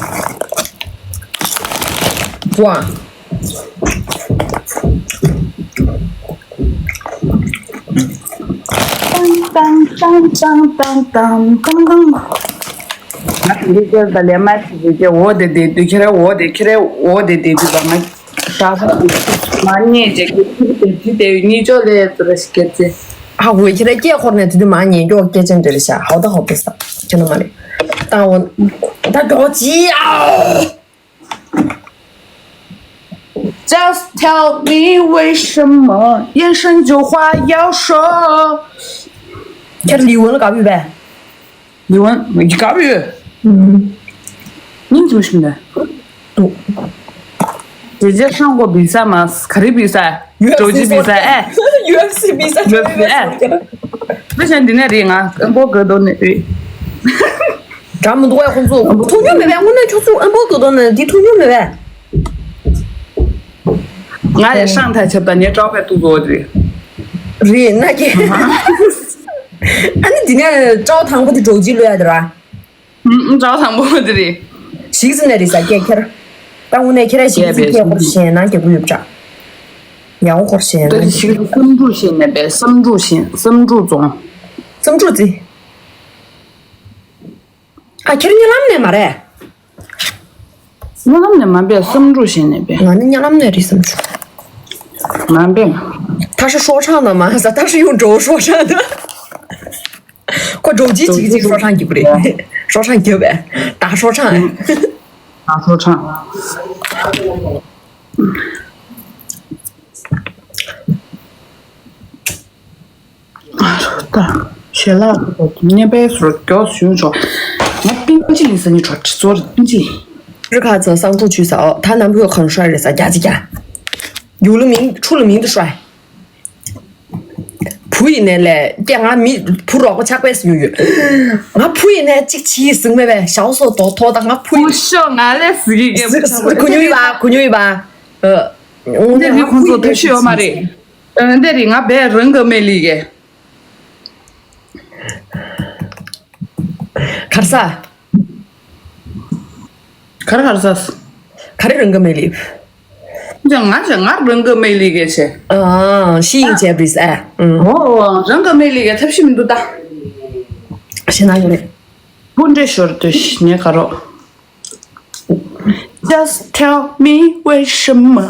བུ་ཨ། ཏང་ཏང་ཏང་ཏང་ཏང་ཏང་ཏང་ཏང་། ང་དེ་འདྲའི་སྐད་ད་ལས་མ་ཤེས་ཀྱི་འོ་དེ་དེ་དུས་ཁྱེད་རང་འོ་དེ་ཁྱེད་རང་འོ་དེ་དེ་དུས་པ་ང་ད་ཧ་གོ་མ་རྙེད་ཅེས་ཀྱི་ཁྱེད་དེ་དུས་དེ་གཉིས་ཅོག་ལས་ཙི་ར་ཤི་སྐད་ཙི། ཧ་གོ་ཁྱེད་རང་སྐད་ཁོར་ནས་དེ་དུས་མ་རྙེད་མགྱོགས་སྐད་ཅན་དེ་རེད་ཤག་ཧའོ་ད་ཧའོ་པེ་ས་ཁྱེད་ན་མ་རེད། ད་འོ་ད་འགྲོ་ཅི་ཨ། Just tell me 为什么眼神就话要说。ཁྱེད་ལི་ཝན་ལ་དགའ་བོད་པས། ལི་ཝན་ཡི་དགའ་བོད། ཉིན་གྱི་མི་ཤིན་ནས། དུ། 姐姐上过比赛吗？ག་རེ་比赛？ UFC 比赛哎。 UFC 比赛。 UFC哎。 ང་ཚོ་འདི་ནས་རེད། ང་ཨན་པོ་ག་དོ་ནས་རེད། འདྲ་མི་འདུག་ཨེ། ཁོང་ཚོ་ཐུག་མྱོང་མེད་པས། དངོས་གནས་ཁྱོད་ཚོ་ཨན་པོ་ག་དོ་ནས་འདི་ཐུག་མྱོང་མེད་པས། ང་ཡི་ཧྲང་ཐ་ཆབ་དང་ངའི་ཀྲའོ་ཕའི་ཏུ་ཙོ་རེད། རེད་ན་ཀྱེ། ཨ་ནི་འདི་ནས་ཀྲའོ་དང་པོ་དེ་འགྲོ་ཅི་ལོས་ཡ་དེ་ར། ཀྲའོ་དང་པོ་དེ་རེད། ཞིག་ཟིན་ནས་རེད་ས་སྐད་ཁྱེར། ད་དངོས་གནས་ཁྱེད་ར་ཞིག་ཟིན་སྐད་ཁོར་ཞེན་ན་རྒྱག་གི་ཡོད་པ་འདྲ། ཡང་ཁོར་ཞེན་ན། ད་ཞིག་བསམ་འགྲུབ་ཞེན་ནས་པས། བསམ་འགྲུབ་ཞེན། བསམ་འགྲུབ་རྫོང་། བསམ་འགྲུབ་རྩི། ཨ་ཁྱེར་གཉའ་ལམ་ནས་མ་རེད། གཉའ་ལམ་ནས་མ་པས། བསམ་འགྲུབ་ཞེན་ནས་པས། ང་ནི་གཉའ་ལམ་ནས་རེད་བསམ་བྱུང་། མ་པས། ཐ་ཧྲི་ཧྲོ་ཁྲང་ན་མ་ས་ཐ་ཧྲི་ཡོང་འགྲོ་ཧྲོ་ཁྲང་ན། ཁོ་འགྲོ་ཅི་ཅིག་ཅིག་ཧྲོ་ཁྲང་གི་པ་རེད། ཧྲོ་ཁྲང་གི་པས། ད་ཧྲོ་ཁྲང་། ད་ཧྲོ་ཁྲང་། ད་ཞལ་ལག་ཉེ་པའི་ཟུར་མགྱོགས་ཞུ་ཆོག་ང་པིན་ཅི་ལི་ས་ནི་གྲོ་ཁྲི་ཚོར་པིན་ཅི། རི་ཁ་ཚོ་སང་ཕྲུག་ཆུ་ས་འོ་ད་ནམ་བུ་གང་ཧྲ་རེ་ས་རྒྱ་ཅི་རྒྱ། ཡུ་ལུ་མིང་ཁྲུ་ལུ་མིང་དུ་ཧྲ། བུ་ཡིན་ནས་ལས་ཀྱ་ང་མི་བུ་རོགས་པ་ཆགས་པས་ཡོད་ཡོད། ང་བུ་ཡིན་ནས་གཅིག་ཆི་ཡི་ཟིང་མེད་པས་ཞའོ་སོ་དོ་ཐོ་ད་ང་བུ་ཡིན། སྐུ་ཞོག་ང་ལས་ཟི་གི་གེ་བུ་ཆགས་པས་གུ་ཉུ་ཡི་བ་གུ་ཉུ་ཡི་བ། འདི་རི་ཁོང་ཚོ་ཐབས་ཤེས་ཡོད་མ་རེད། ཨ་འདི་རི་ང་བས་རང་གི་མེ་ལི་གེ། གར་ས། གར་གར་ས། ག་རེ་རང་གི་མེ་ལི། ཅང་ང་ཅང་ང་རང་གི་མེ་ལི་གེ་ཆེ། ཨ་ཤི་ཡིན་ཆེ་བིས་ཨ། ཨོ་རང་གི་མེ་ལི་གེ་ཐབས་ཤེས་མི་འདུག་ད། ཤེ་ན་ཡོད་རེད། སྤུན་འདྲེ་ཞོར་དུ་ཉེ་ག་རོགས། Just tell me 为什么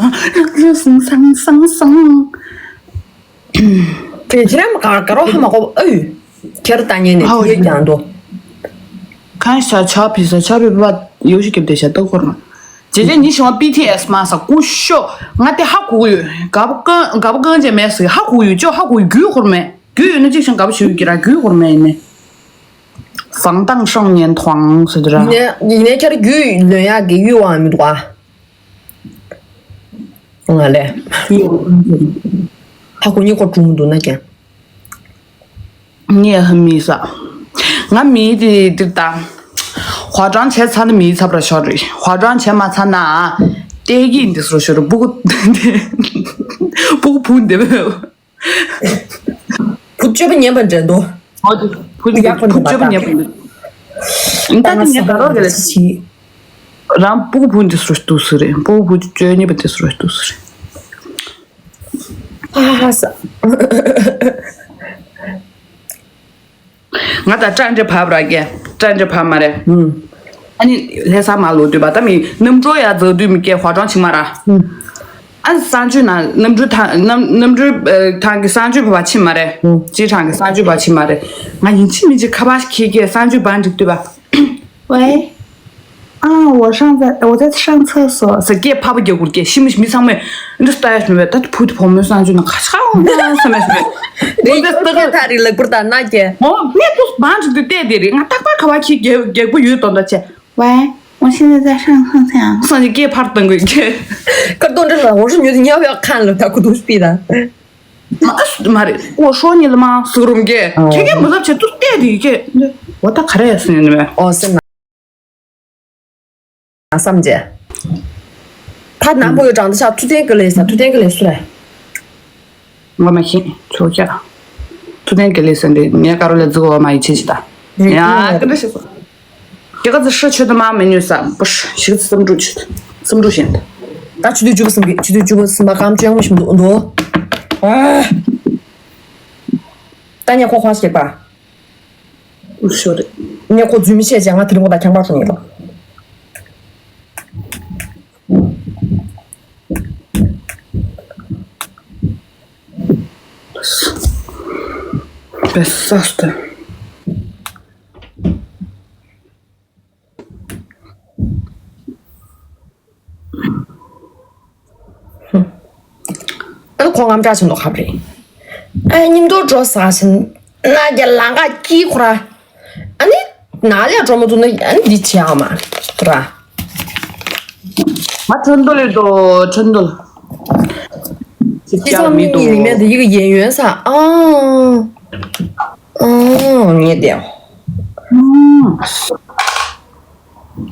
སང་སང་སང་། དེ་ཁྱེད་རང་ག་ག་རོ་ཧ་མ་གོ་ཨོ། ཁྱེད་རང་ལྟ་ཉན་ནས་ཨོ་ཁྱེད་ཀྱང་འདུག་གང་ཤ་ཆ་ཕི་ས་ཆ་ཕི་པ་ཡོ་ཤི་ཀེབ་དེ་ཤ་ཏོ་ཁོར་མ། ཇེ་ཇེ་ཉི་ཤི་བ་པི་ཐི་ཨེས་མ་ས་ཀུ་ཤོ། ང་དེ་ཧ་གོ་ཡོད། ག་པ་ཀང་ག་པ་ཀང་ཅེ་མེ་སི་ཧ་གོ་ཡོད་ཅོ་ཧ་གོ་ཡོད་རྒྱུས་ཁོར་མེད་རྒྱུས་ཡོད་ན་ཅིག་ཤང་ག་པ་ཞུ་གི་ར་རྒྱུས་ཁོར་མེད་ཡིན་ནི། 防弹少年团 ཟེར་དུ་ར། ཡིན་ནའི་ཡིན་ནའི་ཁྱེད་རྒྱུས་ལོན་ཡག་གི་གཡུ་བའང་མི་འདུག་ཨ། ང་ལས། ཧ་གོ་ཉི་ཁོ་གྲུང་མི་འདུག་ན་ཀྱང་། ངས་ཧ་མི་ས། ང་མི་དེ་དེ་ད། 化妆 བྱས་ཚར་ན་མི་ཚབ་ར་ཤོར་རེད། 化妆 བྱས་མ་ཚར་ན། ཏེ་གི་འདི་སོ་ཤོར་རེད་སྤུ་གུ། སྤུ་གུ་བུ་འདེབས། བུ་སྤྱོད་པ་ཉན་པ་འདྲ་འདུག་ཨོ་དེ་བུ་ཡག་པོ་འདུག་བུ་སྤྱོད་པ་ཉན་པ་འདུག་ད་ད་ངས་ད་རོགས་རེད་ལ་ཅི། རང་སྤུ་གུ་བུ་འདི་སོ་ཏུ་སུ་རེད། སྤུ་གུ་བུ་སྤྱོད་ཉན་པ་འདི་སོ་ཏུ་སུ་རེད། ཨ་ཧ་ས། ང་ད་ཀྲང་ཀྲེ་བབ་ར་གེ། ཀྲང་ཀྲེ་བབ་མ་རེད། ཨ་ནི་ལྷ་ས་མ་ལོ་དུས་པ་ད་མི་རྣམ་གྲོལ་ཡ་རྫ་དུས་མི་སྐད་ཧ་ཅང་ཆིག་མ་ར། ཨ་གསང་སྤྱོད་ན་རྣམ་གྲོལ་ཐང་རྣམ་རྣམ་གྲོལ་ཐང་གི་གསང་སྤྱོད་བ་ཆིག་མ་རེད། ཅི་ཐང་གི་གསང་སྤྱོད་བ་ཆིག་མ་རེད། ང་ཡིན་ཆི་མིན་ཆི་ཁ་པར་ཁྱི་སྐད་གསང་སྤྱོད་བ་འགྲིག་དུས་པ། 喂。 ཨ་འོ་ཧྲང་ཙ་འོ་ཙ་ཧྲང་ཚ་སོ་ཟེར་སྐད་ཕ་པ་རྒྱག་གུར་སྐད་ཤི་མི་མི་ཚང་མས་འདི་ལྟ་ཡ་ཞུ་བས་ད་བུ་དེ་བུ་མོའི་གསང་སྤྱོད་ན་ཁ་ཆག་འོང་ན་བསམ་ཡ་ཞུ་བས། འོ་ཙ་སྟག་ཁ་ཐག་རིག་ལག་པར་ད་ན་ཀྱེ། འོ་ངས་ཏུ་བང་ཞིག་ཏུ་བལྟས་དེ་རེད། ང་རྟག་པར་ཁ་བ་ཁྱི་རྒྱག་རྒྱག་པོ་ཡོད་དོ་འདྲ་ཆེ། 喂，我现在在上课呀。 སང་ཉིན་སྐད་ཕར་བཏང་དགོས་ཀྱེ། ཁར་དོན་འདྲ་ལ་འོ་ཧྲི་ཉོ་དེ་ཉལ་བའི་ཁ་ལ་ད་ཁུ་དུ་སྤི་ད། མ་མ་རེད། འོ་ཧྲོ་ཉི་ལ་མ་སུ་རུམ་ཀྱེ་ཁྱེད་ཀྱིས་མི་ལབ་ཆེ་ཏུ་བལྟས་དེ་ཀྱེ། འོ་ད་ག་རེ་ཟེར་ནས་མེད། འོ་ཟེར་ན། བསམ་བྱས། ད་ནང་པོ་ཡོད་གྲང་ད་ཆ་ཐུ་ཐན་གི་ལས་ས་ཐུ་ཐན་གི་ལས་སུ་རེད། ང་མ་ཤེས་ཆོག་ཀྱ། ཐུ་ཐན་གི་ལས་ས་འདི་ངས་ཀ་རོ་ལས་རྫི་གོ་མ་ཡི་ཆེ་ཆེ་ད། ཡ་ཀི་འདྲ་ཤེས་སོ། ཀྱ་ག་ཚི་ཧྲི་ཆོད་ད་མ་མེ་ཉོས་ས་པུ་ཧྲི་ཤིག་ཚི་བསམ་འགྲུབ་ཆོད་བསམ་འགྲུབ་ཤེས་ད། ད་ཆུ་དུས་བཅུ་པོ་སུམ་གི་ཆུ་དུས་བཅུ་པོ་སུམ་པ་གམ་ཅུང་མི་ཤིམ་འདུག་འདུག་ད་ཉ་ཁོ་ཁོ་ཤེས་པ། ཤོ་རེད། ངས་ཁོ་རྫུན་མི་བཤད་བྱས། ང་དེ་རིང་ཁོ་དང་ཁྱང་པར་འགྲོ་ནི་ལ། Disaster. ཨ་ནི་ཁོང་ངམ་སྐྲག་ཆེན་པོ་ཁབ་རེད། ཨ་ཉིན་དུ་འགྲོ་ས་ཞིན་ན་རྒྱ་ལང་ཀ་ཀི་ཁོ་ར། ཨ་ནི་ན་ལས་འགྲོ་མ་ཐུབ་ན་ཨ་ནི་འདི་བྱེད་ཨ་མ་ར། 啊，成都的都成都了。 第三名你里面的一个演员啥？哦，哦，你的。 嗯，